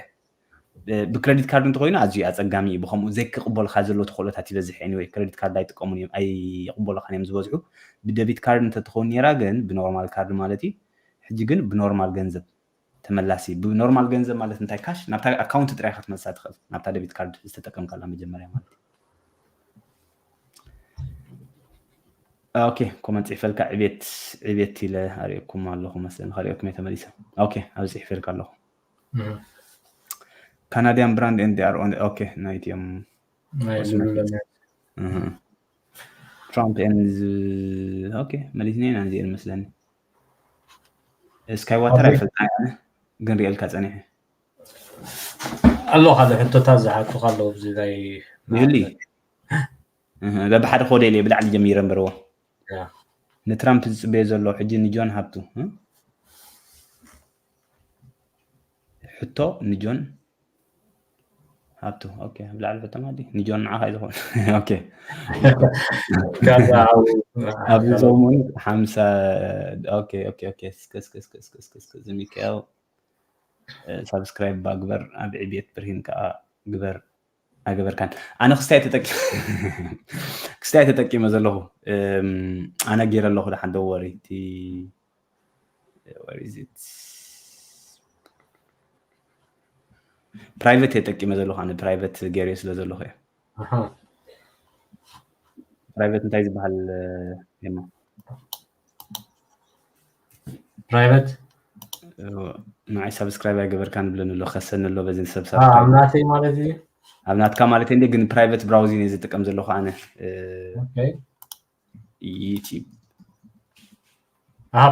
ብክረዲት ካርድ እንተኮይኑ ኣዝዩ ኣፀጋሚ እዩ ብከምኡ ዘይክቅበልካ ዘሎ ተክእሎታት ይበዝሕ ኤኒወይ ክረዲት ካርድ ኣይጥቀሙን እዮም ኣይቅበሉካን እዮም ዝበዝሑ ብደቢት ካርድ እንተትኸውን ነራ ግን ብኖርማል ካርድ ማለት እዩ ሕጂ ግን ብኖርማል ገንዘብ ተመላሲ ብኖርማል ገንዘብ ማለት እንታይ ካሽ ናብታ ኣካውንት ጥራይ ክትመልሳ ትኽእል ናብታ ደቢት ካርድ ዝተጠቀምካላ መጀመርያ ማለት ኦኬ፣ ኮመንት ጽሒፈልካ ዕቤት ዕቤት ኢለ ኣርእየኩም ኣለኹ መስለኒ። ከርእየኩም እየ ተመሊሰ። ኦኬ፣ ኣብ ጽሒፈልካ ኣለኹ። Canadian brand and they are on. ኦኬ፣ ናይቲኦም ናይ ሉሉለምያ። Trump and okay፣ መሊስና ኢና እዚኤን መስለኒ። ስካይ ዋተር ኣይፈልጣ፣ ግን ሪኤልካ ጸኒሐ። ኣሎ ሓደ ሕቶታት ዝሓቱካ ኣለዉ ኣብዚ ናይ ይህሊ በብሓደ ኮደ ኢለ ብላዕሊ ጀሚረ እምበርዎ። ንትራምፕ ዝፅበዮ ዘሎ ሕጂ ንጆን ሃብቱ ሕቶ ንጆን ሃብቱ ብላዕሊ ሕቶ ማዲ ንጆን ንዓኻ እዩ ዝኾን። ኣብዚ ሰሙን ሓምሳ ሚካኤል ሳብስክራይብ ባግበር ኣብ ዕብየት ብርሂን ከዓ ግበር ኣገበርካን ኣነ ክስታይ ተጠቂ ክስታይ ተጠቂመ ዘለኹ ኣነ ገይረ ኣለኹ ደሓን ደወሪ እቲ ፕራይቨት ተጠቂመ ዘለኹ ኣነ ፕራይቨት ገይረ ስለ ዘለኹ እየ። ፕራይቨት እንታይ ዝበሃል ማ ፕራይቨት ንዓይ ሳብስክራይብ ኣይገበርካን ብለኒ ኣሎ ከሰኒ ኣሎ በዚ ሰብ ኣብ ናተይ ማለት እዩ። ኣብ ናትካ ማለት እንደ ግን ፕራይቨት ብራውዚንግ እየ ዝጥቀም ዘለኹ ኣነ ዩቲብ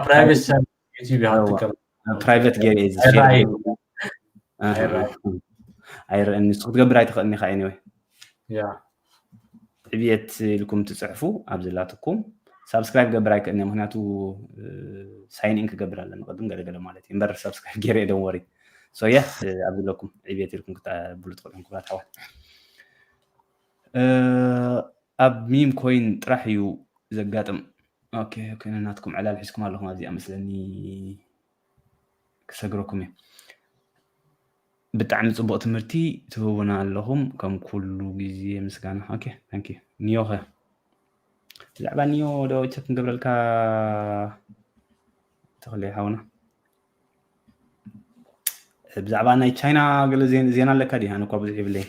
ፕራይቨት ሰብ ዩቲብ ይሃትከም ፕራይቨት ገይረ እየ ዝሸር ኣይረአን ንሱ ክትገብር ኣይትኽእልኒ ኢኻ። ኤኒወይ ያ ዕብየት ኢልኩም ትፅሕፉ ኣብ ዝላትኩም ሳብስክራይብ ክገብር ኣይክእልኒ ምክንያቱ ሳይን ኢን ክገብር ኣለኒ ቅድም ገለገለ ማለት እዩ እምበር ሳብስክራይብ ገይረ don't worry so yeah ኣብ ዘለኩም ዕብየት ኢልኩም ክተብሉ ትኽእሉ ክቡራት ኣሕዋት ኣብ ሚም ኮይን ጥራሕ እዩ ዘጋጥም። ኦኬ ኦኬ ናትኩም ዕላል ሒዝኩም ኣለኹም ኣብዚኣ መስለኒ ክሰግረኩም እየ። ብጣዕሚ ፅቡቕ ትምህርቲ ትህቡና ኣለኹም ከም ኩሉ ግዜ ምስጋና። ኦኬ ታንክ ዩ ኒዮ ኸ ብዛዕባ ኒዮ ዶ ቸክ ክንገብረልካ ተኽለ ሓውና ብዛዕባ ናይ ቻይና ገለ ዜና ኣለካ ዲ ኣነ እኳ ብዙሕ ይብለይ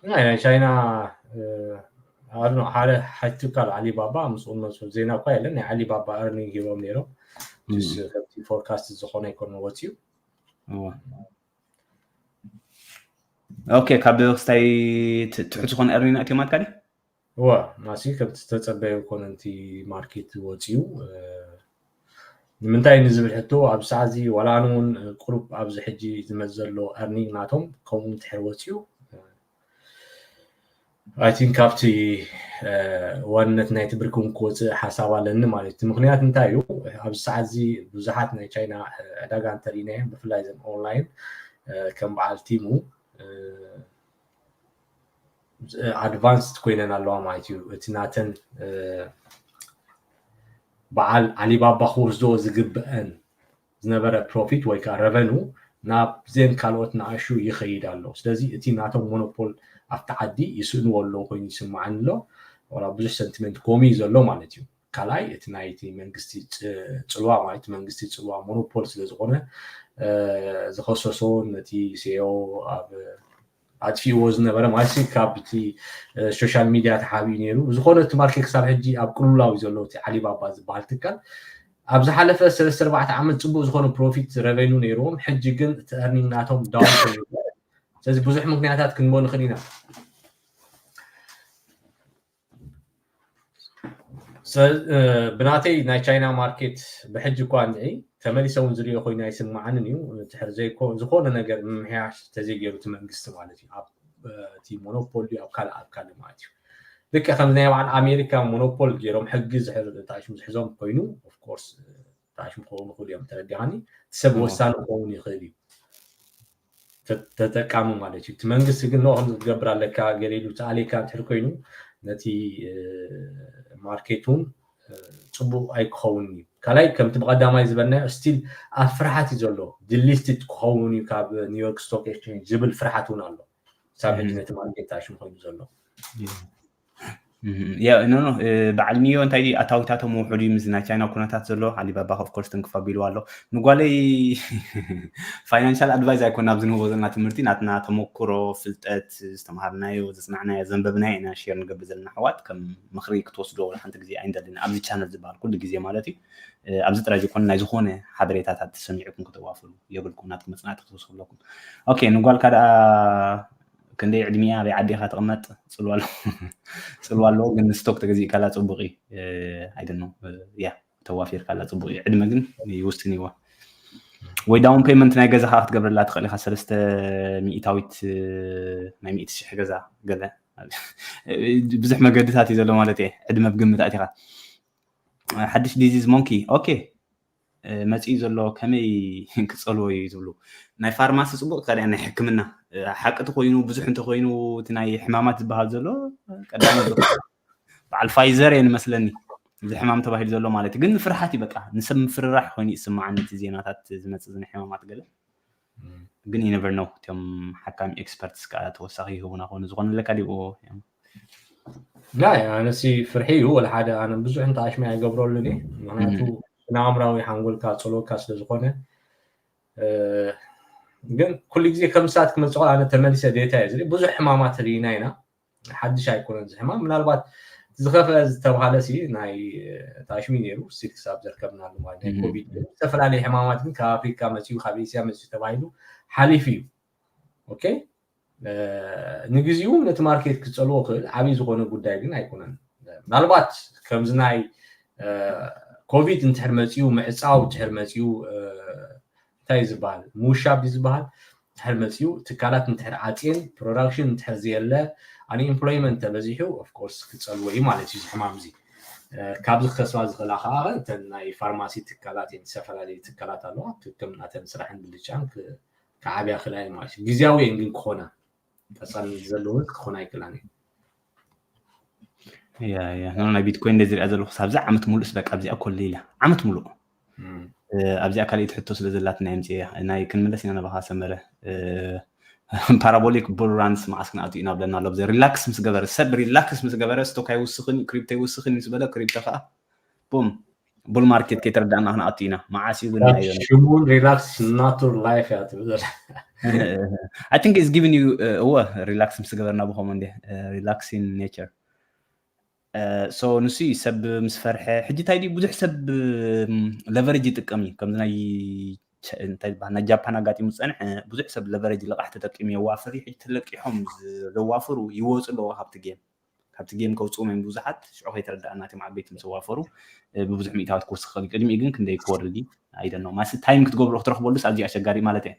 ናይ ቻይና ሓደ ሓቲካ ዓሊባባ ምስኡ መሱ ዜና እኳ የለን ናይ ዓሊባባ earning ሂቦም ነይሮም ከምቲ ፎርካስት ዝኾነ ኣይኮነ ወፅዩ ኦኬ ካብ ክስታይ ትሑት ዝኾነ earning ኣእትዮም ኣትካ ዲ እዋ ማሲ ከምቲ ዝተፀበዩ ኮነ ንቲ ማርኬት ወፅዩ ንምንታይ ንዝብል ሕቶ ኣብ ሰዓዚ ዋላ ኣነ እውን ቁሩብ ኣብዚ ሕጂ ዝመፅ ዘሎ earning ናቶም ከምኡ እንድሕር ወፅዩ I think ካብቲ ዋንነት ናይቲ ብርክ እውን ክወፅእ ሓሳብ ኣለኒ ማለት እዩ። ምክንያት እንታይ እዩ ኣብዚ ሰዓት እዚ ብዙሓት ናይ ቻይና ዕዳጋ እንተሪእናዮም ብፍላይ ዘን ኦንላይን ከም በዓል ቲሙ advanced ኮይነን ኣለዋ ማለት እዩ። እቲ ናተን በዓል ዓሊባባ ክወስዶ ዝግብአን ዝነበረ profit ወይ ከዓ revenue ናብ ዜን ካልኦት ንኣሹ ይኸይድ ኣሎ። ስለዚ እቲ ናቶም ሞኖፖል ኣብቲ ዓዲ ይስእንዎ ኣለዉ ኮይኑ ይስምዓኒ ኣሎ። ዋላ ብዙሕ sentiment ኮምኡ እዩ ዘሎ ማለት እዩ። ካልኣይ እቲ ናይቲ መንግስቲ ጽልዋ ማለት መንግስቲ ጽልዋ ሞኖፖል ስለ ዝኾነ ዝኸሰሶ ነቲ CEO ኣብ ኣጥፊእዎ ዝነበረ ማለት ካብ እቲ social media ተሓቢኡ ነይሩ። ዝኾነ እቲ ማርኬት ክሳብ ሕጂ ኣብ ቅልውላው እዩ ዘሎ እቲ ዓሊባባ ዝበሃል ትካል ኣብ ዝሓለፈ ሰለስተ ኣርባዕተ ዓመት ፅቡቅ ዝኾነ profit revenue ነይርዎም ሕጂ ግን እቲ earning ናቶም down ኮይኑ ስለዚ ብዙሕ ምክንያታት ክንቦ ንኽእል ኢና ብናተይ ናይ ቻይና ማርኬት ብሕጂ እኳ እንዒ ተመሊሰ እውን ዝሪኦ ኮይኑ ኣይስምዓንን እዩ ድሕር ዘይኮ ዝኾነ ነገር ምምሕያሽ ተዘይገይሩ እቲ መንግስቲ ማለት እዩ ኣብ እቲ ሞኖፖል ድዩ ኣብ ካልእ ኣብ ካልእ ማለት እዩ ልክዕ ከምዚ ናይ በዓል ኣሜሪካ ሞኖፖል ገይሮም ሕጊ ዝሕጣሽም ዝሕዞም ኮይኑ ኦፍኮርስ ጣሽም ክኸውን ይኽእሉ እዮም ተረዲኻኒ ሰብ ወሳኒ ክኸውን ይኽእል እዩ ተጠቃሚ ማለት እዩ እቲ መንግስቲ ግን ንኦ ከምዚ ክትገብር ኣለካ ገለ ኢሉ ተኣልየካ እንድሕር ኮይኑ ነቲ ማርኬት እውን ፅቡቅ ኣይክኸውን እዩ ካልኣይ ከምቲ ብቀዳማይ ዝበልናዮ still ኣብ ፍርሓት እዩ ዘሎ delisted ክኸውን እዩ ካብ ኒውዮርክ stock exchange ዝብል ፍርሓት እውን ኣሎ ሳብ ሕጂ ነቲ ማርኬት ጣሽም ኮይኑ ዘሎ ያ ኖ ኖ በዓል ሚዮ እንታይ ድዩ ኣታዊታቶም ውሑድ እዩ ምስ ናይ ቻይና ኩነታት ዘሎ። ኣሊባባ ኦፍ ኮርስ ትንክፍ ኣቢልዋ ኣሎ። ንጓለይ ፋይናንሻል ኣድቫይስ ኣይኮን ኣብዚ ንህቦ ዘለና ትምህርቲ ናትና ተመክሮ፣ ፍልጠት፣ ዝተምሃርናዮ፣ ዘፅናዕናዮ፣ ዘንበብናዮ ኢና ሼር ንገብር ዘለና ኣሕዋት። ከም ምኽሪ ክትወስዶ ወላ ሓንቲ ግዜ ኣይንደልን ኣብዚ ቻነል ዝበሃል ኩሉ ግዜ ማለት እዩ። ኣብዚ ጥራይ ዘይኮነ ናይ ዝኾነ ሓበሬታታት ተሰሚዕኩም ከተዋፍሩ የብልኩም ናትኩም መፅናዕቲ ክትወስዱ ኣለኩም። ኦኬ ንጓልካ ደኣ ክንደይ ዕድሚያ ኣበይ ዓዲ ኢኻ ትቕመጥ? ፅልዋ ኣለዎ ግን ስቶክ ተገዚእካላ ፅቡቕ እዩ። ኣይደኖ ያ ተዋፊርካላ ፅቡቕ እዩ። ዕድመ ግን ይውስን ይዋ ወይ ዳውን ፔመንት ናይ ገዛ ከዓ ክትገብረላ ትኽእል ኢኻ። ሰለስተ ሚእታዊት ናይ ሚእቲ ሽሕ ገዛ ገለ ብዙሕ መገድታት እዩ ዘሎ ማለት እየ። ዕድመ ብግምት ኣቲኻ ሓድሽ ዲዚዝ ሞንኪ ኦኬ መፂኡ ዘሎ ከመይ ክፀልዎ እዩ ዝብሉ ናይ ፋርማሲ ፅቡቅ ከ ናይ ሕክምና ሓቂ ተኮይኑ ብዙሕ እንተኮይኑ እቲ ናይ ሕማማት ዝበሃል ዘሎ ቀዳሚ በዓል ፋይዘር እየ ንመስለኒ እዚ ሕማም ተባሂሉ ዘሎ ማለት እዩ። ግን ፍርሓት እዩ በቃ ንሰብ ምፍርራሕ ኮይኑ ይስማዓኒ እቲ ዜናታት ዝመፅእ ዝነ ሕማማት ገለ ግን you never know እቶም ሓካሚ ኤክስፐርትስ ከዓ ተወሳኺ ይህቡና ከሆኑ ዝኾነ ለካ ዲኡ ያ ኣነሲ ፍርሒ እዩ ወላ ሓደ ኣነ ብዙሕ እንተ ኣሽማ ኣይገብረሉን እየ ምክንያቱ ስነኣእምራዊ ሓንጎልካ ፀሎካ ስለዝኮነ ግን ኩሉ ግዜ ከም ንሳት ክመፅኦ ኣነ ተመሊሰ ዴታ እዩ ዝርኢ ብዙሕ ሕማማት ርኢና ኢና ሓድሽ ኣይኮነን እዚ ሕማም ምናልባት ዝኸፍአ ዝተባሃለ ሲ ናይ ታሽሚ ነይሩ ስቲል ክሳብ ዘርከብናሉ ማለት ናይ ኮቪድ ዝተፈላለዩ ሕማማት ግን ካብ ኣፍሪካ መፅኡ ካብ ኤስያ መፅኡ ተባሂሉ ሓሊፍ እዩ ኦኬ ንግዚኡ ነቲ ማርኬት ክፀልዎ ክእል ዓብይ ዝኾነ ጉዳይ ግን ኣይኮነን ምናልባት ከምዚ ናይ ኮቪድ እንትሕር መፅኡ ምዕፃው ትሕር መፅኡ እንታይ ዝበሃል ምውሻብ ዝበሃል ትሕር መፅኡ ትካላት እንትሕር ዓፅየን ፕሮዳክሽን እንትሕር ዘየለ ኣንኤምፕሎይመንት ተበዚሑ ኦፍኮርስ ክፀልዎ እዩ ማለት እዩ ዝሕማም እዚ ካብዚ ክከስባ ዝኽእላ ከዓ እተን ናይ ፋርማሲ ትካላት እየን ዝተፈላለዩ ትካላት ኣለዋ ክክም ናተን ስራሕን ብልጫን ክዓብያ ክእላ እየን ማለት እዩ ግዜያዊ እየን ግን ክኾና ቀፃልነት ዘለውን ክኾና ኣይክእላን እየን ያ ያ ኖ ናይ ቢትኮይን እንደ ዝሪኣ ዘለኹ ሳብዚ ዓመት ሙሉእስ በቃ ኣብዚኣ ኮለ ኢላ ዓመት ሙሉእ ኣብዚኣ ካልኣይቲ ሕቶ ስለ ዘላትና የምፅእያ ናይ ክንምለስ ኢና ናባኻ ሰመረ ፓራቦሊክ ቡል ራንስ መዓስ ክንኣቱ ኢና ብለና ኣሎ ሪላክስ ምስ ገበረ ሰብ ሪላክስ ምስ ገበረ ስቶክ ኣይውስኽን እዩ ክሪፕቶ ኣይውስኽን እዩ ምስ በለ ክሪፕቶ ከዓ ቡም ቡል ማርኬት ከይተረዳእና ክንኣቱ ኢና መዓስ እዩ ግን ሽሙን ሪላክስ ናቱር ላይፍ እያ ትብል I think is giving you እወ ሪላክስ ምስ ገበርና ብኸምኡ እንደ relaxing nature so ንሱ እዩ ሰብ ምስ ፈርሐ ሕጂ እንታይ ድዩ ብዙሕ ሰብ ለቨረጅ ይጥቀም እዩ ከምዚ ናይ እንታይ ዝበሃል ናይ ጃፓን ኣጋጢሙ ዝፀንሐ ብዙሕ ሰብ ለቨረጅ ልቃሕ ተጠቂሙ የዋፍር እዩ ሕጂ ተለቂሖም ዘዋፍሩ ይወፁ ኣለዎ ካብቲ ጌም ካብቲ ጌም ከውፅኡ መን ብዙሓት ሽዑ ከይተረዳእና እቶም ዓበይቲ ምስ ዘዋፈሩ ብብዙሕ ሚእታዊት ክወስኽ ይኽእል እዩ ቅድሚኡ ግን ክንደይ ክወርድ እዩ ኣይደኖ ማሲ ታይም ክትገብሮ ክትረኽበሉስ ኣዝዩ ኣሸጋሪ ማለት እየ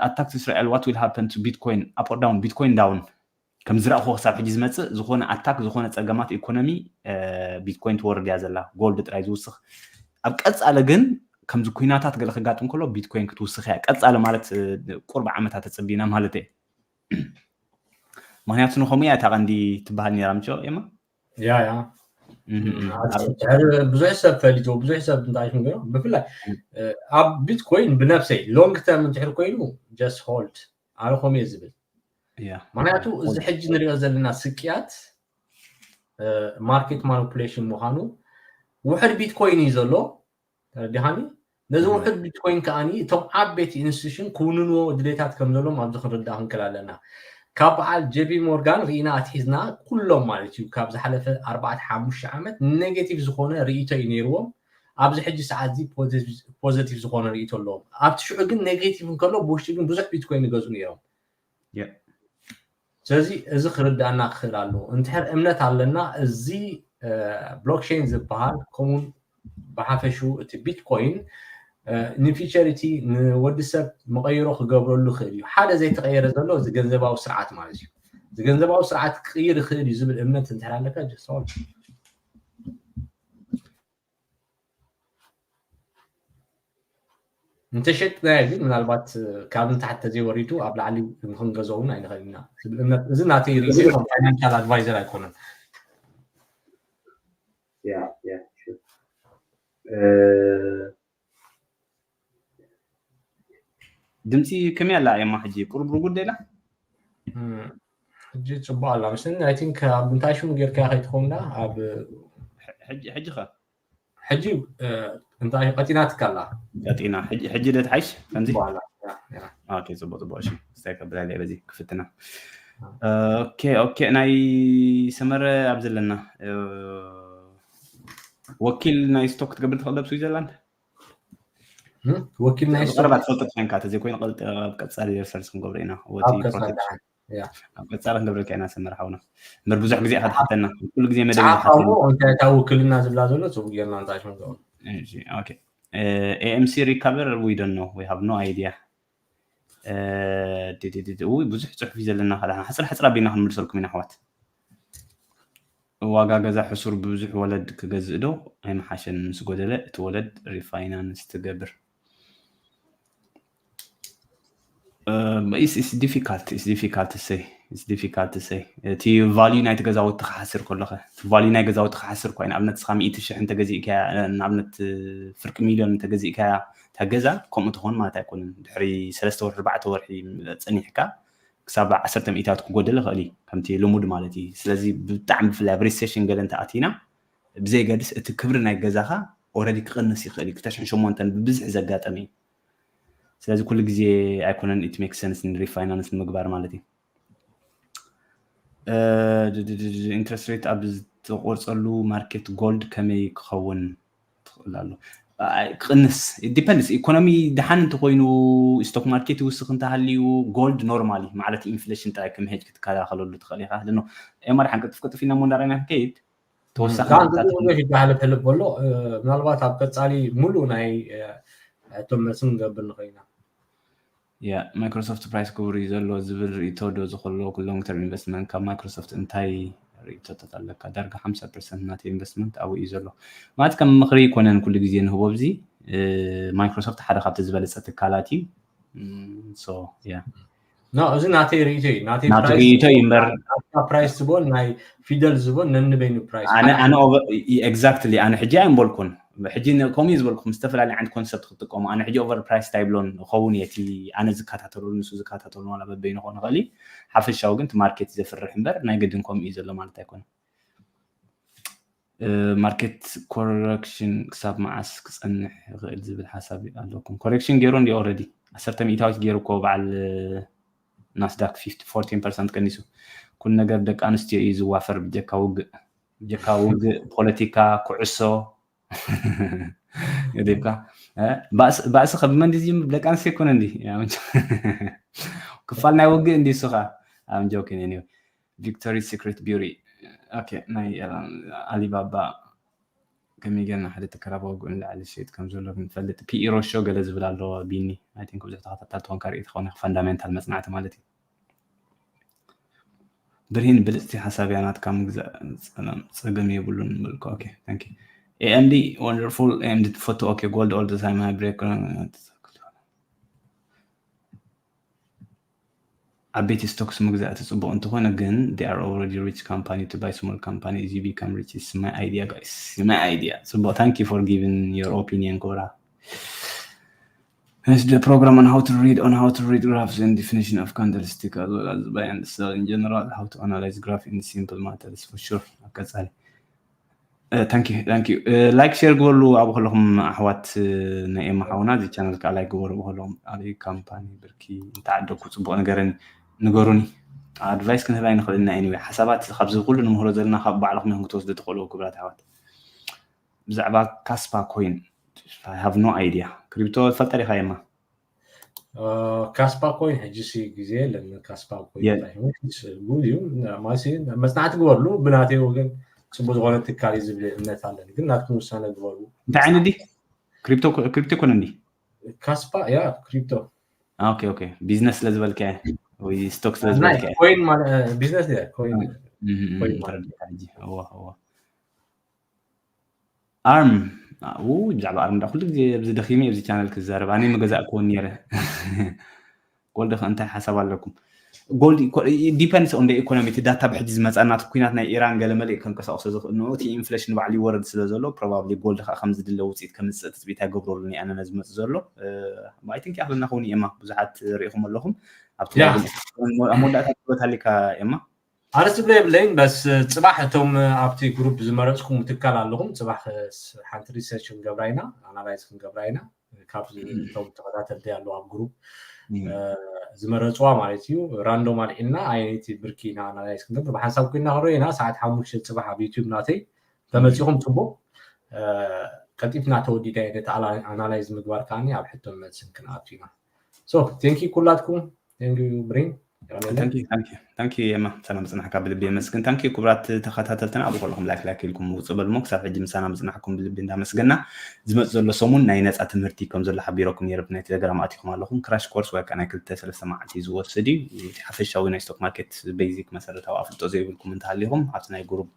ኣታክ እስራኤል what will happen to Bitcoin up or down Bitcoin down ከም ዝረእኹ ክሳብ ሕጂ ዝመፅእ ዝኾነ ኣታክ ዝኾነ ፀገማት ኢኮኖሚ ቢትኮይን ትወርድ እያ ዘላ ጎልድ ጥራይ ዝውስኽ ኣብ ቀፃሊ ግን ከምዚ ኩናታት ገለ ክጋጥም ከሎ ቢትኮይን ክትውስኽ እያ ቀፃሊ ማለት ቁርብ ዓመታት ተፀቢና ማለት እየ ምክንያቱ ንከምኡ እያ እታ ቀንዲ ትበሃል ነራ ምቸ ኤማ ያ ያ ብዙሕ ሰብ ፈሊጥዎ ብዙሕ ሰብ እንታይ ሽም ገይሩ ብፍላይ ኣብ ቢትኮይን ብነብሰይ ሎንግ ተርም እንድሕር ኮይኑ ጀስት ሆልድ ኣነ ከምኡ እየ ዝብል ምክንያቱ እዚ ሕጂ ንሪኦ ዘለና ስቅያት ማርኬት ማኒፑሌሽን ምዃኑ ውሕድ ቢትኮይን እዩ ዘሎ ተረዲኻኒ ነዚ ውሕድ ቢትኮይን ከዓኒ እቶም ዓበይቲ ኢንስቲቱሽን ክውንንዎ ድሌታት ከም ዘለዎም ኣብዚ ክንርዳእ ክንክል ኣለና ካብ በዓል ጀቢ ሞርጋን ርኢና ኣትሒዝና ኩሎም ማለት እዩ ካብ ዝሓለፈ ኣርባዕተ ሓሙሽተ ዓመት ኔጌቲቭ ዝኾነ ርእቶ እዩ ነይርዎም ኣብዚ ሕጂ ሰዓት እዚ ፖዘቲቭ ዝኾነ ርእቶ ኣለዎም ኣብቲ ሽዑ ግን ኔጌቲቭ እንከሎ ብውሽጢ ግን ብዙሕ ቢትኮይን ይገዙ ነይሮም ስለዚ እዚ ክርዳእና ክኽእል ኣለዎ እንድሕር እምነት ኣለና እዚ ብሎክቸይን ዝበሃል ከምኡን ብሓፈሹ እቲ ቢትኮይን ንፊቸሪቲ ንወዲ ሰብ መቐይሮ ክገብረሉ ይኽእል እዩ ሓደ ዘይተቐየረ ዘሎ እዚ ገንዘባዊ ስርዓት ማለት እዩ እዚ ገንዘባዊ ስርዓት ክቕይር ይኽእል እዩ ዝብል እምነት እንድሕር ኣለካ ጀስት እንተሸጥናዮ ግን ምናልባት ካብ ንታሕቲ ተዘይወሪዱ ኣብ ላዕሊ ንክንገዞ እውን ኣይንኽእል ኢና ዝብል እምነት እዚ ናተይ ርእሲ ከም ፋይናንሻል ኣድቫይዘር ኣይኮነን ድምፂ ከመይ ኣላ እየማ ሕጂ ቁርብ ርጉድ ደላ ሕጂ ጽቡቕ ኣላ። ምስኒ፣ I think ኣብ እንታይ ሽሙ ጌርካ ከይትኸውን ዳ ኣብ ሕጂ ሕጂ ኸ ሕጂ እንታይ ቀጢናትካ ኣላ? ቀጢና። ሕጂ ሕጂ ዶ ትሓይሽ ከምዚ? ጽቡቕ ኣላ። ያ፣ ያ። ኦኬ፣ ጽቡቕ ጽቡቕ። እሺ፣ ስታይ ከብላ ኢለ በዚ ክፍትና። ኦኬ ኦኬ። ናይ ሰመረ ኣብ ዘለና ወኪል ናይ ስቶክ ክትገብር ትኽእል ኣብ ስዊዘርላንድ? ወኪል ናይ ቀረባ ትፈልጦ ኮይንካ፣ ተዘይኮይኑ ቀልጠ ኣብ ቀጻሊ ሪሰርች ክንገብሮ ኢና። ወቲ ኣብ ቀጻሊ ፕሮቴክሽን ደሓን። ያ። ኣብ ቀጻሊ ክንገብረልካ ኢና ሰመረ ሓውና። እምበር ብዙሕ ግዜ ኢኻ ትሓተና። ኩሉ ግዜ መደብ ጸሓፍ ትሓተና። እሞ እንታይ እታ ውክልና ዝብላ ዘሎ ጽቡቅ ጌርና እንታይ ሽም ዝብሉ። እሺ፣ ኦኬ። ኤ ኤም ሲ ሪካቨር we don't know, we have no idea። እ፣ ዲ- ዲ- ዲ- ዲ- ውይ፣ ብዙሕ ጽሑፍ እዩ ዘለና። ከዳ ሓጽር ሓጽር ኣቢልና ክንምልሰልኩም ኢና ኣሕዋት። ዋጋ ገዛ ሕሱር ብብዙሕ ወለድ ክገዝእ ዶ ኣይምሓሸን? ምስ ጎደለ እቲ ወለድ ሪፋይናንስ ትገብር። እ፣ it's- it's difficult, it's difficult to say, it's difficult to say። እቲ ቫልዩ ናይቲ ገዛውቲ ክሓስር ከለኸ፣ እቲ ቫልዩ ናይ ገዛውቲ ክሓስር እኳ እዩ። ንኣብነት ንስኻ ሚእቲ ሽሕ እንተገዚእካያ፣ ንኣብነት ፍርቂ ሚልዮን እንተገዚእካያ እታ ገዛ፣ ከምኡ ትኾን ማለት ኣይኮንን። ድሕሪ ሰለስተ ወርሒ ኣርባዕተ ወርሒ ጸኒሕካ ክሳብ ዓሰርተ ሚእታዊት ክጎደል ይኽእል እዩ፣ ከምቲ ልሙድ ማለት እዩ። ስለዚ ብጣዕሚ ብፍላይ ኣብ ሪሴሽን ገለ እንተኣቲና፣ ብዘይገድስ እቲ ክብሪ ናይ ገዛኻ ኦረዲ ክቕንስ ይኽእል እዩ። ክልተ ሽሕን ሸሞንተን ብብዝሒ ዘጋጠመ እዩ። ስለዚ ኩሉ ግዜ ኣይኮነን it makes sense ንሪፋይናንስ ንምግባር ማለት እዩ። ኢንትረስት ሬት ኣብ ዝተቆርፀሉ ማርኬት ጎልድ ከመይ ክኸውን ትኽእል ኣሎ? ኣይ፣ ክቕንስ ዲፐንድስ። ኢኮኖሚ ደሓን እንተኮይኑ፣ ስቶክ ማርኬት ይውስኽ እንተሃልዩ፣ ጎልድ ኖርማሊ ማለት ኢንፍሌሽን ጥራይ ክምሄጅ ክትከላኸለሉ ትኽእል ኢኻ። ደኖ ኤማ ደሓን ቅልጥፍ ቅልጥፍ ኢና እሞ እንዳረኣና ክንከይድ ተወሳኺ ዳን መረዳእታ ብዙሕ ይበሃል ሕልብ በሎ። እ፣ ምናልባት ኣብ ቀጻሊ ሙሉ ናይ እ፣ ሕቶ መልሲ ክንገብር ንኽእል ኢና። ያ ማይክሮሶፍት ፕራይስ ክቡር እዩ ዘሎ ዝብል ርእይቶ ዶ ዝኸሎ ሎንግ ተርም ኢንቨስትመንት ካብ ማይክሮሶፍት እንታይ ርእይቶታት ኣለካ? ዳርጋ ሓምሳ ፐርሰንት ናተይ ኢንቨስትመንት ኣብኡ እዩ ዘሎ። ማለት ከም ምኽሪ ይኮነን ኩሉ ግዜ ንህቦ ኣብዚ እ፣ ማይክሮሶፍት ሓደ ካብቲ ዝበለጸ ትካላት እዩ። ም፣ so yeah። ኖ፣ እዚ ናተይ ርእይቶ እዩ። ናተይ ናቱ ፕራይስ ርእይቶ እዩ እምበር ናትካ ፕራይስ ዝበን ናይ ፊደል ዝበን ነንበይኑ ፕራይስ ኣነ ኣነ ኤግዛክትሊ ኣነ ሕጂ ኣይምበልኩን። ሕጂ ን- ከምኡ እዩ ዝበልኩ ምስ ዝተፈላለዩ ዓይነት ኮንሰፕት ክትጥቀሙ ኣነ ሕጂ ኦቨር ፕራይስ ኣይብሎን። ኸውን እየ እቲ ኣነ ዝከታተሉ ንሱ ዝከታተሉ ዋላ በበይኑ ክኾን ይኽእል እዩ። ሓፈሻዊ ግን እቲ ማርኬት እዩ ዘፍርሕ እምበር ናይ ግድን ከምኡ እዩ ዘሎ ማለት ኣይኮነን። ማርኬት ኮረክሽን ክሳብ መዓስ ክፀንሕ ይኽእል ዝብል ሓሳብ ኣለኩም? ኮረክሽን ገይሩ እንዲ ኦረዲ ዓሰርተ ሚእታዊት ገይሩ እኮ በዓል ናስዳክ ፎርቲን ፐርሰንት ቀኒሱ። ኩሉ ነገር ደቂ ኣንስትዮ እዩ ዝዋፈር ብጀካ ውግእ፣ ብጀካ ውግእ፣ ፖለቲካ፣ ኩዕሶ ገዲፍካ እ፣ ባእሲ ባእሲ ከብመን ድዩ ደቂ ኣንስትዮ ይኮነ እንዲ ክፋል ናይ ውግእ እንዲ እሱ ከዓ I'm joking anyway። ቪክቶሪ ሲክሬት ቢዩቲ ኦኬ ናይ ኣሊባባ ከመይ ጌርና ሓደ ተከራባዊ ጉዕ ንላዕሊ ሸይጥ ከም ዘሎ ክንፈልጥ ፒኢ ሮሾ ገለ ዝብል ኣሎ ቢኒ። I think ብዙሕ ተኸታታሊ ትኾንካ ርእይቶ ክኸውን ኢኻ። ፋንዳሜንታል መጽናዕቲ ማለት እዩ። ብርሂን ብልጽቲ ሓሳብ እያ ናትካ ምግዛእ ጸገም የብሉን መልኩ። ኦኬ thank you። ኤኤምዲ ወንደርፉል ኤኤምዲ ትፈቱ። ኦኬ ጎልድ ኦል ዘ ታይም ሃይ ብሬክ ዓበይቲ ስቶክስ ምግዛእ እቲ ጽቡቕ እንተኾነ ግን they are already rich company to buy small company as you become rich is my idea guys my idea ጽቡቕ thank you for giving your opinion ኮራ Hence the program on how to read on how to read graphs and definition of candlestick as well as buy and sell in general how to analyze graph in simple matters for sure ቀጻሊ thank you thank you like share ግበሉ ኣብ ከለኹም ኣሕዋት ናይ ኤማ ሓውና እዚ ቻነል ከዓ like ግበሩ ኣብ ከለኹም ኣበይ ካምፓኒ ብርኪ እንተዓደግኩ ፅቡቅ ነገርን ንገሩኒ ኣድቫይስ ክንህብ ኣይንኽእልና anyway ሓሳባት ካብዚ ኩሉ ንምህሮ ዘለና ካብ ባዕልኹም ኢኹም ክትወስዱ ትኽእሉ ክብራት ኣሕዋት ብዛዕባ ካስፓ ኮይን I have no idea ክሪፕቶ ትፈልጣ ዲኻ ኤማ ካስፓ ኮይን ሕጂ ሲ ግዜ የለን ካስፓ ኮይን ጉድ እዩ ማሲ መፅናዕቲ ግበርሉ ብናተይ ወገን ፅቡቅ ዝኮነ ትካል እዩ ዝብል እምነት ኣለኒ ግን ናትኩም ውሳነ ግበሩ እንታይ ዓይነት ዲ ክሪፕቶ ክሪፕቶ ይኮነ እንዲ ካስፓ ያ ክሪፕቶ ኦኬ ኦኬ ቢዝነስ ስለ ዝበልካ ወይ ስቶክ ስለ ዝበልካ ኮይን ቢዝነስ ኮይን ኣርም ብዛዕባ ኣርም ዳ ኩሉ ግዜ ኣብዚ ደኺመ ኣብዚ ቻነል ክዛረብ ኣነ ምገዛእክዎን ነይረ ጎልድ ከ እንታይ ሓሳብ ኣለኩም ጎልድ ዲፐንድስ ኦን ኢኮኖሚ እቲ ዳታ ብሕጂ ዝመፃና እቲ ኩናት ናይ ኢራን ገለ መሊእ ከንቀሳቅሶ ዝኽእል ንኡ እቲ ኢንፍሌሽን ባዕሉ ይወረድ ስለ ዘሎ ፕሮባብሊ ጎልድ ከዓ ከም ዝድለ ውፅኢት ከምፅእ ትፅቢት ኣይገብረሉን ኣነ ነዚ መፅ ዘሎ ኣይ ቲንክ ያክልና ክውን የማ ብዙሓት ርኢኹም ኣለኹም ኣብቲ ኣብ መወዳእታ ትብሎት ሃሊካ የማ ኣርእስቲ ብለ የብለይን በስ ጽባሕ እቶም ኣብቲ ግሩፕ ዝመረጽኩም ምትካል ኣለኹም። ጽባሕ ሓንቲ ሪሰርች ክንገብራ ኢና፣ ኣናላይዝ ክንገብራ ኢና። ካብ እቶም ተኸታተልቲ ኣለዉ ኣብ ግሩፕ ዝመረፅዋ ማለት እዩ። ራንዶም ኣልዒልና ኣየነይቲ ብርኪ ኢና ኣናላይዝ ክንገብር ብሓንሳብ ኮይና ክሮ ኢና። ሰዓት ሓሙሽተ ጽባሕ ኣብ ዩቲዩብ ናተይ ተመፂኹም ጽቡቕ ቀልጢፍና ተወዲዳ ነቲ ኣናላይዝ ምግባር ከዓኒ ኣብ ሕቶን መልስን ክንኣቱ ኢና። ቴንኪ ኩላትኩም። ቴንኪ ብሪን። ታንኪ የማ ምሳና ምፅናሕካ ብልቢ የመስግን። ታንኪ ክቡራት ተኸታተልትና ኣብ ከለኹም ላይክ ላይክ ኢልኩም ውፅእ በልሞ ክሳብ ሕጂ ምሳና ምፅናሕኩም ብልቢ እንዳመስገና ዝመፅ ዘሎ ሰሙን ናይ ነፃ ትምህርቲ ከም ዘሎ ሓቢረኩም ነይረ ብናይ ቴሌግራም ኣቲኹም ኣለኹም። ክራሽ ኮርስ ወይ ከዓ ናይ ክልተ ሰለስተ መዓልቲ ዝወስድ እዩ። ሓፈሻዊ ናይ ስቶክ ማርኬት ቤዚክ መሰረታዊ ኣፍልጦ ዘይብልኩም እንተሃሊኹም ኣብቲ ናይ ግሩፕ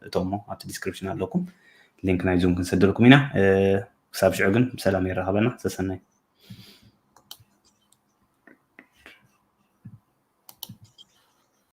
እቶሞ ኣብቲ ዲስክሪፕሽን ኣለኩም። ሊንክ ናይ ዙም ክንሰደልኩም ኢና። ክሳብ ሽዑ ግን ብሰላም ይራኸበና። ሰሰናይ።